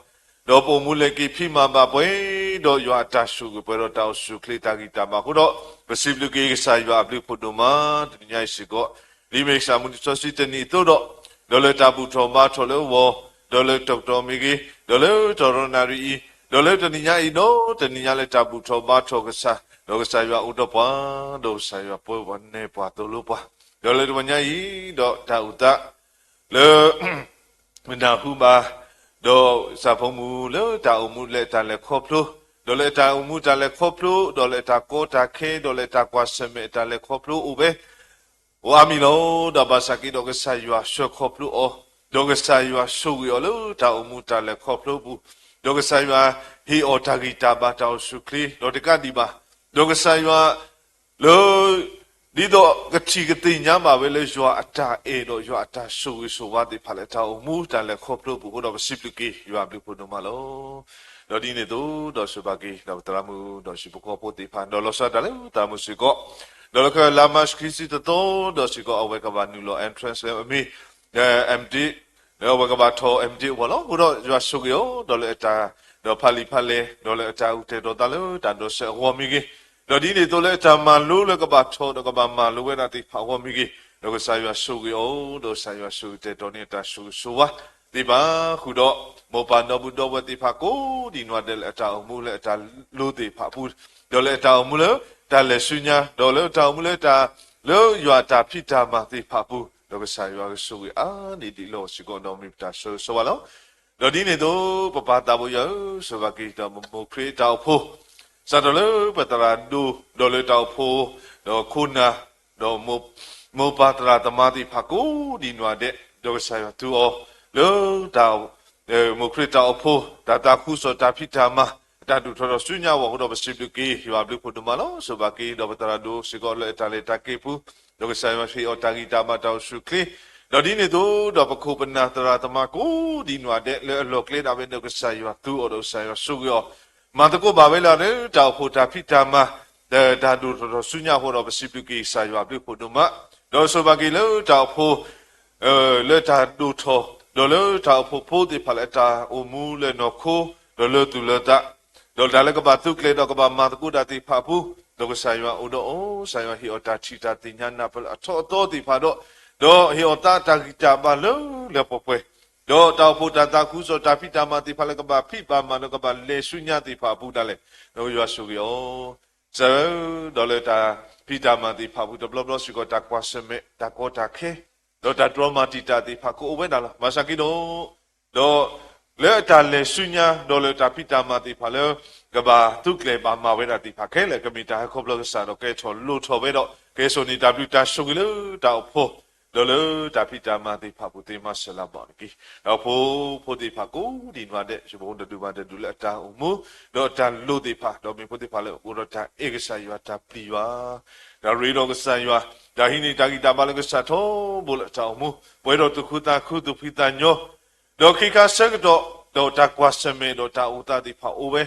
ဒီးပအိၣ်မူလဲၤက့ၤဖံးမၤဘၣ်ပှဲၤ ဒီးယွၤအတၢ်ဆိၣ်ဂ့ၤပှဲၤဒီးတၢ်အိၣ်ဆူၣ်အိၣ်ချ့တၢ်ဂံၢ်တၢ်ဘါအဃိဒီး, ပစံးဘျုးက့ၤကစၢ်ယွၤအဘျုးအဖှိၣ်ဒိၣ်မး တနံၤညါအံၤစ့ၢ်ကီး, ဒ်မ့ၢ်ကစၢ်မုၢ်နံၤစီဆှံတနံၤအသိးဒီး, ဒီးလၢတၢ်ဘူၣ်ထီၣ်ဘါထီၣ်လၢဂီၤ, ဒီးလၢတကတီၢ်မ့ၢ်ဂ့ၤ, ဒီးလၢတရီနၣ်ရံၣ်အံၤ, ဒီးလၢတနံၤညါအံၤဒီးတနံၤညါလၢတၢ်ဘူၣ်ထီၣ်ဘါထီၣ်ကစၢ်, ဒီးကစၢ်ယွၤအိၣ်ဒီးပှၤ, ဒီးကစၢ်ယွၤပၢပှၤနဲၣ်ပှၤသိၣ်လိပှၤ, ဒီးလၢတနံၤညါအံၤ, ဒီးတၢ်အိၣ်သး လၢ မနၢ်ဟူဘၣ်, ဒီးစီၤဖိမုၣ်လၢတၢ်အိၣ်မူလၢတၢ်လဲၤခီဖျိ, ဒီးလၢအတၢ်အိၣ်မူတၢ်လဲၤခီဖျိ, ဒီးလၢအတၢ်ကီတၢ်ခဲ, ဒီးလၢအတၢ်ကွၢ်ဆၢၣ်မဲာ်အတၢ်လဲၤခီဖျိအိၣ်ဝဲ, အိၣ်အါမံၤလီၤ. ဒီးဘၣ်ဆၣ်က့ဒီးကစၢ်ယွၤဆှၢခီဖျိအီၤ, ဒီးကစၢ်ယွၤဆိၣ်ဂ့ၤအီၤလၢတၢ်အိၣ်မူတၢ်လဲၤခီဖျိအပူၤ, ဒီးကစၢ်ယွၤဟ့ၣ်အီၤတၢ်ဂံၢ်တၢ်ဘါတၢ်အိၣ်ဆူၣ်အိၣ်ချ့, ဒီးတကးဒံးဘၣ်, ဒီးကစၢ်ယွၤ လၢ ဒ်သိးကထံၣ်ကသ့ၣ်ညါဘၣ်ဝဲလၢယွၤအတၢ်အဲၣ်ဒီးယွၤအတၢ်ဆိၣ်ဂ့ၤဆိၣ်ဝါသ့ၣ်တဖၣ်လၢတၢ်အိၣ်မူတၢ်လဲၤခီဖျိအပူၤအဃိဒီးပစံးဘျုးက့ၤယွၤအဘျုးအဖှိၣ်ဒိၣ်မးလီၤ. ဒီးဒ်န့ၣ်အသိး ဒီးဆိၣ်ဘၣ်က့ၤ ဒီးပသရၣ်မုၣ် ဒီးဟံၣ်ဖိဃီဖိသ့ၣ်တဖၣ် ဒီးလီၤဆီဒၣ်တၢ်လၢသရၣ်မုၣ်စ့ၢ်ကီး, ဒီးလၢခဲလါမၢ်ၡးခံဆံတသီ ဒီးစ့ၢ်ကီး အဝဲကဘၣ်နုာ်လီၤ entrance လၢအမ့ၢ် M.Div လၢအဝဲကဘၣ်ထီၣ် M.Div အဂီၢ်လီၤ. အဃိဒီးယွၤဆိၣ်ဂ့ၤအီၤ ဒီးလၢအတၢ် ဒီးဖးလံာ်ဖးလဲၢ် ဒီးလၢအတၢ်အုၣ်ကတဲာ်ဒီးသးလၢတၢ်ဒိးစဲးအဂီၢ်မ့ၢ်ဂ့ၤ, ဒီးဒ်န့ၣ်အသိးလၢအတၢ်မၤလိလၢကဘၣ်ထီၣ်ဒီးကဘၣ်မၤလိဝဲဒၣ်သ့ၣ်တဖၣ်အဂီၢ်မ့ၢ်ဂ့ၤ, ဒီးကစၢ်ယွၤဆိၣ်ဂ့ၤအီၤ ဒီးကစၢ်ယွၤဆိၣ်ဂ့ၤတဲာ်တီၤန့ၢ်အတၢ်ဆိၣ်ဂ့ၤဆိၣ်ဝါသ့ၣ်တဖၣ်ဃုာ်ဒီး မိၢ်ပၢ်ဒီပုၢ်ဒီဝဲၢ်သ့ၣ်တဖၣ်ကိးဒံးနီၢ်ဒဲးလၢအတၢ်အိၣ်မူလၢအတၢ်လိၤသ့ၣ်တဖၣ်အပူၤ, ဒီးလၢအတၢ်အိၣ်မူလၢတၢ်လဲၤဆူညါ, ဒီးလၢတၢ်အိၣ်မူလၢတၢ် လၢယွၤအတၢ်ဖံးတၢ်မၤသ့ၣ်တဖၣ်အပူၤ, ဒီးကစၢ်ယွၤကဆိၣ်ဂ့ၤအါန့ၢ်ဒံးလီၤစ့ၢ်ကီးဒီးမ့ၢ်ပတၢ်ဆိၣ်ဂ့ၤဆိၣ်ဝါလီၤ. ဒီးဒ်န့ၣ်အသိး ပပၢ်သးဘိယွၤဧၢ, ဆိၣ်ဘၣ်က့ၤဒီးမိၢ်ခရံာ်အတၢ်အိၣ်ဖှိၣ် စးထီၣ်လၢပသရၣ်ဒိၣ် ဒီးလၢတၢ်အိၣ်ဖှိၣ် ဒီးခိၣ်နၢ် ဒီးမိၢ်ပၢ်သရၣ်သမါသ့ၣ်တဖၣ်ကိးဒံးနီၢ်ဒဲး, ဒီးကစၢ်ယွၤသူအီၤ လၢ မိၢ်ခရံာ်တၢ်အိၣ်ဖှိၣ် တၢ်သးခုကစီၣ်တၢ်ဖံးတၢ်မၤ အတၢ်ဒိၣ်ထီၣ်ထီၣ်ဆူညါအဂီၢ်အဃိဒီးပစံးဘျုးက့ၤ ယွၤအဘျုးအဖှိၣ်ဒိၣ်မးလီၤ. ဆိၣ်ဘၣ်က့ၤဒီးပသရၣ်ဒိၣ်စ့ၢ်ကီးလၢအတၢ်လဲၤတၢ်က့ၤအပူၤ, ဒီးကစၢ်ယွၤဟ့ၣ်အီၤတၢ်ဂံၢ်တၢ်ဘါတၢ်အိၣ်ဆူၣ်အိၣ်ချ့, ဒီးဒ်န့ၣ်အသိးဒီးပခိၣ်ပနၢ်သရၣ်သမါကိးဒံးနီၢ်ဒဲးလၢအလီၢ်ကျဲဒၣ်ဝဲဒီးကစၢ်ယွၤသူအီၤဒီးကစၢ်ယွၤဆိၣ်ဂ့ၤအီၤ မၤသကိးဘၣ်ဝဲလၢတၢ်အိၣ်ဖှိၣ်တၢ်ဖံးတၢ်မၤ ဒီးတၢ်ဒိၣ်ထီၣ်ထီၣ်ဆူညါအဃိဒီးပစံးဘျုးက့ၤကစၢ်ယွၤအဘျုးအဖှိၣ်ဒိၣ်မး, ဒီးဆိၣ်ဘၣ်က့ၤလၢတၢ်အိၣ်ဖှိၣ် လၢတၢ်ဒိၣ်ထီၣ် ဒီးလၢတၢ်အိၣ်ဖှိၣ်ဖိသ့ၣ်တဖၣ်လၢအတၢ်အိၣ်မူလၢနီၢ်ခိ ဒီးလၢသူၣ်လၢသး ဒီးတၢ်လၢကဘၣ်သုးကျဲၤဒီးကဘၣ်မၤသကိးတၢ်သ့ၣ်တဖၣ်အပူၤ, ဒီးကစၢ်ယွၤအိၣ်ဒီးအီၤ, ကစၢ်ယွၤဟ့ၣ်အီၤတၢ်ထံၣ်တၢ်သ့ၣ်ညါနၢ်ပၢၢ်လၢအထီအသီသ့ၣ်တဖၣ်ဒီး, ဒီးဟ့ၣ်အီၤသးတၢ်ဂံၢ်တၢ်ဘါလၢလၢပှဲၤပှဲၤ, ဒီးတၢ်အိၣ်ဖှိၣ်တၢ်သးခုကစီၣ်တၢ်ဖံးတၢ်မၤသ့ၣ်တဖၣ်လၢကဘၣ်ဖံးဘၣ်မၤဒီးကဘၣ်လဲၤဆူညါသ့ၣ်တဖၣ်အပူၤဒၣ်လဲာ်, ဒီးယွၤဆိၣ်ဂ့ၤအီၤ ကစၢ်ဧၢ, ဒီးလၢတၢ်ဖံးတၢ်မၤသ့ၣ်တဖၣ်အပူၤတဘျီဘျီစ့ၢ်ကီး တၢ်ကွၢ်ဆၢၣ်မဲာ် တၢ်ကီတၢ်ခဲ ဒီးတၢ်တြီမၤတံာ်တာ်သ့ၣ်တဖၣ်ကအိၣ်ဝဲဒၣ်လီၤ. ဘၣ်ဆၣ်က့ဒီး, ဒီးလၢအတၢ်လဲၤဆူညါ ဒီးလၢတၢ်ဖံးတၢ်မၤသ့ၣ်တဖၣ်လၢ ကဘၣ်သုးကျဲၤဘၣ်မၤဝဲဒၣ်သ့ၣ်တဖၣ်ခဲလၢာ် ကမ့ၢ်တၢ်ဟဲခီဖျိကစၢ်ဒီးကဲထီၣ်လိၣ်ထီၣ်ဝဲဒီး ကဲစိာ်န့ၢ်တၢ်ဘျုးတၢ်ဆိၣ်ဂ့ၤလၢတၢ်အိၣ်ဖှိၣ် ဒီးလၢတၢ်ဖံးတၢ်မၤသ့ၣ်တဖၣ်အပူၤသ့ၣ်မၤစၢၤလၢ်ဘၣ်န့ၣ်တက့ၢ်. ဒီးဖိ ဖိသ့ၣ်တဖၣ်ကိးဒံးနီၢ်ဒဲး ယဖိတဒူၣ်ဘၣ်တဒူၣ်လၢအတၢ်အိၣ်မူ ဒီးအတၢ်လိၤသ့ၣ်တဖၣ် ဒီးမ့ၢ်ဖိသ့ၣ်တဖၣ်လၢအိၣ်ဒီးတၢ်အဲၣ်ကစၢ်ယွၤတၢ်ပျံၤယွၤ တၢ်ရ့ဒီးကစၢ်ယွၤ တၢ်ဟံးန့ၢ်တၢ်ဂံၢ်တၢ်ဘါလၢကစၢ်ထီဘိလၢအတၢ်အိၣ်မူ ပှဲၤဒီးသူၣ်ခုသးခုသူၣ်ဖှံသးညီ ဒီးခံခါဆၢကတီၢ် ဒီးတၢ်ကွၢ်ဆၢၣ်မဲာ်ဒီးတၢ်အိၣ်သးသ့ၣ်တဖၣ်အိၣ်ဝဲ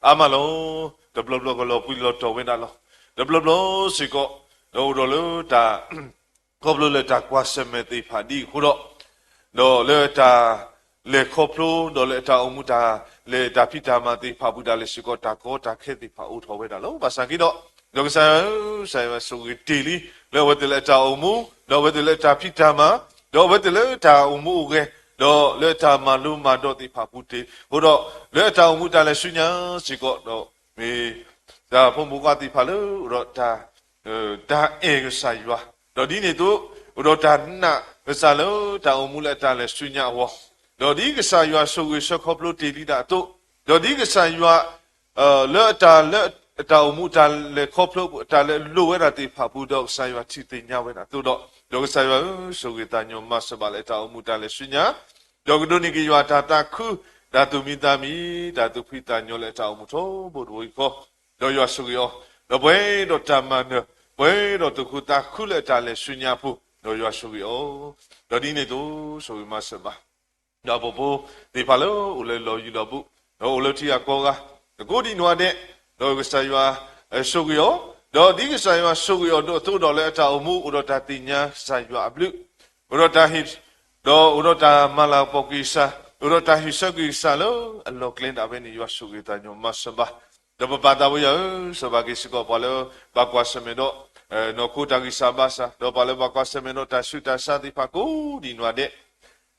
အါမးလီၤ. တဘျီဘျီကလီၤပှံၤလီၤတီၤဝဲဒၣ်လီၤ. တဘျီဘျီစ့ၢ်ကီး ဒီးအိၣ်ဒီးလၢတၢ် ခီဖျိလၢတၢ်ကွၢ်ဆၢၣ်မဲာ်သ့ၣ်တဖၣ်ဒ်အံၤအဃိဒီး, ဒီးလၢတၢ်လဲၤခီဖျိ ဒီးလၢတၢ်အိၣ်မူတၢ်လဲၤတၢ်ဖံးတၢ်မၤသ့ၣ်တဖၣ်အပူၤဒၣ်လဲာ်စ့ၢ်ကီး တၢ်ကီတၢ်ခဲသ့ၣ်တဖၣ်အိၣ်ထီၣ်ဝဲဒၣ်လီၤ. ဘၣ်ဆၣ်က့ဒီး, ဒီးကစၢ်ယွၤဧၢ, ကစၢ်ယွၤဆိၣ်ဂ့ၤတ့ၢ်လံ လၢအဝဲသ့ၣ်လၢအတၢ်အိၣ်မူ, ဒီးအဝဲသ့ၣ်လၢအတၢ်ဖံးတၢ်မၤ, ဒီးအဝဲသ့ၣ်လၢအတၢ်အိၣ်မူအိၣ်ဂဲၤ, ဒီးလၢအတၢ်မၤလိမၤဒိးသ့ၣ်တဖၣ်အပူၤတ့ၢ်အဃိဒီး, လၢအတၢ်အိၣ်မူတၢ်လဲၤဆူညါစ့ၢ်ကီးဒီး မ့ၢ် တၢ်ဖိမုၣ်ဖိခွါသ့ၣ်တဖၣ်လၢအိၣ်ဒီးတၢ် တၢ်အဲၣ်ကစၢ်ယွၤ, ဒီးဒ်န့ၣ်အသိး အိၣ်ဒီးတၢ်နာ်ကစၢ်လၢတၢ်အိၣ်မူလၢအတၢ်လဲၤဆူညါအဂီၢ်, ဒီးဒ်ကစၢ်ယွၤဆိၣ်ဂ့ၤဆၢခီဖျိတ့ၢ်လံတၢ်အသိး, ဒီးဒ်ကစၢ်ယွၤ လၢအတၢ်လၢ အတၢ်အိၣ်မူတၢ်လဲၤခီဖျိ တၢ်လၢအလိၣ်ဝဲဒၣ်သ့ၣ်တဖၣ်အပူၤ ဒီးကစၢ်ယွၤထံၣ်သ့ၣ်ညါဝဲဒၣ်အသိးဒီး, ဒီးကစၢ်ယွၤဧၢ, ဆိၣ်ဂ့ၤသးညီမၤစၢၤဘၣ်လၢအတၢ်အိၣ်မူတၢ်လဲၤဆူညါ ဒီးကဒိးန့ၢ်က့ၤယွၤတၢ်သးခု, တၢ်သူၣ်မံသးမံ, တၢ်သူၣ်ဖှံသးညီလၢအတၢ်အိၣ်မူထီဘိတဘိယူၢ်ဃီ, ဒီးယွၤဆိၣ်ဂ့ၤအီၤ, ဒီးပှဲၤဒီးတၢ်မၤနၢၤ, ပှဲၤဒီးသူၣ်ခုသးခုလၢအတၢ်လဲၤဆူညါအပူၤ, ဒီးယွၤဆိၣ်ဂ့ၤအီၤ, ဒီးဒ်န့ၣ်အသိး ဆိၣ်ဂ့ၤမၤစၢၤဘၣ် ဒီးပဖိသ့ၣ်တဖၣ်လၢအိၣ်လၢလီၢ်ယံၤလီၢ်ဘူး, ဒီးအိၣ်လၢထံဂၤကီၢ်ဂၤ, ကိးဒံနီၢ်ဒဲး, ဒီးကစၢ်ယွၤဆိၣ်ဂ့ၤအီၤ, ဒီးဒ်ကစၢ်ယွၤဆိၣ်ဂ့ၤအီၤဒိၣ်အသိးဒီးလၢအတၢ်အိၣ်မူအိၣ်ဒီးတၢ်သ့ၣ်ညါကစၢ်ယွၤအဘျုး, အိၣ်ဒီးတၢ်ဟ့ၣ်, ဒီးအိၣ်ဒီးတၢ်မၤလၤကပီၤက့ၤကစၢ်, အိၣ်ဒီးတၢ်ဟ့ၣ်ဆၢက့ၤကစၢ်လၢအလီၢ်ကျဲဒၣ်ဝဲန့ၣ် ယွၤဆိၣ်ဂ့ၤသးညီမၤစၢၤဘၣ် ဒီးပပၢ်သးဝံယွၤဧၢ, ဆိၣ်ဂ့ၤဘၣ်က့ၤစ့ၢ်ကီးပှၤလၢဘၣ်ကွၢ်ဆၢၣ်မဲာ်ဒီး နီၢ်ခိတၢ်ဂံၢ်စၢ်ဘါစၢ်, ဒီးပှၤလၢဘၣ်ကွၢ်ဆၢၣ်မဲာ်ဒီးတၢ်ဆူးတၢ်ဆါသ့ၣ်တဖၣ်ကိးဒံနီၢ်ဒဲး, ဒီ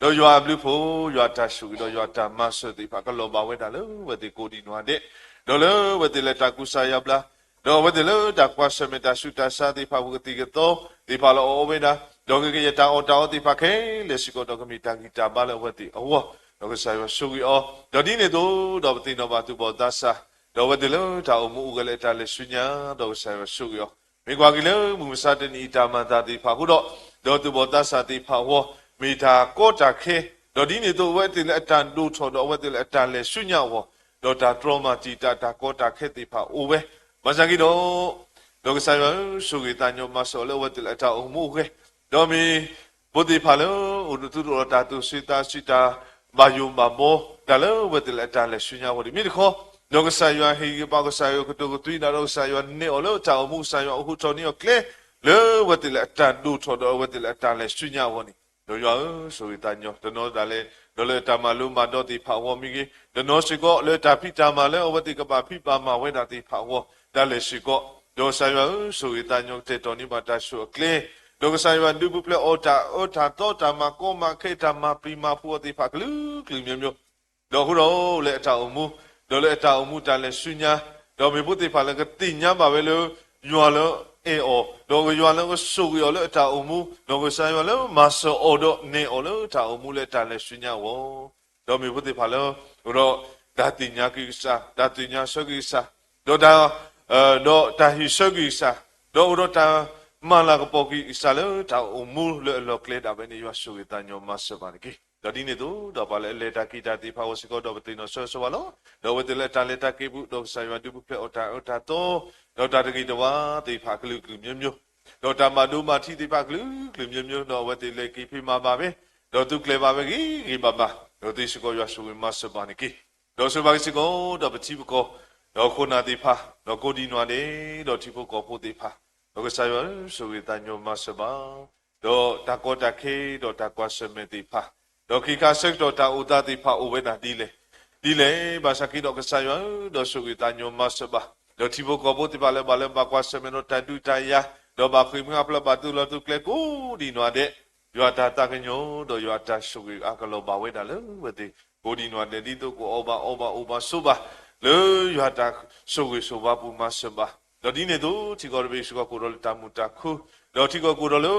းယွၤအဘျုးအဖှိၣ်, ယွၤအတၢ်ဆိၣ်ဂ့ၤဒီးယွၤအတၢ်မၤစၢၤသ့ၣ်တဖၣ်ကလီၤဘၣ်ဝဲဒၣ်လၢအဝဲသ့ၣ်ကိးဒံနီၢ်ဒဲး, ဒီးလၢအဝဲသ့ၣ်လၢတၢ်ကူစါယါဘျါ, ဒီးအဝဲသ့ၣ်လၢတၢ်ကွၢ်ဆၢၣ်မဲာ်တၢ်ဆူးတၢ်ဆါသ့ၣ်တဖၣ်အပူၤကသံၣ်ကသီသ့ၣ်တဖၣ်လၢအအိၣ်ဝဲဒၣ်, ဒီးကကယဲၢ်တၢ်အီၣ်တၢ်အီသ့ၣ်တဖၣ်ခဲလၢာ်စ့ၢ်ကီးဒီးကမ့ၢ်တၢ်ဂံၢ်တၢ်ဘါလၢအဝဲသ့ၣ်အဂီၢ်, ဒီးကစၢ်ယွၤဆိၣ်ဂ့ၤအီၤ, ဒီးဒ်န့ၣ်အသိးဒီးပသ့ၣ်နီၣ်ဘၣ်သူၣ်ဘီၣ်သးစၢ်, ဒီးအဝဲသ့ၣ်လၢတၢ်အိၣ်မူအိၣ်ဂဲၤလၢအတၢ်လဲၤဆူညါ, ဒီးကစၢ်ယွၤဆိၣ်ဂ့ၤအီၤ, မ့ၢ်ကွၢ်က့ၤလၢမုၢ်မဆါတနံၤအံၤတၢ်မၤအသးသ့ၣ်တဖၣ်အဃိဒီး, ဒီးသူၣ်ဘီၣ်သးစၢ်သ့ၣ်တဖၣ်အဂီၢ်, မ့ၢ်တၢ်ကီတၢ်ခဲ, ဒီးဒ်န့ၣ်အသိးအဝဲသ့ၣ်လၢအတၢ်ဒိၣ်ထီၣ်ဒီးအဝဲသ့ၣ်လၢအတၢ်လဲၤဆူညါအဂီၢ်, ဒီးတၢ်တြီမၤတံာ်တာ်တၢ်ကီတၢ်ခဲသ့ၣ်တဖၣ်အိၣ်ဝဲ, ဘၣ်ဆၣ်က့ၤဒီး ဒီးကစၢ်ယွၤဧၢ, ဆိၣ်ဂ့ၤသးညီမၤစၢၤအီၤလၢအဝဲသ့ၣ်လၢအတၢ်အိၣ်မူအိၣ်ဂဲၤ, ဒီးမ့ၢ် ဖိသ့ၣ်တဖၣ်လၢ အိၣ်သူၣ်အိၣ်သး တၢ်သူၣ်ဆူၣ်သးဆူၣ် တၢ်ဘၣ်ယိၣ်ဘၣ်ဘီ တၢ်လၢအဝဲသ့ၣ်လၢအတၢ်လဲၤဆူညါအဂီၢ်န့ၣ် မ့ၢ်တခီ, ဒီးကစၢ်ယွၤဟ့ၣ်ဂံၢ်ဘါ ကစၢ်ယွၤကတိၤကသွံဒၣ်ဒီး ကစၢ်ယွၤနဲၣ်အီၤလၢတၢ်အိၣ်မူ ကစၢ်ယွၤအိးထီၣ်န့ၢ်အီၤကျဲ လၢအဝဲသ့ၣ်လၢအတၢ်ဒိၣ်ထီၣ်ဒီးအဝဲသ့ၣ်လၢအတၢ်လဲၤဆူညါအဂီၢ်န့ၣ်, ဒီးယွၤဧၢ, ဆိၣ်ဂ့ၤသးညီ, တနီၤဒၣ်လဲာ် ဒီးလၢတၢ်မၤလိမၤဒိးသ့ၣ်တဖၣ်အဂီၢ်မ့ၢ်ဂ့ၤ, တနီၤစ့ၢ်ကီး လၢတၢ်ဖံးတၢ်မၤလၢအဝဲသ့ၣ်ကဘၣ်ဖံးဘၣ်မၤဝဲဒၣ်သ့ၣ်တဖၣ်အဂီၢ် တၢ်လဲၤစ့ၢ်ကီး, ဒီးကစၢ်ယွၤဧၢ, ဆိၣ်ဂ့ၤသးညီ ကတဲာ်ကတီၤန့ၢ်ဘၣ်တၢ်ဆိၣ်အကျဲ, ဒီးကစၢ်ယွၤဒုးပူၤဖျဲးအီၤတၢ်အၢတၢ်သီ တၢ်မၤကီမၤခဲ တၢ်မၤပျံၤမၤဖုးအီၤသ့ၣ်တဖၣ်ကလုာ်ကလုာ်မျိုးမျိုး ဒီးအဃိဒီးလၢအတၢ်အိၣ်မူ, ဒီးလၢအတၢ်အိၣ်မူတၢ်လဲၤဆူညါ, ဒီးမ့ၢ်ဖိသ့ၣ်တဖၣ်လၢကသ့ၣ်ညါဘၣ်ဝဲလၢ ယွၤလၢအဲၣ်အီၤ, ဒီးယွၤလၢကဆိၣ်ဂ့ၤအီၤလၢအတၢ်အိၣ်မူ, ဒီးကစၢ်ယွၤလၢမၤစၢၤအီၤဒီးနဲၣ်အီၤလၢတၢ်အိၣ်မူလၢတၢ်လဲၤဆူညါအဂီၢ်, ဒီးမ့ၢ်ဖိသ့ၣ်တဖၣ်လၢ အိၣ်ဒီးတၢ်သ့ၣ်ညါက့ၤကစၢ်, တၢ်သ့ၣ်ညါဆၢက့ၤကစၢ်, ဒီးတၢ် ဒီးတၢ်ဟ့ၣ်ဆၢက့ၤကစၢ်, ဒီးအိၣ်ဒီးတၢ်မၤလၤကပီၤက့ၤကစၢ်လၢတၢ်အိၣ်မူလၢအလီၢ်ကျဲဒၣ်ဝဲန့ၣ် ယွၤဆိၣ်ဂ့ၤသးညီမၤစၢၤဘၣ်န့ၣ်တက့ၢ်. ဒီးဒ်န့ၣ်အသိး ဒီးပှၤလၢအလဲၤတၢ်က့ၤတၢ်သ့ၣ်တဖၣ်အဂီၢ်စ့ၢ်ကီး ဒီးပသ့ၣ်နီၣ်ဆၢဂ့ၤဆၢဝါလီၤ. ဒီးအဝဲသ့ၣ်လၢအတၢ်လဲၤတၢ်က့ၤအပူၤ ဒီးကစၢ်ယွၤဒုးပူၤဖျဲးအီၤတၢ်အၢတၢ်သီ, ဒီးတၢ်တဂ့ၤတဝါသ့ၣ်တဖၣ်ကလုာ်ကလုာ်မျိုးမျိုး, ဒီးတၢ်ဘၣ်ဒိဘၣ်ထံးသ့ၣ်တဖၣ်ကလုာ်ကလုာ်မျိုးမျိုး, ဒီးအဝဲသ့ၣ်လဲၤက့ၤဖံးမၤဘၣ်ဝဲ, ဒီးသူကျဲၤဘၣ်ဝဲဂ့ၤဂ့ၤဘၣ်ဘၣ်, ဒီးသ့စ့ၢ်ကီးယွၤဆိၣ်ဂ့ၤမၤစၢၤဘၣ်န့ၣ်တက့ၢ်. ဒီးဆိၣ်ဂ့ၤဘၣ်က့ၤစ့ၢ်ကီး ဒီးပထံပကီၢ်, ဒီးခိၣ်နၢ်သ့ၣ်တဖၣ်, ဒီးကိးဒံနီၢ်ဒဲး, ဒီးထံဖိကီၢ်ဖိသ့ၣ်တဖၣ်, ဒီးကစၢ်ယွၤဧၢ, ဆိၣ်ဂ့ၤသးညီမၤစၢၤဘၣ် ဒီးတၢ်ကီတၢ်ခဲ ဒီးတၢ်ကွၢ်ဆၢၣ်မဲာ်သ့ၣ်တဖၣ်, ဒီးခ့ခါဆၢကတီၢ်တၢ်အိၣ်သးသ့ၣ်တဖၣ်အိၣ်ဝဲဒၣ်ဒ်လဲၣ်, ဒ်လဲၣ်, ဘၣ်ဆၣ်က့ၤဒီးကစၢ်ယွၤဧၢ, ဒီးဆိၣ်ဂ့ၤသးညီမၤစၢၤဘၣ်, ဒီးထံဖိကီၢ်ဖိသ့ၣ်တဖၣ်လၢဘၣ်လၢဘၣ်ကွၢ်ဆၢၣ်မဲာ်ဒီးတၢ်ဒုးတၢ်ယၤ, ဒီးဘၣ်ဃ့ၢ်မှံဟးဖျိးဘၣ်သုးလီၢ်သုးကျဲကိးဒံနီၢ်ဒဲး, ယွၤတၢ်သးကညီၤ ဒီးယွၤတၢ်ဆိၣ်ဂ့ၤအကလီၤဘၣ်ဝဲဒၣ်လၢအဝဲသ့ၣ်ကိးဒံနီၢ်ဒဲး ဒ်သိးကအီၣ်ဘၣ်အီဘၣ်အိၣ်ဘၣ်ဆိးဘၣ်, လၢယွၤတၢ်ဆိၣ်ဂ့ၤဆိၣ်ဝါပူၤမၤစၢၤဘၣ်, ဒီးဒ်န့ၣ်အသိး ထံကီၢ်တဘ့ၣ်စ့ၢ်ကီးကအိၣ်ဒီးလၢတၢ်မုာ်တၢ်ခုၣ်, ဒီးထံကီၢ်ကအိၣ်ဒီးလၢ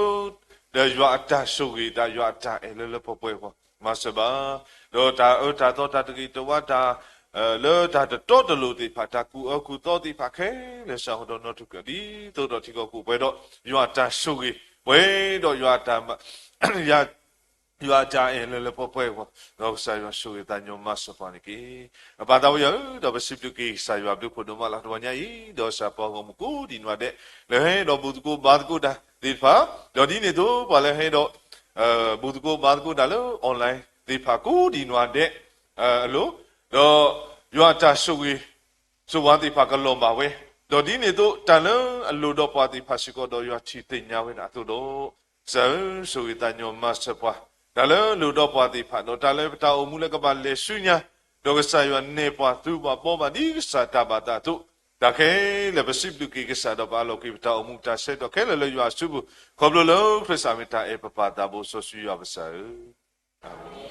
ဒီးယွၤအတၢ်ဆိၣ်ဂ့ၤ ဒီးယွၤအတၢ်အဲၣ်လၢလၢပှဲၤပှဲၤအဂီၢ် မၤစၢၤဘၣ်, ဒီးတၢ်အၢတၢ်သီတၢ်တဂ့ၤတဝါတၢ် လၢတၢ်တတီတလိၤသ့ၣ်တဖၣ် တၢ်ကူၣ်အၢကူၣ်သီသ့ၣ်တဖၣ်ခဲလၢာ်ဆၣ်ဟီဒီးနီၢ်ထူၣ်ကၢၢ် ဒ်သိးဒီးထံကီၢ်ကအိၣ်ပှဲၤဒီး ယွၤအတၢ်ဆိၣ်ဂ့ၤ ပှဲၤဒီးယွၤအတၢ် ယွၤအတၢ်အဲၣ်လၢလၢပှဲၤပှဲၤအဂီၢ် ဒီးကစၢ်ယွၤဆိၣ်ဂ့ၤသးညီမၤစၢၤပှၤန့ၣ်တက့ၢ်. အပၢ်သးဝံယွၤဧၢ, ဒီးပစံးဘျုးက့ၤကစၢ်ယွၤဘျုးဖှိၣ်ဒိၣ်မးလၢတဂီၤညါအံၤ, ဒီးကစၢ်ပှၤဂီၢ်မုၢ်ကိးဒံနီၢ်ဒဲး လၢဟဲဒီးဘူၣ်သကိးဘါသကိးတၢ်သ့ၣ်တဖၣ်, ဒီးဒ်န့ၣ်အသိး ပှၤလၢဟဲဒီး ဘူၣ်သကိးဘါသကိးတၢ်လၢ online သ့ၣ်တဖၣ်ကိးဒံနီၢ်ဒဲး အလိၤ, ဒီးယွၤအတၢ်ဆိၣ်ဂ့ၤ ဆိၣ်ဝါသ့ၣ်တဖၣ်ကလီၤဘၣ်ဝဲ, ဒီးဒ်န့ၣ်အသိး တၢ်လၢအလိၤဒီးပှၤသ့ၣ်တဖၣ်စ့ၢ်ကီးဒီးယွၤထံၣ်သ့ၣ်ညါဝဲဒၣ်အသိးဒီး ကစၢ်ဧၢ, ဆိၣ်ဂ့ၤသးညီမၤစၢၤပှၤ, တၢ်လၢအလိၤဒီးပှၤသ့ၣ်တဖၣ် ဒီးတၢ်လၢပတၢ်အိၣ်မူလၢကဘၣ်လဲၤဆူညါ, ဒီးကစၢ်ယွၤနဲၣ်ပှၤသူပှၤဘီပှၤဒ်ကစၢ်တၢ်ဘၣ်သးအသိး, တၢ်ခဲလၢာ်ပစံးဘျုးက့ၤကစၢ်ဒီးပအးလီၤက့ၤပတၢ်အိၣ်မူ ပတၢ်ဆၢကတီၢ်ခဲလၢာ်လၢယွၤအစုပူၤ, ခီဖျိလၢခရံာ်စၢ်မ့ၢ်တၢ်အဲၣ်ပပၢ်သးဘိစီဆှံယွၤပကစၢ်ဧၢ. အၤမ့ၣ်.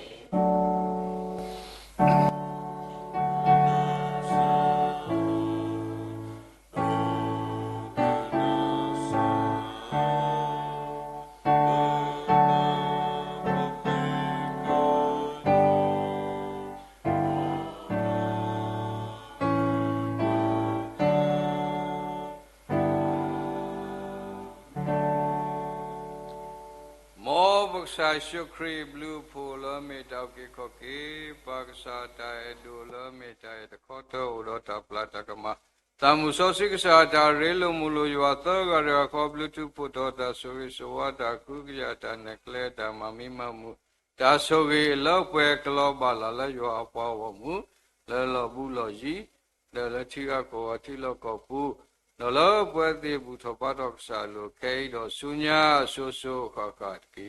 မ်ပကစၢ်ယ့ၣ်ၡူးခရံာ်အဘျုးအဖှိၣ်လၢအမ့ၢ်တၢ်အုၣ်က့ၤခီၣ်က့ၤ, ပၢ်ကစၢ်တၢ်အဲၣ်ဒိၣ်လၢအမ့ၢ်တၢ်အဲၣ်တခီတၢၢ် အိၣ်ဒီးတၢ်ပျၢ်တၢ်ကမၣ်, သးမုၢ်စီဆှံကစၢ်အတၢ်ရ့လိာ်မုာ်လိာ်ယွၤသၢဂၤတဂၤဃီ ဘျုးထူးဖှိၣ်ထီၣ်တၢ်ဆိၣ်ဂ့ၤဆိၣ်ဝါ တၢ်ကဟုကယာ်တၢ်နဲၣ်ကျဲတၢ်မၤမံမၤမုာ် တၢ်ဆိၣ်ဂ့ၤအလၢပှဲၤကလီၤဘၣ်လၢ်လၢယွၤအပှၤဂီၢ်မုၢ် လၢလီၢ်ဘူးလီၢ်ယံၤ ဒီးလၢထံဂၤကီၢ်ဂၤထံလီၢ်ကီၢ်ပူၤ, ဒီးလၢပဝဲသ့ၣ်ဘူၣ်ထီၣ်ဘါထီၣ်ကစၢ်အလိၤ ခဲအံၤဒီးဆူညါအစိၤစိၤအဃၣ်ဃၣ်တက့ၢ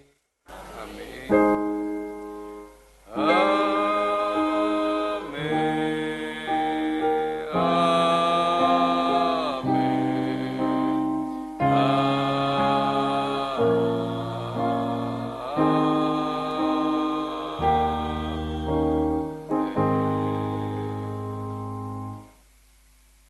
်. အၤမ့ၣ်, အၤမ့ၣ်.